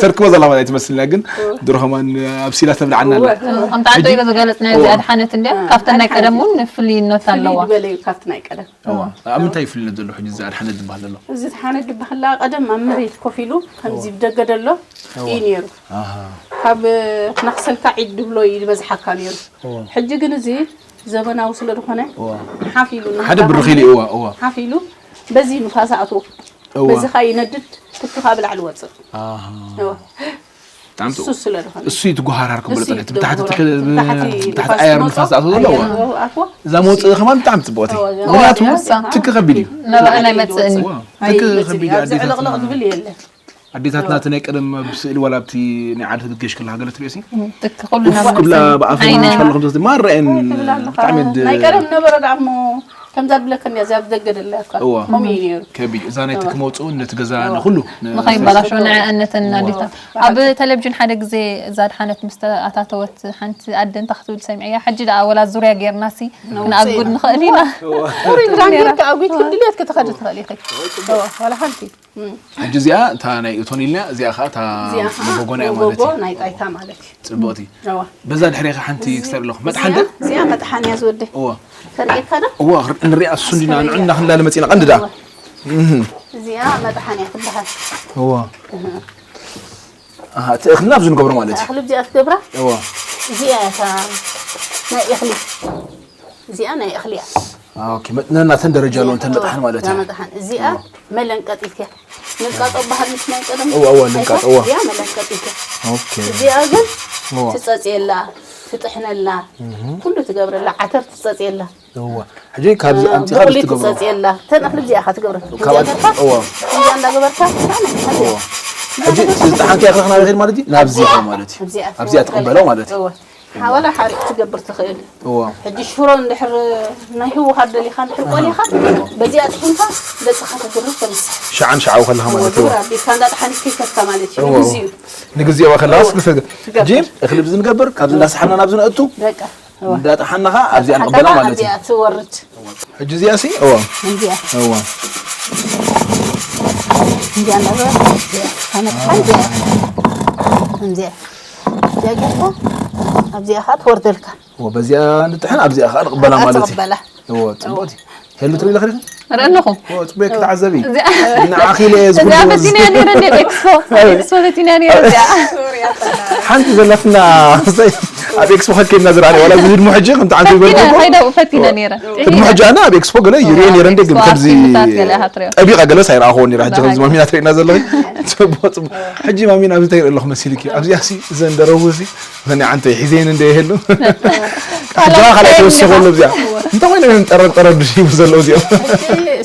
ተርክቦ ዘላ ማለት ትመስልና ግን ድሮ ከማን ኣብሲላ ተብልዓና ኣላ ከምቲ ዓንቶ ኢለ ዝገለጽናዮ እዚ ኣድሓነት እንድያ ካብተን ናይ ቀደም እውን ፍልይነት ኣለዋ ካብቲ ናይ ቀደም ኣብ ምንታይ ፍልይነት ዘሎ ሕጂ እዚ ኣድሓነት ዝበሃል ዘሎ እዚ ኣድሓነት ዝበሃል ቀደም ኣብ መሬት ኮፍ ኢሉ ከምዚ ብደገ ደሎ እዩ ነይሩ ካብ ክነኽሰልካ ዒድ ድብሎ እዩ ዝበዝሓካ ነይሩ ሕጂ ግን እዚ ዘበናዊ ስለ ዝኾነ ሓፍ ኢሉ ሓደ ብርኺ ኢሉ እዋ እዋ ሓፍ ኢሉ በዚ ንፋስ ኣእትዎ በዚ ኸዓ ይነድድ ትኪ ኸዓ ብላዕሊ ወፅእ ብጣዕሚ እሱ ስለ ዝኾነ እሱ እዩ ትጓሃራር ክብሎ እሱ እዩ ጸኒሑ። ብታሕቲ ትጓሃራር። ትክ- ብታሕቲ ብታሕቲ ንፋስ ኣየር ዝመጾ፣ ንፋስ ዝኣትዎ ኣለዎ። ኣየር ዝኣትዎ። እዛ መውፅኢ ከማን ብጣዕሚ ፅቡቕቲ። እዎ። ምክንያቱ እዎ። ትክ ከቢድ እዩ። ናብኣ ናይ መፅእኒ። እዎ። ትክ እዎ። ከቢድ እዩ። እዚ ኣዴታት ዕልቕልቕ ዝብል የለን። ኣዴታትና እቲ ናይ ቀደም ኣብ ስእሊ ዋላ ኣብቲ ናይ ዓዲ ትብገሽ ከለካ ገለ ትሪኦ ሲ ትክ ኩሉ ኡፍ ናብ ክብላ መፅእኒ። ብኣፈን ዓይነ። ዝመሻሉ ከም ዘስቲ ማራ እየን እዎ ትብል ኣለኻ። ብጣዕሚ ድ- ናይ ቀደም ነበረ ደኣ እሞ ከምዛ ድብለካ እንዲያ እዚኣ ብደገ ደላ እኳ እዎ። ከምኡ እዩ ነይሩ። ከቢድ እዛ ናይ ትክ መውፅኡ ነቲ ገዛ ንኩሉ ንኸይበላሾ ንዐ እነተን ኣዴታት ኣብ ቴሌቭዥን ሓደ ግዜ እዛ ኣድሓነት ምስ ተኣታተወት ሓንቲ ኣደ እንታይ ክትብል ሰሚዐያ፣ ሕጂ ደኣ ወላ ዙርያ ጌርናሲ ክንኣጉድ ንኽእል ኢና። ዙርያ ጌርካ ኣጒድኪ ድልየትኪ ትኸዲ ትኽእል ኢኺ። እወ፣ ዋላ ሓንቲ። ሕጂ እዚኣ እታ ናይ እቶን ኢልና እዚኣ ከዓ እታ እዚኣ ከዓ መጎጎና እያ ማለት መጎጎ እዩ። ናይ ጣይታ ማለት እዩ። ፅብቕቲ እዋ። በዛ ድሕሬኻ ሓንቲ ክሰር ኣለኹ መጥሓን ዶ እዚኣ መጥሓን እያ ዝወደ እዋ ተርእየካ ዶ እዋ ክር- ንሪኣ እሱ እንዲና ንዑ እናክንዳለ መፂና ቀንዲ ዳ እዚኣ መጥሓን እያ ትበሃል እዋ ኣሃ፣ እቲ እኽሊ ናብዚ ንገብሮ ማለት እዩ። እኽሊ ኣብዚኣ ትገብራ? እዋ። እዚኣ እያ እታ ናይ እኽሊ፣ እዚኣ ናይ እኽሊ እያ። ኦኬ፣ መጥነናተን ደረጃ ኣለዎ እንተን መጥሓን ማለት እያ እዩ። መጥሓን እዚኣ መለንቀጢት እያ። ልንቃጦ ባህል ምስ ናይ ቀደም እዋ፣ እዋ፣ ልንቃጦ፣ እዋ። እዚኣ መለንቀጢት እያ። ኦኬ። እዚኣ ግን እዋ። ትጸጽየላ፣ ትጥሕነላ፣ ኩሉ ትገብረላ፣ ዓተር ትጸጽየላ። እዋ። ሕጂ ካብዚ ኣምጺኻ ብቑሊ ትገብሮ። ትጸጽየላ። ተን እኽሊ እዚኣ ኢኻ ትገብረ። ካብ እዚኣ ገርካ፣ እዋ። እዚኣ እንዳገበርካ፣ ሳነ፣ ሳነ። እዋ። ሕጂ እዚ ዝጠሓንካ እኽሊ ክናበይ ማለት እዩ? ናብዚ ኢኻ ማለት እዩ። ኣብዚኣ ኣብዚኣ ትቕበሎ ማለት እዩ። እዋ። ሓወላ ሓሪቕ ትገብር ትኽእል። እዋ። ሕጂ ሽሮ እንድሕር ናይ ህወሓት ደሊኻ እንድሕር ቆሊኻ፣ በዚኣ ጥሒንካ ገጽኻ ተግርህ ተምስሕ። ሸዓን ሸዓው ከለኻ ማለት እዩ። ግብር ኣቢልካ እንዳጠሓንካ ይከፍካ ማለት እዩ። እዋ። ንግዚኡ ንግዜዋ ከለኻ ስክፍል። ትገብር። ሕጂ እኽሊ ብዚ ንገብር፣ ካብዚ እንዳሰሓና ናብዚ ነእቱ፣ በቃ። እዋ። እንዳጠሓናኻ ኣብዚኣ ንቕበላ ሓታኻ ማለት እዩ። ኣብዚኣ ትወርድ። ሕጂ እዚኣ ሲ እዋ። እዚኣ። እዋ። እዚኣ እንዳገበርካ፣ እዚኣ። ታመጥሓን እዚኣ። እዚኣ። እዚኣ ጌርካ፣ ኣብዚኣ ኸዓ ትወርደልካ። እዋ፣ በዚኣ ንጥሕን ኣብዚኣ ኸዓ ንቕበላ ማለት እዩ። ትቕበላ። እዋ፣ ጽቡቕ እዩ። ሄሉ ትርኢ ኣለኺ ዲኺ? ርኢ ኣለኹ። እዋ፣ ጽቡቕ እየ ክትዓዘቢ። እዚኣ- ንዓኺ ኢለ እየ እዚኣ ዝጉድኡ ፈቲና ነይረ እንደ ኤክስፖ። ኤክስፖ ፈቲና ነይረ እዚኣ። ሓንቲ ዘለትና ኣብ ኤክስፖ ከከድና ዝረኣና ዋላ እዚ ህድሞ ሕጂ ከምቲ ዓንተ ፈቲና ይበልኩ ከይዳ ፈቲና ነይረ። ህድሞ ሕጂ ኣነ ኣብ ኤክስፖ ገለ ይሪኦ ነይረ እንደ ግን ኤክስፖ ከምዚ ኣርቲስታት ገለ ኢኻ ትሪኦ። ጠቢቐ ገለ ሳይረኣኹዎ ነይረ ሕጂ ከምዚ ባህጊ። ማሚና ትሪእና ዘለኺ ጽቡቕ ጽቡቕ ሕጂ ማሚና ኣብዚ እንታይ ይርኢ ኣለኹ መሲልኪ ኣብዚኣ ሲ እዘን ደረቡ ሲ እዘን ዓንተ ሒዘን እንደ ይሄሉ ሕጂ ካልኣይ ተወሲኾ ኣሎ እዚኣ እንታይ ኮይነ ጠረር ጠረር ድዩ ዘለዉ እዚኦም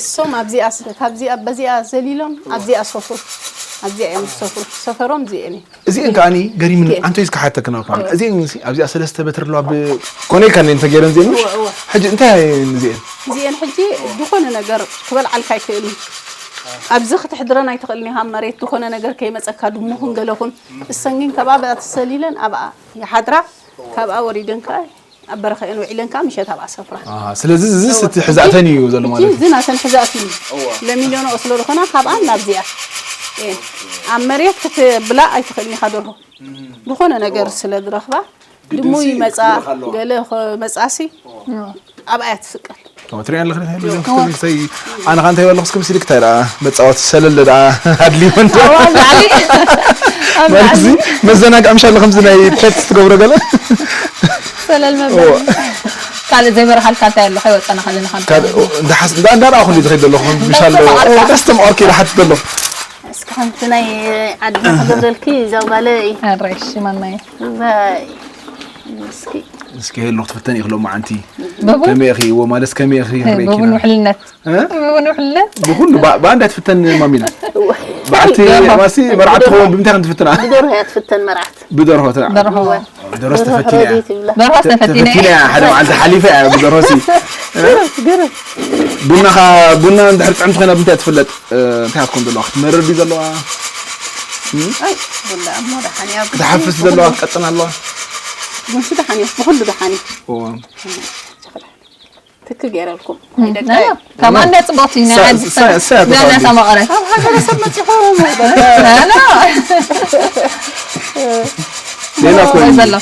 እሶም ኣብዚኣ ስ- ካብዚኣ በዚኣ ዘሊሎም ኣብዚኣ ሰፍሩ ኣብዚኣ እዮም ዝሰፍሩ ሰፈሮም እዚኤን እዩ እዚኤን ከዓኒ ገሪምን ኣንቶይ እስከ ሓተክና እኳ እዚኤን ሲ ኣብዚኣ ሰለስተ በትሪ ኣለዋ ብኮነ ኢልካ እንተ ገይረን እዚኤን ሕጂ እንታይ እየን እዚኤን እዚኤን ሕጂ ዝኾነ ነገር ክበልዓልካ ኣይክእልን ኣብዚ ክትሕድረን ኣይትኽእልን ኢኻ መሬት ዝኾነ ነገር ከይመፀካ ድሙኹን ገለኹን እሰን ግን ከባብኣ ተሰሊለን ኣብኣ ይሓድራ ካብኣ ወሪደን ከዓ ኣብ በረኻ እየን ውዒለን ከዓ ምሸት ኣብኣ ሰፍራ ኣሃ፣ ስለዚ እዚ ስቲ ሕዛእተን እዩ ዘሎ ማለት እዩ እዚ ናተን ሕዛእት እዩ ለሚልዮኖ ስለ ዝኾና ካብኣ ናብዚኣ እየን ኣብ መሬት ክትብላ ኣይትኽእልን ኢኻ ደርሆ ዝኾነ ነገር ስለ ዝረኽባ ድሙ ይመፃ ገለ መፃሲ ኣብኣ እያ ትስቀል ትሪኦ ኣለኺ ሰይ ኣነ ኸ እንታይ በለኹ እስከ ምስልክ እንታይ ደኣ መፃወቲ ሰለለ ደኣ ኣድልዩ እንዶ ኣብ ላዕሊ ኣብ ማለት ላዕሊ እዚ መዘናግዒ ምሽ ኣሎ ከምዚ ናይ ፔት ትገብሮ ገለ ሰለል መበል ካልእ ዘይበርሃልካ እንታይ ኣሎ ከይወፀና ከለና ከም ካብ እንዳሓስ እንዳ እንዳረኣኹ እንዲ ዝኸይድ ዘለኹ ምሽ ኣሎ እንዳስተማቐርካ። እንዳስተማቐርኩ ኢለ ሓትት ዘለኹ እስኪ ሓንቲ ናይ ዓድና ክገብረልኪ እዛ ጓለይ ኣራይሽ ማናየ ባይ እስኪ እስኪ ሄሎ ክትፍተን ይኽሎ መዓንቲ በቡን ከመይ ኢኺ እዎ ማለት ከመይ ኢኺ በቡን ውሕልነት በቡን ውሕልነት ብኩሉ ብኣንዳ ትፍተን ማሚና በዓልቲ ማሲ መርዓት ትኸውን ብምንታይ ከም ትፍትና ብደርሆ እያ ትፍተን መርዓት ብደርሆ ደርሆ ደሮስ ተፈቲና እያ ረዲት ይብላ ደርሆ ተፈቲነ ተፈቲና እያ ሓደ መዓልቲ ሓሊፈ እያ ብደርሆ ሲ ግርም ቡናኻ ቡና እንድሕር ጥዕምቲ ኮይና ብምንታይ ትፍለጥ እንታይ ኣትኮን ዘለዋ ክትመርር ድዩ ዘለዋ ኣይ ቡላ እሞ ደሓን እያ ክትሓፍስ ዘለዋ ክትቀጥን ኣለዋ ጉንሲ ደሓን እዩ ብኩሉ ደሓን እዩ እዎ ትክ ገይረልኩም ከማን ጽቡቕቲ ናይ ሳ- ሳ- ሳ- ናሳ መቐረ ኣብ ሃገረሰብ መፂኹም ሌላ እኮ እዩ። ዘሎ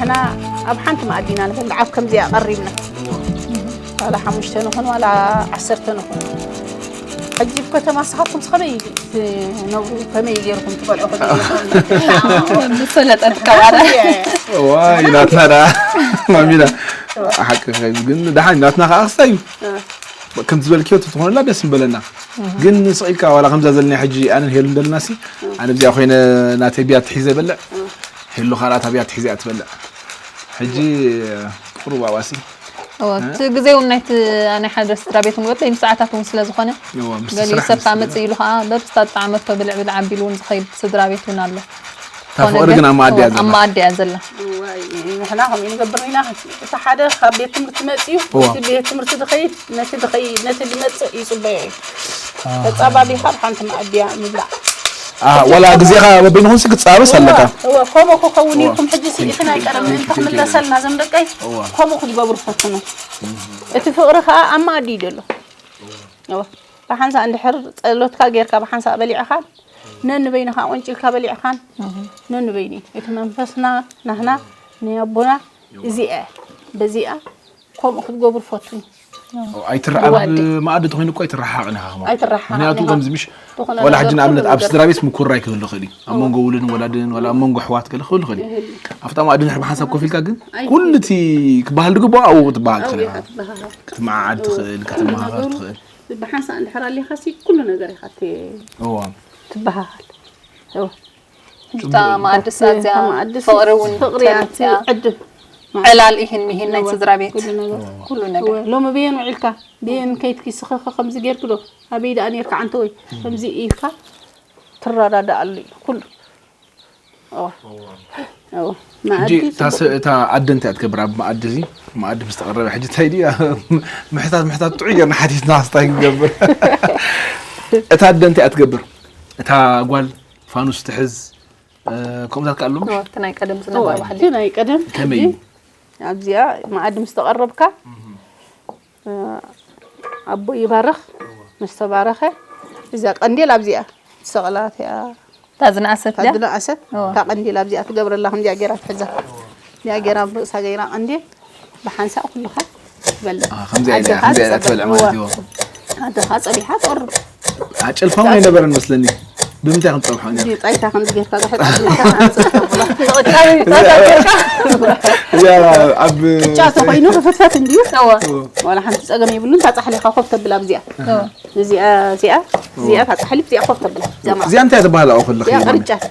ንሕና ኣብ ሓንቲ መኣዲ ኢና ንበልዕ፣ ኣብ ከምዚኣ ቀሪብና። ዋላ ሓሙሽተ ንኹን ዋላ ዓሰርተ ንኹን። ሕጂ ኣብ ከተማ ንስኻትኩም ከመይ ትነብሩ፣ ከመይ ገይርኩም ትበልዑ? ከመይ ገይርኩም? ዝሰለጠት ከባዳ። ዋይ ናትና ደኣ ማሚና ሓቂ ኸይኑ ግን ደሓን ናትና ከዓ ክስታይ እዩ። ከም ዝበልክዮ ተትኾነላ ደስ ምበለና። ግን ስቕ ኢልካ ዋላ ከምዛ ዘለና ሕጂ ኣነን ሄሉን ዘለና ሲ ኣነ ብዚኣ ኮይነ ናተይ ብያ ትሒዘ ይበልዕ። ሄሉ ካልኣታ ብያ ትሒዘ እያ ትበልዕ። ሕጂ ቁሩብ ኣብኣ ሲ እወ፣ እቲ ግዜ እውን ናይቲ ናይ ሓደ ስድራ ቤት እውን ወደይ ምስ ሰዓታት እውን ስለ ዝኾነ እወ፣ ምስ ገሊኡ ስራሕ ሰብ ምስ ከዓ መፅእ ኢሉ ከዓ በብስታ ዝጠዓመቶ ብልዕ ብልዕ ኣቢሉ እውን ዝኸይድ ስድራ ቤት እውን ኣሎ። እታ ፍቕሪ ግን ኣብ መኣዲ እያ እወ፣ ኣብ ዘላ። መኣዲ እያ ዘላ። እዋይ፣ ንሕና ከምኡ ንገብር ኢና። እቲ ሓደ ካብ ቤት ትምህርቲ መፅዩ እዋ። እቲ ቤት ትምህርቲ ዝኸይድ ነቲ ዝኸይድ ነቲ ዝመፅእ ይፅበዮ እዩ። ተፃባቢኻ ኣብ ሓንቲ መኣድያ ምብላዕ። ኣህ፣ ወላ ግዜኻ በበይንኹም ሲ ክትፃበስ ኣለካ። እወ፣ ከምኡ ክኸውን ኢልኩም ሕጂ ሲ እቲ ናይ ቀደም ምእንቲ ክምለሰልና ዞም ደቀይ እዋ። ከምኡ ክትገብሩ ፈትኑ። እቲ ፍቕሪ ከዓ ኣብ መኣዲ እዩ ዘሎ። እወ፣ ብሓንሳእ እንድሕር ጸሎትካ ጌርካ ብሓንሳእ በሊዕኻን ነንበይንኻ ቆንጪልካ በሊዕኻን ነንበይኒ እቲ መንፈስና ናህና ናይ ኣቦና እዚኣ በዚኣ ከምኡ ክትገብሩ ፈትኑ። ኣይትረሓቕ ኣብ መኣዲ ተኾይኑ እኮ ኣይትረሓቕን ኢኻ ከማን። ኣይትረሓቕን ምክንያቱ ኢኻ። ከምዚ ምሽ ዝኾነ ወላ ነገር ሕጂ ኩሉ ንኣብነት ኣብ ነገር። ስድራ ቤት ምኩርራይ ክህሉ ይኽእል እዩ ኣብ መንጎ ውሉድን ወላድን ወላ ኣብ መንጎ ኣሕዋት ገለ ክህሉ ይኽእል እዩ ኣብታ መኣዲ ንድሕር ብሓንሳብ ኮፍ ኢልካ ግን ኣይ- ኩሉ እቲ ክበሃል ዝግብኦ ኣብኡ ክትበሃል ኣብኡ ትኽእል ኢኻ ኢኻ ትበሃሃል። ክትመዓዓድ ትኽእል ክትመሃሃር ትኽእል ብሓንሳእ እንድሕር ኣሊኻ ሲ ኩሉ ነገር ኢኻ ት- እዋ ትበሃሃል። እወ። እታ መኣድስ ኣዝያ እታ መኣድስ ፍቕሪ እውን ፍቕሪ እያ ተመፅያ ትዕድም። ዕላል ኢህን ሚሂን ናይ ስድራ ቤት ኩሉ ነገር ኩሉ ነገር እወ፣ ሎሚ ብየን ውዒልካ ብየን ከይድኪ ስኸኸ ከምዚ ጌርኪ ዶ ኣበይ ደኣ ኔርካ ዓንተ ወይ ከምዚ ኢልካ ትረዳዳኣሉ እዩ ኩሉ። እወ። እወ። ሕጂ መኣዲ እታ ስ- እታ ኣደ እንታይ እያ ትገብር ኣብ መኣዲ እዚ መኣዲ ምስ ተቐረበ ሕጂ እንታይ ድዩ ምሕታት ምሕታት ጥዑይ ጌርና ሓቲትና ስታይ ክንገብር እታ ኣደ እንታይ እያ ትገብር እታ ጓል ፋኑስ ትሕዝ እ፣ ከምኡታት ከ ኣለዉ እወ፣ እቲ ናይ ቀደም ዝነበረ እወ፣ ባህሊ እቲ ናይ ቀደም ከመይ ሕጂ እዩ ኣብዚኣ መኣዲ ምስ ተቐረብካ እ፣ ኣቦ ይባርኽ ምስ ተባረኸ እዛ ቀንዴል ኣብዚኣ ትሰቕላት እያ እታ ዝነኣሰት ድያ? ታድነኣሰት እወ። እታ ቀንዴል ኣብዚኣ ትገብረላ ከምዚኣ ገይራ ትሕዛ እዚኣ ገይራ ርእሳ ገይራ ቀንዴል ብሓንሳእ ኩልኻ ትበልዕ አ፣ ከምዚኣ ኢላ እያ፣ ኣደኻ ከምዚኣ ኢላ ትጸበ- ትበልዕ ማለት እዩ። እወ። ኣደኻ ጸቢሓ ትቐርብ አ፣ ጨልፋ እውን ኣይነበረን መስለኒ። ብምንታይ ከም ጸብሖ ነይሩ? እዚ ጣይታ ከምዚ ጌርካ ዝሕጣ እዚኣ ኣብ ጫ ተኾይኑ ክፍትፈት እንድዩ እወ። ዋላ ሓንቲ ጸገም የብሉን። ታጻሕሊኻ ኮፍ ተብል ኣብዚኣ እወ። እዚኣ እዚኣ እዚኣ ታጻሕሊ እዚኣ ኮፍ ተብል ዘማ እዚኣ እንታይ ትበሃል ኣብኡ ከለኺ? እዚኣ ቅርጫት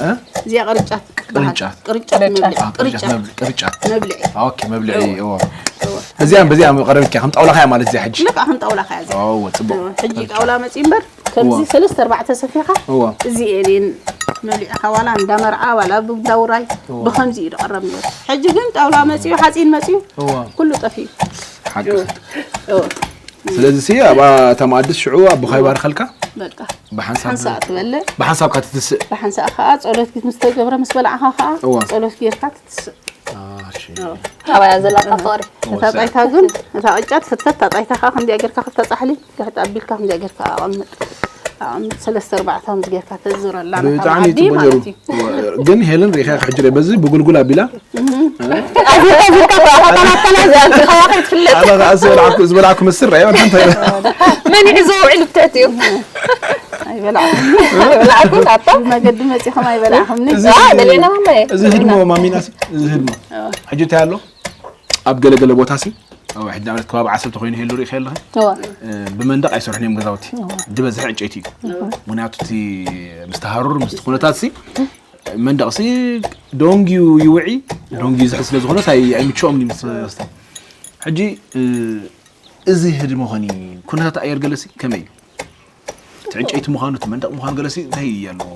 እ? እዚኣ ቅርጫት ትበሃል። ቅርጫት። ቅርጫት ቅርጫት። መብልዒ አ፣ ቅርጫት ቅርጫት መብልዒ፣ ቅርጫት። መብልዒ ኦኬ፣ መብልዒ እዎ። እዚኣ በዚኣ ቀረብ ኢልካ ከም ጣውላ ኸያ ማለት እዚኣ ሕጂ። ልክ ከም ጣውላ ኸያ እዚኣ ኦ፣ ጽቡቕ። ሕጂ ጣውላ መጺኡ እምበር ከምዚ እዋ። ሰለስተ ኣርባዕተ ሰፊኻ እዋ። እዚኤን እየን መብሊዕኻ ዋላ እንዳ መርዓ ዋላ እንዳ ውራይ እዋ። ብኸምዚ እዩ ዝቐረብ ነይሩ። ሕጂ ግን ጣውላ መጺኡ ሓፂን መጺኡ እዋ። ኩሉ ጠፊኡ። ሓቂ። እዎ። ስለዚ ሲ ኣብኣ እታ መኣድስ ሽዑ ኣቦኻ ይባርኸልካ በቃ ብሓንሳብ ሓንሳእ ትበልዕ ብሓንሳብካ ትትስእ። ብሓንሳእ ከዓ ጸሎት ምስ ተገብረ ምስ በላዕኻ ከዓ እዋ። ጸሎት ጌርካ ትትስእ። አ፣ እሺ። እዎ። ኣባያ ዘላታ ፍቕሪ እታ ጣይታ ግን እታ ቅጫ ትፍተት እታ ጣይታ ከዓ ከምዚኣ ጌርካ ክተጻሕሊ ግሕጥ ኣቢልካ ከምዚኣ ጌርካ ኣቐምጥ ኣቐምጥ ሰለስተ ኣርባዕተ ከምዚ ጌርካ ተዝረላ ብጣዕሚ መዓዲ ጽቡቅ ነይሩ። ማለት እዩ። ግን ሄለን ሪኢኻ ሕጂ ሪኣ በዚ ብጉልጉል ኣቢላ ኣዚኻ ዝካ ተናተና ዘንትኸዋ ከይትፍለጥ ኣነ ከኣ ዝበልዓኩ ዝበልዓኩ መስር ሪኣ እንታይ መን ይሕዞ ውዒሉ ብትሕት እዩ ኣይበላዕኩም ብላዕኩ ኣታ ብመገዲ መጺኹም ኣይበላዕኹምኒ እዚ ደሌና ማማየ እዚ ህድሞ ማሚናስ እዚ ህድሞ ሕጂ እንታይ ኣሎ ኣብ ገለገለ ቦታ ሲ ኣብ ሕጂ ንኣብነት ከባቢ ዓሰብ ተኮይኑ ሄሉ ሪኢኻ ኣለኺ እወ ብመንደቕ ኣይሰርሑን እዮም ገዛውቲ ዝበዝሕ ዕንጨይቲ እዩ ምክንያቱ እቲ ምስ ተሃሩር ምስ ኩነታት ሲ መንደቕ ሲ ደንጊዩ ይውዒ ደንጊዩ ዝሕዝ ስለ ዝኾነ ሳይ ኣይምችኦም እዩ ምስ ሕጂ እዚ ህድሞ ኾኒ ኩነታት ኣየር ገለሲ ከመይ እዩ እቲ ዕንጨይቲ ምዃኑ እቲ መንደቕ ምዃኑ ገለሲ እንታይ እዩ ኣለዎ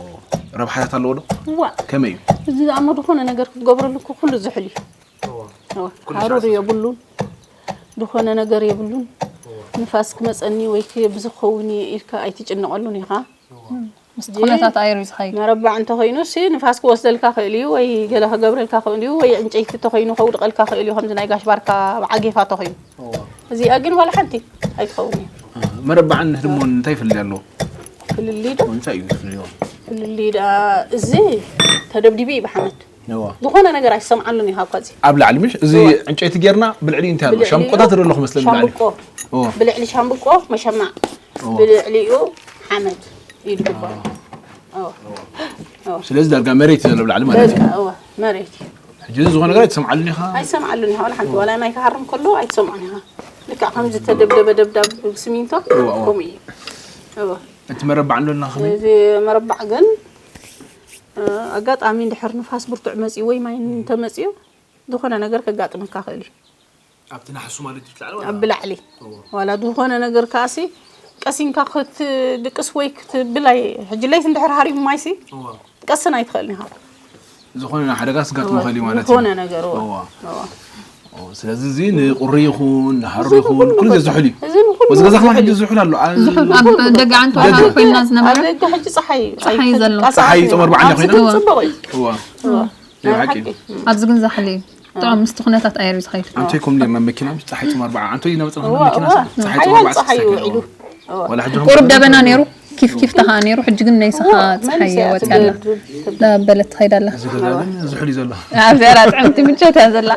ረብሓታት ኣለዎ ዶ እዋ ከመይ እዩ እዚ ዝኣሞ ዝኾነ ነገር ክትገብረሉ እኮ ኩሉ ዝሕል እዩ እዋ፣ ሃሩር የብሉን ዝኾነ ነገር የብሉን ንፋስ ክመፀኒ ወይ ከ- ብዝኸውን እየ ኢልካ ኣይትጭነቐሉን ኢኻ ምስ ኩነታት ኣየር እዩ ዝኸይድ መረባዕ እንተኾይኑ ሲ ንፋስ ክወስደልካ ክእል እዩ ወይ ገለ ክገብረልካ ክእል እዩ ወይ ዕንጨይቲ እንተኾይኑ ከውድቐልካ ክእል እዩ ከምዚ ናይ ጋሽ ባርካ ዓጌፋ እንተኾይኑ እዚኣ ግን ዋላ ሓንቲ ኣይትኸውን እያ መረባዕን ህድሞን እንታይ ፍልልይ ኣለዎ ፍልልይ ዶ እንታይ እዩ ፍልልይዎ ፍልልይ ደኣ እዚ ተደብዲቡ እዩ ብሓመድ እዋ። ዝኾነ ነገር ኣይሰምዓሉን እዩ ሃብካ እዚ። ኣብ ላዕሊ ምሽ እዚ ዕንጨይቲ ጌርና ብልዕሊ እንታይ ኣሎ? ሻምቆታት ዘሎ ክመስለኒ ብላዕሊ። ሻምብቆ ብልዕሊ ሻምብቆ መሸማዕ ብልዕሊኡ ሓመድ እዩ ዝግበሩ። ስለዚ ዳርጋ መሬት ዘሎ ብላዕሊ ማለት እዩ። በቃ እወ መሬት እዩ። ሕጂ እዚ ዝኾነ ነገር ኣይትሰምዓሉን ኢኻ። ኣይሰምዓሉን ኢኻ። ዋላ ሓንቲ ዋላ ማይ ክሃርም ከሎ ኣይትሰምዖን ኢኻ። ልክዕ ከምዚ ተደብደበ ደብዳብ ብስሚንቶ እወ፣ እወ። ከምኡ እዩ። እወ። እቲ መረባዕ እንዶ እና ከመይ? እዚ መረባዕ ግን ኣጋጣሚ እንድሕር ንፋስ ብርቱዕ መፂኡ ወይ ማይ እንተመፂኡ ዝኾነ ነገር ከጋጥመካ ክእል እዩ። ኣብቲ ናሕሱ ማለት እዩ ትላዕለ ኣብ ብላዕሊ ዋላ ዝኾነ ነገር ከኣሲ ቀሲንካ ክትድቅስ ወይ ክትብል ኣይ ሕጂ ለይት እንድሕር ሃሪቡ ማይሲ ቀስን ኣይትኽእልን ኢኻ። ዝኾነ ሓደጋ ስጋጥሞ ኸእል ማለት እዩ። ዝኾነ ነገር እዎ። እዎ። እዎ። እዎ፣ ስለዚ እዚ ንቁሪ ይኹን ንሃሩ ይኹን ኩሉ ገዛ ዝሑል እዩ። እዚ ንኹሉ ወዚ ገዛ ከማን ዝሑል ሕጂ እዩ። ዝሑል ኣሎ። ኣ- ዝሑል ኣብ ደገ ዓንቶ ደገ። ኮይና ዝነበረ ኣብ ደገ ሕጂ ፀሓይ ፀሓይ እዩ ዘሎ። ፀሓይ ጾመር በዓል ኣብዚ ኮይና። ግን ፅቡቕ እዩ። እዎ። እዎ። ናይ ሓቂ። ሓቂ። ኣብዚ ግን ዛሕሊ እዩ። ብጣዕሚ ምስቲ ኩነታት ኣየር እዩ ዝኸይድ። ኣንቶይ ኮም ኔርና መኪና ምስ ፀሓይ ጾመር በዓል ኣንቶይ ናብ ፀመና እዎ መኪና እዎ። ፀሓይ ሓያል ጾመር በዓል ፀሓይ እዩ ውዒሉ። እዎ። ወላ ሕጂ ቁሩብ ደበና ነይሩ ኪፍ ኪፍ ተኸኣ ነይሩ ሕጂ ግን ነይስኻ እዎ፣ ፀሓይ መንእሰያት ወፂያ ኣላ። ትብል። ዳበለት ትኸይድ ኣላ። እዚ ገዛ ግን ዝሑል እዩ ዘሎ። ኣብዚኣ ላ ጥዕምቲ ምቸት እያ ዘላ።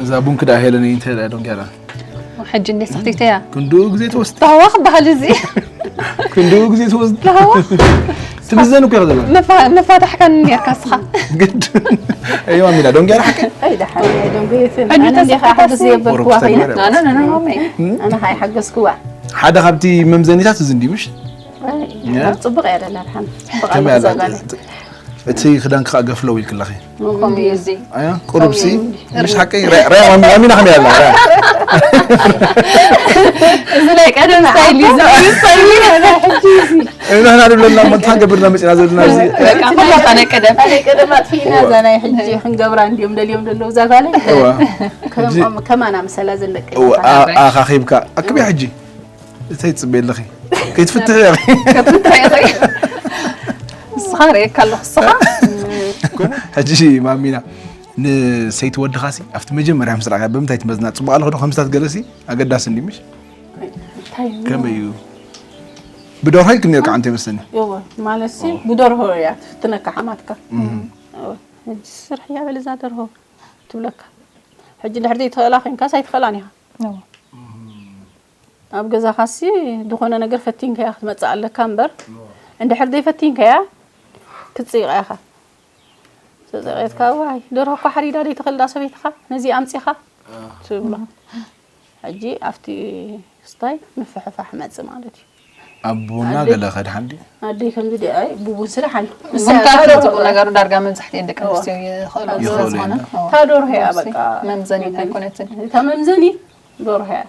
እዛ ቡን ክዳ ሄለን እንታይ ዳ ዶንጌራ ሕጂ እንዴ ሰኽቲተያ ክንድኡ ግዜ ትወስድ ዳዋ ክበሃል እዚ ክንድኡ ግዜ ትወስድ ትምዘን እኮ ይኽዘበ መፋታሕካን ኔርካ ስኻ ግድ እዮ ኣሚና ዶንጌራ ሓቂ ኣይደሓን ደንጎየትን ኣነ እንዲኻ ሓገዝ የበልክዋ ኮይና ኣነ ኸይሓገዝክዋ ሓደ ካብቲ መምዘኒታት እዚ እንዲ ምሽ ጽቡቕ እያ ደላ ድሓን ከመይ ኣላ እቲ ክዳንኪ ከዓ ገፍለው ኢልክለኺ ከምኡ እዩ እዚ ኣያ ቁሩብሲ ምሽ ሓቂ ራያ ማሚና ከመይ ኣላ እዚ ናይ ቀደም ስታይል እዩ እዚ እዩ ስታይል እዩ ንሕና ንብለና እሞ እንታይ ገብርና መፂና ዘለና እዚ በቃ ኩላታ ናይ ቀደም ናይ ቀደም ኣጥፊእና እዛ ናይ ሕጂ ክንገብራ እንዲዮም ደልዮም ዘለዉ እዛ ጓለይ ከማና ምሰላ ዘን ደቂ ኣኻኺብካ ኣክብያ ሕጂ እንታይ ትፅበይ ኣለኺ? ከይትፍትሒ ኢኺ። ንስኻ ርእየካ ኣለኹ ንስኻ። ሕጂ ማሚና ንሰይቲ ወድኻሲ ኣብቲ መጀመርያ ምስ ረኣኻያ ብምንታይ ትመዝና? ፅቡቕ ኣለኹ ዶ? ከምስታት ገለሲ ኣገዳሲ እንዲ ምሽ? ከመይ እዩ? ብደርሆ ኢልክኒ ነርካ ዓንተ ይመስለኒ። እወ፣ ማለትሲ ብደርሆ እያ ትፍትነካ ሓማትካ። እወ፣ ሕጂ ስርሕያ በል እዛ ደርሆ ትብለካ። ሕጂ እንድሕር ዘይትኽእላ ኮይንካስ ኣይትኽእላን ኢኻ። ኣብ ገዛኻሲ ዝኾነ ነገር ፈቲንካያ ክትመፅእ ኣለካ እምበር እንድሕር ዘይፈቲንካያ ክትፅይቓ ኢኻ። ተፀቒጥካ ዋይ ደርሆ እኳ ሓሪዳ ዘይትኽእል ዳ ሰበይትኻ ነዚ ኣምፂኻ ትብሎ። ሕጂ ኣብቲ ስታይ ምፍሕፋሕ መፅእ ማለት እዩ። ኣብ ቡና ኣደይ- ገለ ከድሓን ድዩ? ኣደይ ከምዚ ዲ ኣይ ቡቡን ስራሕ ኣለ። ቡን ከዓ ፍሉጥ ነገሩ ዳርጋ መብዛሕትኤን ደቂ ኣንስትዮ ይኽእሎ ስለ ይኽእሉ ዝኾነ። እዮም። እዎ። እታ ደርሆ እያ በቃ መምዘኒት ኣይኮነትን። እታ መምዘኒ ደርሆ እያ።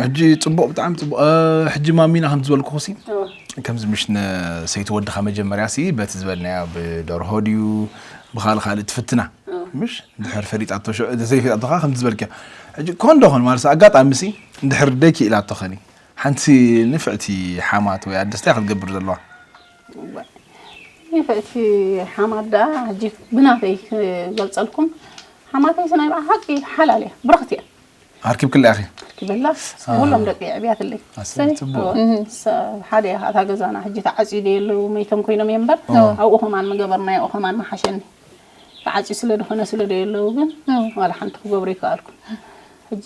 ሕጂ ፅቡቕ ብጣዕሚ ፅቡቕ እ፣ ሕጂ ማሚና ከምቲ ዝበልኩኹ ሲ እዎ። ከምዚ ምሽ ንሰይቲ ወድኻ መጀመርያ ሲ በቲ ዝበልናዮ ብደርሆ ድዩ ብኻልእ ካልእ ትፍትና ምሽ ድሕር ፈሊጣቶ ሽዑ ዘይፈሊጣቶ ከዓ ከምቲ ዝበልክዮ ሕጂ ኮን ዶ ኾን ማለት ኣጋጣሚ ሲ እንድሕር ደይ ክኢላቶ ኸኒ ሓንቲ ንፍዕቲ ሓማት ወይ ኣደ ስታይ ክትገብር ዘለዋ ንፍዕቲ ሓማት ደኣ ሕጂ ብናተይ ክገልፀልኩም ሓማተይ ናይ ብሓቂ ሓላል እያ ብርኽቲ እያ ኣርኪብክላ ኢኺ ክበላ ኩሎም ደቂ ዕብያትለይ ኣሰይ ጽቡቅ ሓደ እያ እታ ገዛና ሕጂ ተዓፅዩ ዶ የለው መይቶም ኮይኖም እየ እምበር ኣብኡ ከማን ምገበርናዮ ከማን ምሓሸኒ ተዓፅዩ ስለ ድኾነ ስለ ዶ የለው ግን ዋላ ሓንቲ ክገብሩ ይከኣልኩ ሕጂ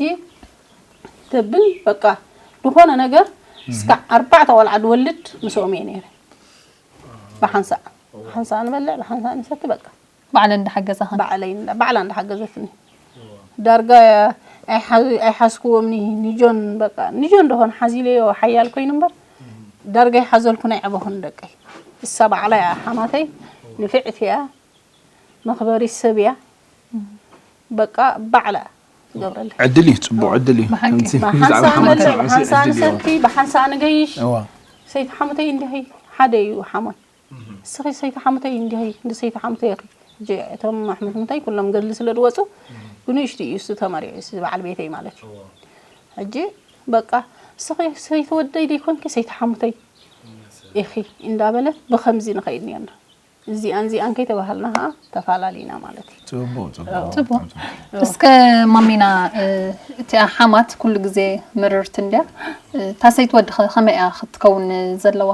ተብል በቃ ዝኾነ ነገር እስካዕ ኣርባዕተ ቆልዓ ድወልድ ምስኦም እየ ነይረ ብሓንሳእ ሓንሳእ ንበልዕ ብሓንሳእ ንሰቲ በቃ ባዕለን እንዳሓገዛኽን ባዕለይ እንዳ- ባዕላ እንዳሓገዘትኒ ዳርጋ ኣይሓ- ኣይሓዝክዎምኒ ንጆን በቃ ንጆን ደኾን ሓዚለዮ ሓያል ኮይኑ እምበር ዳርጋ ኣይሓዘልኩን ኣይዕበኹን ደቀይ እሳ ባዕላ እያ ሓማተይ ንፍዕቲ እያ መኽበሪት ሰብ እያ በቃ ባዕላ ትገብረለይ። ዕድል እዩ፣ ፅቡቅ ዕድል እዩ። ብሓቂ። ከምቲ ብሓንሳ ብዛዕባ ሓማት መለ- ስርዓት ብሓንሳ ዕድል እዩ። ንሰቲ ብሓንሳ ንገይሽ እዋ። ሰይቲ ሓሙተይ እንዲኸይ ሓደ እዩ ሓሞይ። እስኺ ሰይቲ ሓሙተይ እንዲኸይ እንዲ ሰይቲ ሓሙተይ ኢኺ። ሕጂ እቶም ኣሕመት ሙተይ ኩሎም ገድሊ ስለ ዝወፁ ብንእሽቱ እዩ እሱ ተመሪዑ እሱ በዓል ቤተይ ማለት እዩ። ሕጂ በቃ እስኺ ሰይቲ ወደይ ደይኮንኪ ሰይቲ ሓሙተይ ኢኺ እንዳበለት ብኸምዚ ንኸይድ ነርና። እዚኣን እዚኣን ከይተባሃልና ኸዓ ተፋላሊና ማለት እዩ። ፅቡቅ ፅቡቅ ፅቡቅ። እስከ ማሚና፣ እ፣ እቲኣ ሓማት ኩሉ ግዜ ምርርቲ እንድያ። እ፣ እታ ሰይቲ ወዲ ኸ ከመይ እያ ክትከውን ዘለዋ?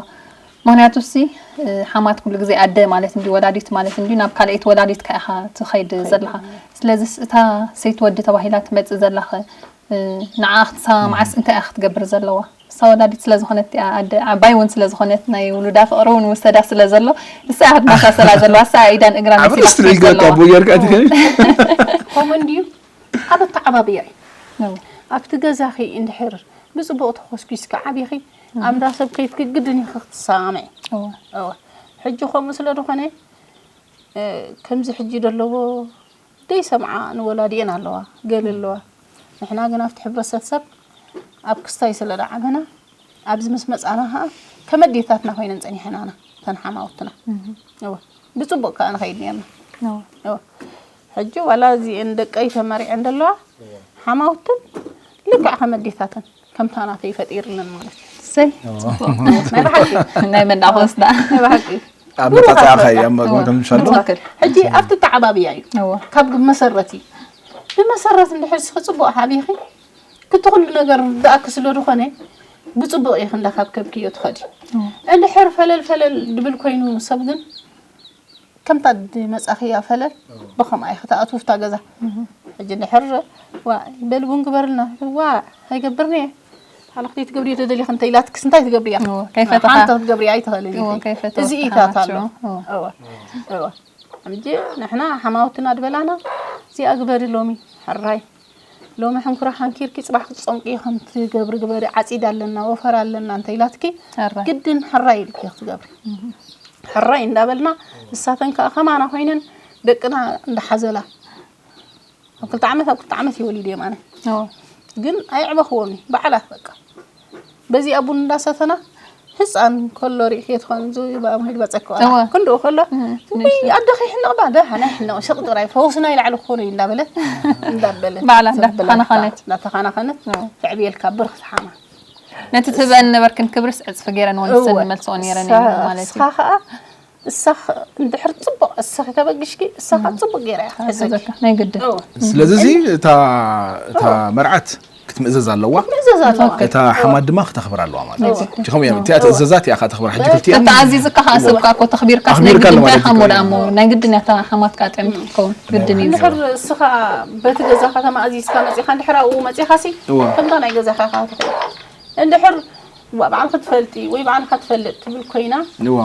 ምክንያቱ ሲ፣ እ፣ ሓማት ኩሉ ግዜ ኣደ ማለት እንድዩ፣ ወላዲት ማለት እንድዩ፣ ናብ ካልኣይቲ ወላዲት ከ ኢኻ ትኸይድ ዘለኻ። ስለዚ እታ ሰይቲ ወዲ ተባሂላ ትመጽእ ዘላ ኸ፣ እ፣ ንዓ ክትሰማምዓስ እንታይ እያ ክትገብር ዘለዋ? እሳ ወላዲት ስለ ዝኾነት እያ፣ ኣደ ዓባይ እውን ስለ ዝኾነት፣ ናይ ውሉዳ ፍቕሪ እውን ውሰዳ ስለ ዘሎ፣ እሳ እያ ክትመሳሰላ ዘለዋ። እሳ ኢዳን እግራን ኣብ መሲላ ርእሲ ክትከይድ ልዕሊ ገርካ ዘለዋ። ኣቦ ጌርካ ትኸይድ ከምኡ እንድዩ ኣብ ኣተዓባብያ እዩ። ነው። ኣብቲ ገዛኺ እንድሕር ብፅቡቕ ተኾስኲስኪ ዓቢኺ ኣብ እንዳ ሰብ ከይትክግድን ኢኺ ክትሰማምዒ። እወ። እወ። ሕጂ ከምኡ ስለ ዝኾነ እ፣ ከምዚ ሕጂ ደለዎ ደይሰምዓ ንወላዲኤን ኣለዋ ገለ ኣለዋ። ንሕና ግን ኣብቲ ሕብረተሰብ ኣብ ክስታይ ስለ ደዓበና ኣብዚ ምስ መጻና ኸዓ ከም ኣዴታትና ኮይነን ጸኒሐናና እተን ሓማውትና። እወ። ብጽቡቕ ከኣ ንኸይድ ነርና። ነው። እወ። ሕጂ ዋላ እዚኤን ደቀይ ተመሪዐን ደለዋ ሓማውትን ልክዕ ከም ኣዴታተን ከምታ ናተይ ፈጢርለን ማለት እዩ። ሰይ ናይ ብሓቂ ናይ መንዳ ክወስዳ። ናይ ብሓቂ ኣብ መጻጻእኻ ብሩኻት እያ በቃ። መግቢ ከም ዝፈልጡ ትኽክል። ሕጂ ኣብቲ ተዓባብያ እዩ እወ። ካብ መሰረቲ ብመሰረት እንድሕር ስኺ ጽቡቕ ሓቢኺ ክቲ ኩሉ ነገር ርዳእኪ ስለ ዝኾነ ብጽቡቕ ኢኺ እንዳካብከብክዮ ትኸዲ። እንድሕር ፈለል ፈለል ድብል ኮይኑ ሰብ ግን ከምታ ድመጻኽያ ፈለል ብኸምኣ ኢኺ ትኣትዉ ፍታ ገዛ። ሕጂ እንድሕር ዋ በል ቡን ግበርልና ዋ ኣይገብርኒ እየ። ሓለኽቲ ትገብሪ ተደሊኺ እንተ ኢላትክስ እንታይ ትገብርያ? እወ፣ ከይፈተኻ። ሓንቲ ክትገብሪ ኣይትኽእልን እወ፣ ኢኺ። ከይፈተኻ እዚ ሓማት ኢታት ኣሎ። ሽዑ፣ እወ። እወ፣ እወ። ሕጂ ንሕና ሓማውትና ድበላና እዚኣ ግበሪ ሎሚ ሕራይ ሎሚ ሕንኩራ ሓንኪርኪ ጽባሕ ክትጸምቂ ከም ትገብሪ ግበሪ ዓጺድ ኣለና ወፈር ኣለና እንተ ኢላትኪ ሕራይ። ግድን ሕራይ ኢልኪ ክትገብሪ ሕራይ እንዳበልና ንሳተን ከኣ ከማና ኮይነን ደቅና እንዳሓዘላ ኣብ ክልተ ዓመት ኣብ ክልተ ዓመት ይወሊድ የማነ እወ። ግን ኣይዕበኽዎን ባዕላት በቃ በዚኣ ቡን እንዳሰተና ህፃን ከሎ ሪእክዮ ትኾን እዚ ብኣምሂድ በፀክ እወ። ክንድኡ ከሎ እም፣ እይ ኣደኺ ይሕነቕ ባ ደሓና ይሕነቕ ሽቕ ጥራይ ፈውስና ይላዕሊ ክኾኑ እዩ እንዳበለት እንዳበለት ባዕላ ተብላ እንዳተኻናኸነት። እንዳተኻናኸነት እወ። ትዕብየልካ ብርኽ ትሓማ ነቲ ትህበን ነበርክን ክብርስ ዕፅፊ ገይረን ወንስን እወ። መልስኦ ነይረን እሳ- ማለት እዩ። እስኻ ኸዓ እሳ ኸ- እንድሕር ፅቡቅ እስኺ ተበግሽኪ እሳ ኸ ፅቡቅ ገይራ እያ ትሕዘኪ ሓዘካ ናይ ግድን። እወ። ስለዚ እዚ እታ እታ መርዓት ክትምእዘዝ ኣለዋ ምእዘዝ ኣለዋ እታ ሓማት ድማ ክተኽብር ኣለዋ ማለት እዩ እወ። ከምኡ እዮም እቲኣ ትእዘዛት እያ ከዓ ተኽብር ሕጂ ክልቲኣ እንተ ኣዚዝካ ከዓ ሰብ ከዓ እኮ ተኽቢርካ ኣኽቢርካ ኣሎ ማለት እዩ። ሓሞ ደኣ እሞ ናይ ግድን እያ እታ ሓማት ከዓ ጥዕምቲ ክትከውን ግድን እዩ። እንድሕር እስኻ በቲ ገዛኻ ተማእዚዝካ መፂኻ እንድሕር ኣብኡ መፂኻሲ እወ። ከምታ ናይ ገዛኻ ከዓ ትኽእል እንድሕር ዋ ባዕልኺ ትፈልጢ ወይ ባዕልኻ ትፈልጥ ትብል ኮይና እዋ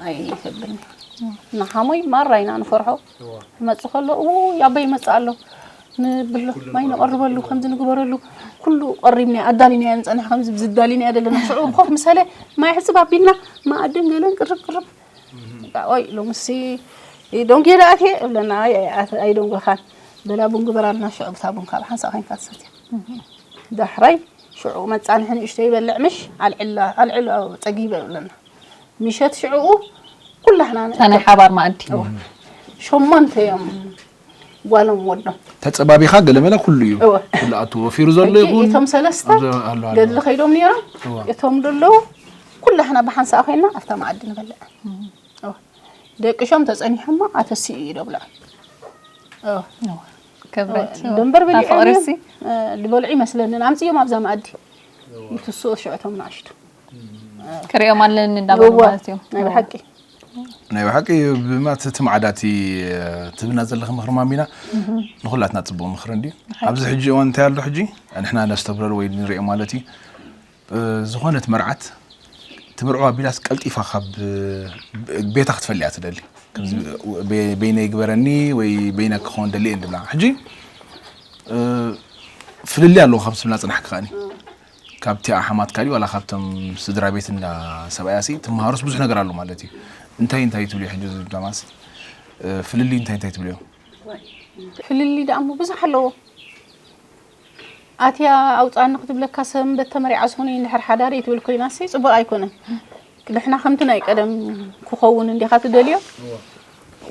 ኣይሕብን ንሓሞይ ማራ ኢና ንፈርሖ ክመፅእ ከሎ እው ኣቦይ ይመፅእ ኣሎ ንብሎ ማይ ነቐርበሉ ከምዚ ንግበረሉ ኩሉ ቀሪብና ኣዳሊና ንፀንሕ ከምዚ ዝዳሊና ዘለና ሽዑ ኮፍ ምሳለ ማይ ሕፅብ ኣቢልና መኣድን ገለን ቅርብ ቅርብ ኦይ ሎምሲ ዶንጌ ደኣትየ እብለና ኣይዶንጎኻን በላ ቡን ግበራልና ሽዑ ብታ ቡን ካብ ሓንሳ ኮይንካ ትሰትያ ዳሕራይ ሽዑ መፃንሒ ንእሽቶ ይበልዕ ምሽ ኣልዕላ ኣልዕሎ ፀጊበ ይብለና ምሸት ሽዑኡ ኩላህና እታ ናይ ሓባር መኣዲ ሸሞንተ እዮም ጓሎም ወዶም ተፀባቢኻ ገለመለ ኩሉ እዩ እወ። ኩሉ ኣቱ ወፊሩ ዘሎ ሕጂ ይኹን እቶም ሰለስተ ኣብዚ ኣሎ ኣሎ። ገድሊ ከይዶም ነይሮም እወ። እቶም ደለዉ ኩላህና ብሓንሳእ ኮይና ኣብታ መኣዲ ንበልዕ እወ። ደቂሾም ተፀኒሖሞ ኣተሲኡ እዩ ደብልዖም እወ። ክብረት ደንበር ኣፍቕሪ በሊዖም ሲ ዝበልዑ ይመስለንን ኣምፅኦም ኣብዛ መኣዲ ይትስኡ ሽዑቶም ንኣሽቱ ክሪኦም ኣለኒ እንዳበሉ እወ። ማለት እዮም። ናይ ብሓቂ ናይ ብሓቂ ብማት እቲ ማዕዳቲ ትብና ዘለኺ ምኽሪ ማሚና ንኹላትና ፅቡቅ ምኽሪ እንድዩ ኣብዚ ሕጂ እዋን እንታይ ኣሎ ሕጂ ንሕና ነስተብረሉ ወይ ንሪኦ ማለት እዩ እ፣ ዝኾነት መርዓት ትምርዖ ኣቢላስ ቀልጢፋ ካብ እ፣ ቤታ ክትፈልያ ትደሊ ከምዚ በ- በይነይ ግበረኒ ወይ በይነ ክኸውን ደሊ እየ እንድብላ ሕጂ እ፣ ፍልልይ ኣለዎ ካብ ስብልና ፅናሕኪ ከኣኒ ካብቲ ኣሓማትካ ድዩ ዋላ ካብቶም ስድራ ቤት እንዳ ሰብኣያ ሲ ትመሃሩስ ብዙሕ ነገር ኣሎ ማለት እዩ እንታይ እንታይ ትብልዮ ሕጂ ዳማስ እ፣ ፍልልይ እንታይ እንታይ ትብልዮ ፍልልይ ደኣ እሞ ብዙሕ ኣለዎ ኣትያ ኣውፃኒ ክትብለካ ሰንበት ተመሪዓ ስኹኒ እንድሕር ሓዳሪ ትብል ኮይናሲ ፅቡቅ ኣይኮነን። ንሕና ከምቲ ናይ ቀደም ክኸውን እንዲኻ ትደልዮ?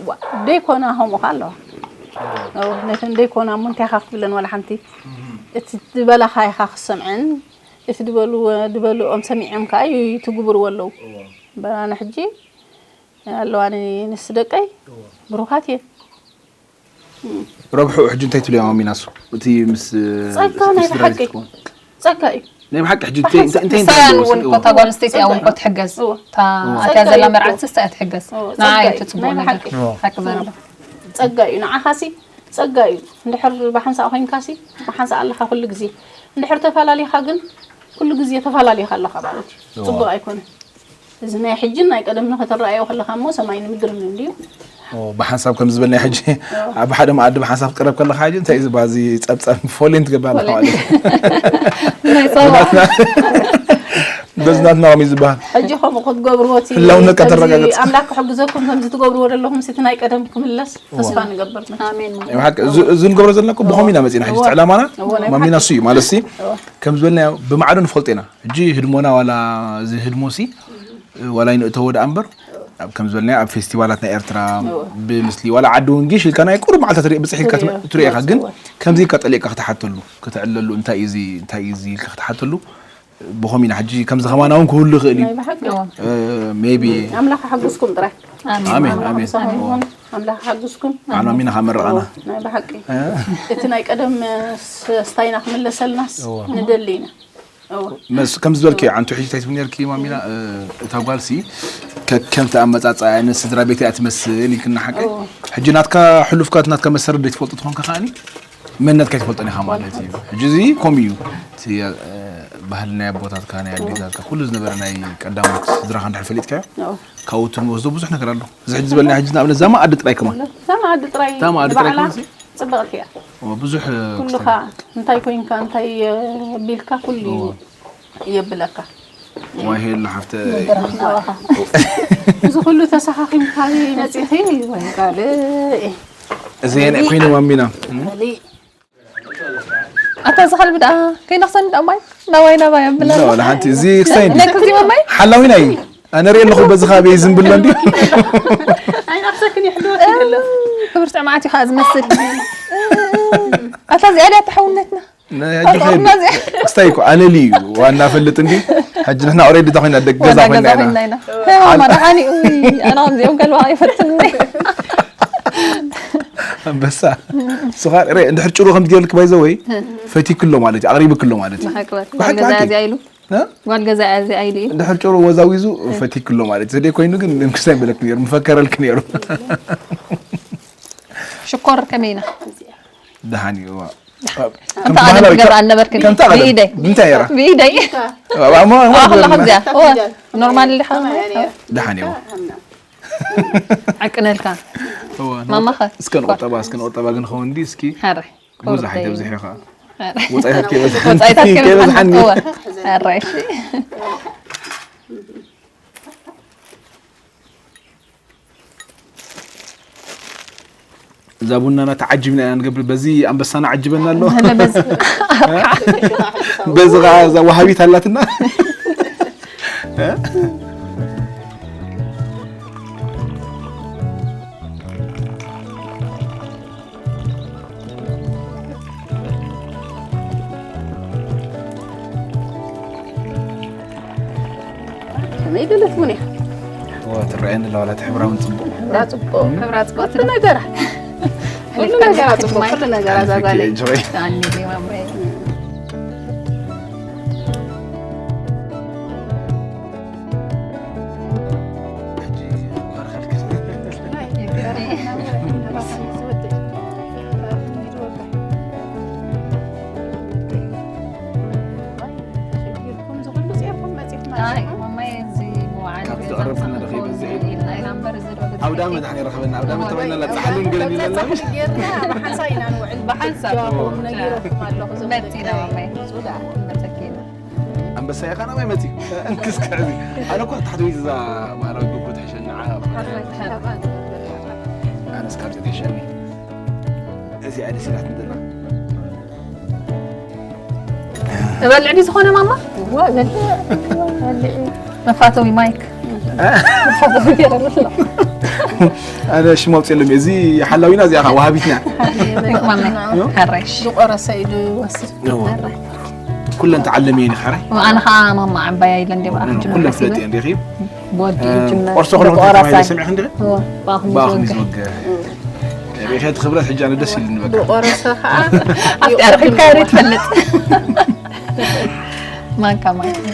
ዋ፣ ደይኮና ከምኡ ከ ኣለዋ። ነተን ደይኮና እሞ እንታይ ኢኻ ክትብለን ዋላ ሓንቲ። እቲ ዝበላኻ ኢኻ ክሰምዐን፣ እቲ ዝበሉ ዝበልኦም ሰሚዖም ከኣ ይትግብርዎ ኣለዉ። በራና ሕጂ ኣለዋ ንስ ደቀይ ብሩኻት እየን። ረብሑ ሕጂ እንታይ ትብልያ ማሚናሱ? እቲ ምስ ጸጋ ናይ ብሓቂ ጸጋ እዩ። ናይ ብሓቂ ሕጂ እንታይ እንታይ እንታይ ሰያን እውን ኮታ ጓል ኣንስተይቲ እውን ኮ ትሕገዝ። እታ ኣትያ ዘላ መርዓት ስስታ ትሕገዝ። ንዓ እዩ ትጽቡቅ ነገር። ሓቂ ዘረባ። ጸጋ እዩ ንዓኻሲ ጸጋ እዩ። እንድሕር ብሓንሳእ ኮይንካሲ ብሓንሳእ ኣለኻ ኩሉ ግዜ። እንድሕር ተፈላለኻ ግን ኩሉ ግዜ ተፈላለኻ ኣለኻ ማለት እዩ። ጽቡቅ ኣይኮነን። እዚ ናይ ሕጅን ናይ ቀደምን ከተረኣዮ ከለኻ እሞ ሰማይን ምድርን እንድዩ። ኦ፣ ብሓንሳብ ከም ዝበልና ሕጂ ኣብ ሓደ መኣዲ ብሓንሳብ ክትቀረብ ከለኻ ሕጂ እንታይ እዩ ዝባ እዚ ጸብጸብ ፎሌን ትገብር ኣለኻ ማለት እዩ። ናይ ጸባ። ናትና- በዚ ናትና ከምኡ እዩ ዝበሃል። ሕጂ ከምኡ ክትገብርዎ እቲ ህላውነት ከምዚ ከተረጋግጽ። ኣምላክ ክሕግዘኩም ከምዚ ትገብርዎ ዘለኹም እቲ ናይ ቀደም ክምለስ ተስፋ ንገብር። ኣሜን። ናይ ብሓቂ እዚ- እዚ ንገብሮ ዘለና እኮ ብኸምኡ ኢና መጺና ሕጂ እቲ ዕላማና እዎ፣ ናይ ማሚና እሱ እዩ ማለት ሲ ከም ዝበልናዮ ብማዕዶ ንፈልጦ ኢና። ሕጂ ህድሞና ዋላ እዚ ህድሞ ሲ ዋላ ይንእተዎ ደኣ እምበር ኣብ ከም ዝበልናዮ ኣብ ፌስቲቫላት ናይ ኤርትራ ብምስሊ ዋላ ዓዲ እውን ጊሽ ኢልካ ናይ ቁሩብ መዓልታት ርኢ ብፅሕ ኢልካ ትሪኦ ኢኻ ግን ከምዚ ኢልካ ጠሊቕካ ክትሓተሉ ክትዕለሉ እንታይ እዩ እዚ እንታይ እዩ እዚ ኢልካ ክትሓተሉ ብኸም ኢና ሕጂ ከምዚ ከማና እውን ክህሉ ይኽእል እዩ ናይ ብሓቂ ሜቢ ኣምላኽ ሓግዝኩም ጥራይ ኣሜን ኣሜን ምሳኹም ይኹን ኣምላኽ ሓግዝኩም ኣልማሚና ካብ መረቓና ናይ ብሓቂ እቲ ናይ ቀደም ስታይና ክምለሰልናስ ንደሊ ኢና እወ። መስ ከም ዝበልክዮ ዓንቱ ሕጂ እንታይ ትብል ነርኪ ማሚና እ፣ እታ ጓልሲ ከ- ከምቲ ኣመፃፅኣ ንስድራ ቤት እያ ትመስል ኢልክና ሓቀይ እወ። ሕጂ ናትካ ሕሉፍካ ናትካ መሰረት ዘይትፈልጡ ትኾንካ ከዓኒ መንነትካ ኣይትፈልጦን ኢኻ ማለት እዩ ሕጂ እዚ ከምኡ እዩ እቲ እ፣ ባህሊ ናይ ኣቦታትካ ናይ ኣዴታትካ ኩሉ ዝነበረ ናይ ቀዳሞት ስድራኻ እንድሕር ፈሊጥካዮ እወ። ካብኡ ትንወስዶ ብዙሕ ነገር ኣሎ እዚ ሕጂ ዝበልና ሕጂ ንኣብነት እዛ መኣዲ ጥራይ ከማን እዛ መኣዲ ጥራይ እዛ መኣዲ ጥራይ ንባዕላ ከማን ጽብቕቲ እያ። እወ፣ ብዙሕ ኩልኻ እንታይ ኮይንካ እንታይ ቢልካ ኩሉ እዩ የብለካ። ዋይ ሄሉ ሓፍተይ እዚ ኩሉ ተሰኻኺምካ መፂኺ ወይ ካልእ እዚ የንዕ ኮይኑ ማሚና ኣታ ዝኸልቢ ደኣ ከይነኽሰኒ ደኣ ማይ ናባይ ናባይ ኣብላ ላ ወላ ሓንቲ እዚ ክሳይ እንዲ ነክዚ ማይ ሓላዊና እዩ ኣነ ሪኤ ኣለኹ በዚ ከባቢ ዝንብሎ እንዲ ኣይናኽሰክን ይሕልወክ ይለ ክብርቲ መዓት እዩ ከዓ ዝመስል ኣታ እዚኣ ድያ ተሓውነትና ናይ ሕጂ ኸይድ ክስታይ እኮ ኣለሊ እዩ ዋና ፈልጥ እንዲ ሕጂ ንሕና ኦሬዲ እታ ኮይና ደገ ገዛ ኮይና ኢና ኮይና ኢና ሄማ ደሓኒ እይ ኣና ከምዚኦም ከልባ ይፈትኒ ኣንበሳ ስኻ ረ እንድሕር ጭሩ ከም ትገብልክ ባይዘ ወይ ፈቲክሎ ማለት እዩ ኣቕሪብክሎ ማለት እዩ ብሓቂ በል። ጓል ገዛ እያ እዚኣ ኢሉ እ? ጓል ገዛ እያ እዚኣ ኢሉ እዩ እንድሕር ጭሩ ወዛዊዙ ፈቲክሎ ማለት እዩ ዘደይ ኮይኑ ግን ንምክስታይ በለክ ነይሩ ምፈከረልክ ነይሩ ሽኮር ከመይ ኢና ደሓን እዩ እዋ። እንተ ኣነ ክትገብር ኣልነበርክን ከምቲ ኣቐደም። ብኢደይ እንታይ እያ? ብኢደይ እዋ፣ እሞ- እሞ ኣዋ ከላ ገበርና። ከምዚኣ እወ ኖርማል ኢኻ ደሓን እዩ። ዓቅነልካ እዋ፣ ማማኸ? እስከ ንቁጠባ፣ እስከ ንቁጠባ ግን ኸውን እንዲ እስኪ ሓራይ ብዙሕ ኣይተብዝሒ ኢኻ። ወፃኢታት ከይበዝሓኒ። ወፃኢታት ከይበዝሓኒ። እወ። ሓራይ እሺ። እዛ ቡናና ተዓጅብና ኢና ንገብር በዚ ኣንበሳና ዓጅበና ኣሎ በዚ ከዓ እዛ ዋሃቢት ኣላትና ከመይ ገለት እውን እያ ትረአየኒ ኣለዋ ላቲ ሕብራውን ፅቡቅ ክብራ ፅቡቅ ክብራ ፅቡቅ ትነገራ ኩሉ ነገራ ፅቡቅ ኩሉ ነገራ ዛጓለይ ኣውዳመ ድሓን ይረኸበና ኣውዳመ ተባይና ፃሕልን ገለን ይለና ሓንሳ ኢና ንውዕል ብሓንሳ ነጊረኩም ኣለኹ መፂና መፀኪና ኣንበሳ ኢኻ ናባይ መፂ እንክስክዕ እዚ ኣነ እኳ ታሕቲ ወይ እዛ ባህላዊ ጎጎ ትሕሸኒ ዓረብ ኣነስ ካብዚ ትሕሸኒ እዚኣ ደስ ኢላትኒ ዘላ እበልዕ ድዩ ዝኾነ ማማ? እዋ፣ በልዕ፣ እዋ፣ በልዕ። መፋተዊ ማይክ። መፋተዊ ገይረ ኣሎ። ኣነ ሽም ኣውፅኤሎም እየ። እዚ ሓላዊና እዚኣ ከዓ ወሃቢትና። ማማ፣ ሕራይ። ዝቆረሰ እዩ ዝወስድ። ኩለን ተዓለሚ እየን ሕራይ። ኣነ ከዓ ማማ ዓባያ ኢለ እንደ በዓል ኩለን ፍለጥ እየን ዲኺ? ብወዲ እዩ ጅምር። ቆርሶ ክነ ብቆራሳይ። ሰሚዕኺ እንዲኺ? እዎ፣ ብኣኹም ብኣኹም ዝወግሕ። ዝወግሕ። ርኢኸ እቲ ክብረት ሕጂ ኣነ ደስ ኢሉ ንበቃ። ብቆረሰ ከዓ ኣብቲ ኣርሒብካ ሬት ፈልጥ። ማንካ ማንካ።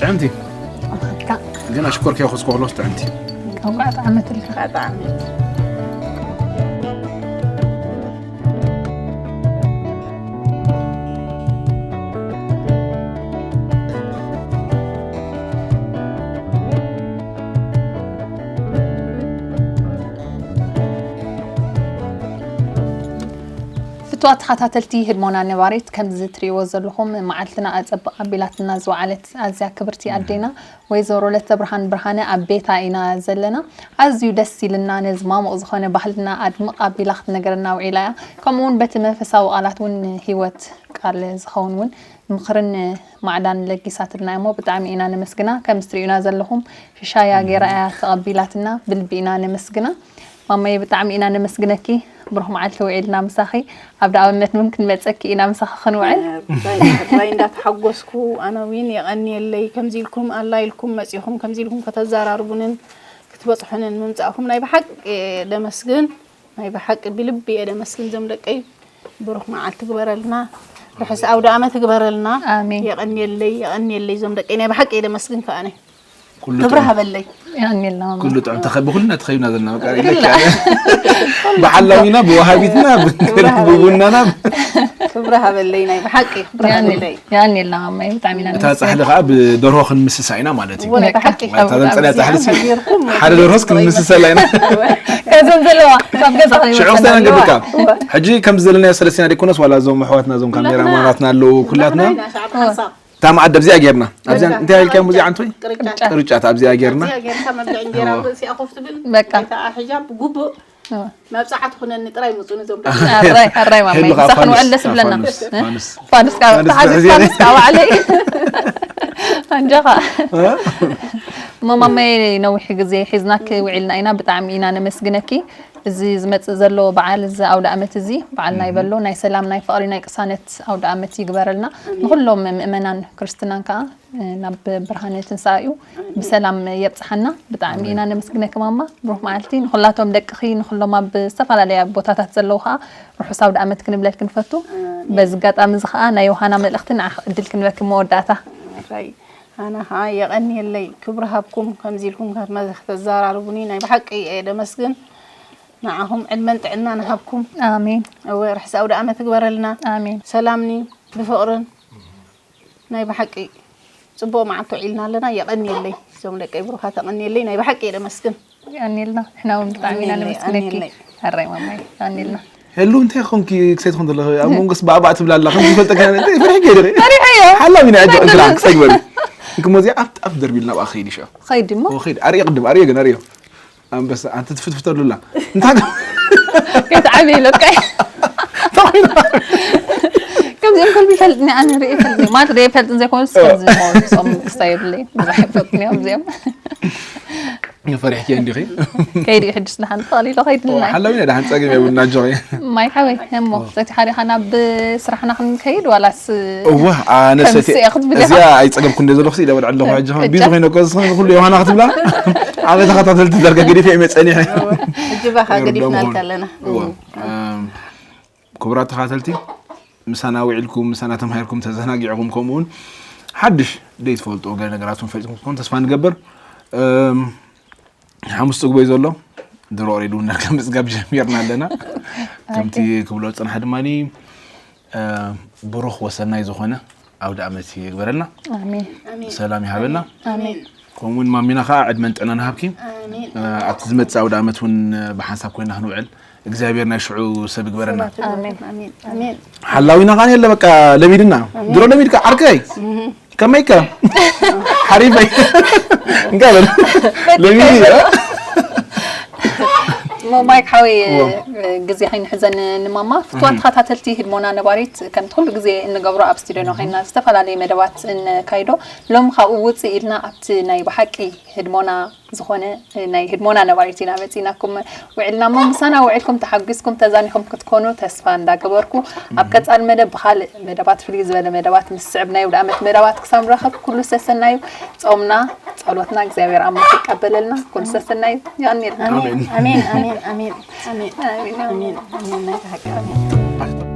ጥዕምቲ ግን ኣሽኮር ከይኮስኮ ከሎስ ጥዕምቲ። እንኳዕ ጣዕመትልካ። ጣዕሚ ፍትዋት ተኸታተልቲ ህድሞና ነባሪት፣ ከምዚ ትሪእዎ ዘለኹም መዓልትና ኣጸብቕ ኣቢላትና ዝወዓለት ኣዝያ ክብርቲ ኣዴና ወይዘሮ ለተብርሃን ብርሃነ ኣብ ቤታ ኢና ዘለና። ኣዝዩ ደስ ኢልና ነዚ ማሙቕ ዝኾነ ባህልና ኣድምቕ ኣቢላ ክትነግረና ውዒላ እያ። ከምኡ እውን በቲ መንፈሳዊ ቃላት እውን ህይወት ቃል ዝኸውን እውን ምኽርን ማዕዳን ለጊሳትልና እሞ ብጣዕሚ ኢና ነመስግና። ከምዚ ትሪኡና ዘለኹም ሽሻያ ገይራ እያ ተቐቢላትና፣ ብልቢ ኢና ነመስግና። ማማየ ብጣዕሚ ኢና ነመስግነኪ። ብሩኽ መዓልቲ ውዒልና ምሳኺ። ኣብ ደኣ ኣመት እውን ክንመፀኪ ኢና ምሳኺ ክንውዕል። ራይ እንዳተሓጎስኩ ኣነ እውን የቐንየለይ ከምዚ ኢልኩም ኣላ ኢልኩም መፂኹም ከምዚ ኢልኩም ከተዘራርቡንን ክትበፅሑንን ምምፃእኹም ናይ ብሓቂ ደመስግን ናይ ብሓቂ ብልቢ እየ ደመስግን ዞም ደቀይ ብሩኽ መዓልቲ ግበረልና ርሑስ ኣውደ ኣመት ግበረልና ኣሜን። የቐንየለይ የቐንየለይ ዞም ደቀይ ናይ ብሓቂ እየ ደመስግን ከኣነ ኩሉ ክብሪ ጥዑም- ሃበለይ የቐንየልና ማማ። ኩሉ ጥዑም ተኸ ብኩልና ተኸይብና ዘለና በቃ ኢለካ። ብሓላዊና ብወሃቢትና ብቡናና ክብሪ ሃበለይ ናይ ብሓቂ ክብሪ ሃበለይ የቐንየልና ማማየ ብጣዕሚ ኢና እታ ነመስግን። ፃሕሊ ከዓ ብደርሆ ክንምስሳ ኢና ማለት እዩ። ወላ ብሓቂ እታ ዘንፀለያ ፃሕሊ ሲ ሓቢርኩም ሓደ ደርሆስ ክንምስሰላ ኢና። ከምዘን ዘለዋ ካብ ገዛ ሽዑ ከይወፀና ክስታይ ኣለዋ። ንገብርካ ሕጂ ከምዚ ዘለና ሰለስቲና ደይኮነስ ዋላ እዞም ኣሕዋትና እዞም ካሜራማናትና ኣለዉ ኩላትና እታ መኣዲ ኣብዚኣ ጌርና ኣብዚኣ እንታይ ኢልካ ሙዚቃ ኣንቶይ ቅርጫት ቅርጫት ኣብዚኣ ጌርና እዚኣ ጌርካ መብልዒ እንጀራ ርእሲኣ ኮፍ ትብል በቃ። እታ ሕጃብ ጉቡእ መብፅዓ ትኾነኒ ጥራይ ምፁ ንዞም ደቂ ኣራይ ኣራይ ማማየ ሕልኻ ምሳኺ ፋኑስ ንውዕል ደስ ይብለና። ፋኑስ ፋኑስ ፋኑስ ካብ ፋኑስ ተሓዚዝ ብሕዚ ፋኑስ ካብ ባዕለይ ኣንጀኻ። እሞ ማማየ ነዊሕ ግዜ ሒዝናኪ ውዒልና ኢና ብጣዕሚ ኢና ነመስግነኪ። እዚ ዝመፅእ ዘሎ በዓል እዚ ኣውደ ኣመት እዚ በዓል ናይ በሎ ናይ ሰላም ናይ ፍቕሪ ናይ ቅሳነት ኣውደ ኣመት ይግበረልና። ንኩሎም ምእመናን ክርስትናን ከዓ ናብ ብርሃነ ትንሳኤኡ ብሰላም የብፅሓና። ብጣዕሚ ኢና ነመስግነኪ ማማ። ብሩኽ መዓልቲ ንኹላቶም ደቅኺ ንኹሎም ኣብ ዝተፈላለያ ቦታታት ዘለዉ ከዓ ርሑስ ኣውደ ኣመት ክንብለልኪ ንፈቱ። በዚ ኣጋጣሚ እዚ ከዓ ናይ ዮሃና መልእኽቲ ንዓኺ ዕድል ክንበኪ መወዳእታ። ራይ ኣነ ከዓ የቐንየለይ ክብሪ ሃብኩም ከምዚ ኢልኩም ከተዘራርቡኒ ናይ ብሓቂ እየ ደመስግን ንዓኹም ዕድመን ጥዕናን ሃብኩም ኣሜን እወ ርሕሲ ኣውደ ኣመት ግበረልና ኣሜን። ሰላምኒ ብፍቕርን ናይ ብሓቂ ፅቡቕ መዓልቲ ውዒልና ኣለና የቐንየለይ እዞም ደቀይ ብሩኻት የቐንየለይ ናይ ብሓቂ እየ ደመስግን ኣኒልና ንሕና እውን ብጣዕሚ ኢና ነመስግነኪ። ኣኒለይ። ኣራይ ማማይ ኣኒልና። ሄሉ እንታይ ኾንኪ ክሰይ ትኾን ዘለኺ ኣብ መንጎስ ባእባእ ትብላ ኣላ ከምዚ ፈልጠካ እንታይ ፈሪሕኪ ዲኺ ፈሪሐዮ። ሓላዊ ናይ ዕድል ፈሪሐዮ። እንትና ክሰይ ግበሪ እንክ ሞዚያ ኣብቲ ኣብቲ ደርቢልና ብኣ ክኸይድ ይሻ ኸይድ እሞ ኦ ኸይድ ኣርየ ቅድም ኣርየ ግን ኣርዮ ኣንበሳ ኣንቲ ትፍትፍተሉላ እንታይ ከይትዓብየ ኢለካ። ከምዚኦም ከልቢ ይፈልጥኒ ኣነ ርኢ ይፈልጥኒ ማለት ርኢ ይፈልጥን ዘይኮኑስ ከምዚ ሞሶም ክስታይ የብለይ ብዙሕ ይፈልጥኒ እዮም እዚኦም። ፈሪሕኪ እንዲኺ ከይድ እዩ ሕጅስ ንሓንቲ ተቐሊሎ ከይድልና እዩ። ሓላዊና ደሓን ፀገም የብልና ኣጆኺ ማይ ሓወይ እሞ ሰቲ ሓሪኻ ናብ ስራሕና ክንከይድ ዋላስ እዋ ኣነ ከም ሰቲ ስእያ ክትብል ኢኻ። እዚኣ ኣይፀገብኩ እንደ ዘለኹ ኢለ ወድዓ ኣለኹ ሕጂ ቢዚ ኮይነ ከዚ ኩሉ ዮሃና ክትብላ ኣነ ተኸታተልቲ ዳርጋ ገዲፈ ይመፀኒ ሕጂ ባኻ ገዲፍናልካ ኣለና እዋ እም፣ ክቡራት ተኸታተልቲ ምሳና ውዒልኩም ምሳና ተማሂርኩም ተዘናጊዕኩም ከምኡ እውን ሓድሽ ዘይትፈልጡ ገለ ነገራት እውን ፈሊጥኩም ትኾኑ ተስፋ ንገብር እም፣ ሓሙስ ፅግቦይ ዘሎ ድሮ ኦሬዲ እውን ዳርጋ ምፅጋብ ጀሚርና ኣለና ከምቲ ክብሎ ፅንሓ ድማ ብሩኽ ወሰናይ ዝኾነ ኣውደ ኣመት ይግበረልና ኣሜን ሰላም ይሃበልና ኣሜን ከምኡ እውን ማሚና ከዓ ዕድመን ጥዕናን ሃብኪ ኣሜን ኣብቲ ዝመፅእ ኣውደ ኣመት እውን ብሓንሳብ ኮይና ክንውዕል እግዚኣብሔር ናይ ሽዑ ሰብ ይግበረና ኣሜን ኣሜን ኣሜን ሓላዊና ከዓ የለ በቃ ለሚድና ድሮ ለሚድካ ዓርከይ ከመይከ ሓሪፈይ እንካ በል ለሚድ ማይክ ሓወይ፣ ግዜ ከይንሕዘን ንማማ። ፍትዋት ተኸታተልቲ ህድሞና ነባሪት፣ ከምቲ ኩሉ ግዜ እንገብሮ ኣብ ስቱድዮና ኮይና ዝተፈላለየ መደባት እንካይዶ። ሎም ካብኡ ውፅእ ኢልና ኣብቲ ናይ ብሓቂ ህድሞና ዝኾነ ናይ ህድሞና ነባሪት ኢና መፂናኩም ውዕልና እሞ ምሳና ውዕልኩም ተሓጒስኩም ተዛኒኹም ክትኮኑ ተስፋ እንዳገበርኩ፣ ኣብ ቀፃሊ መደብ ብኻልእ መደባት ፍልይ ዝበለ መደባት ምስ ስዕብናይ ውደ ዓመት መደባት ክሳብ ንራኸብ ኩሉ ሰሰናዩ። ፆምና ጸሎትና እግዚኣብሔር ኣምላኽ ይቀበለልና። ኩሉ ሰሰናዩ። የቐንየልና። ኣሜን። ኣሜን ኣሜን ኣሜን ኣሜን ኣሜን ኣሜን ኣሜን ናይ ተሓቂ ኣሜን።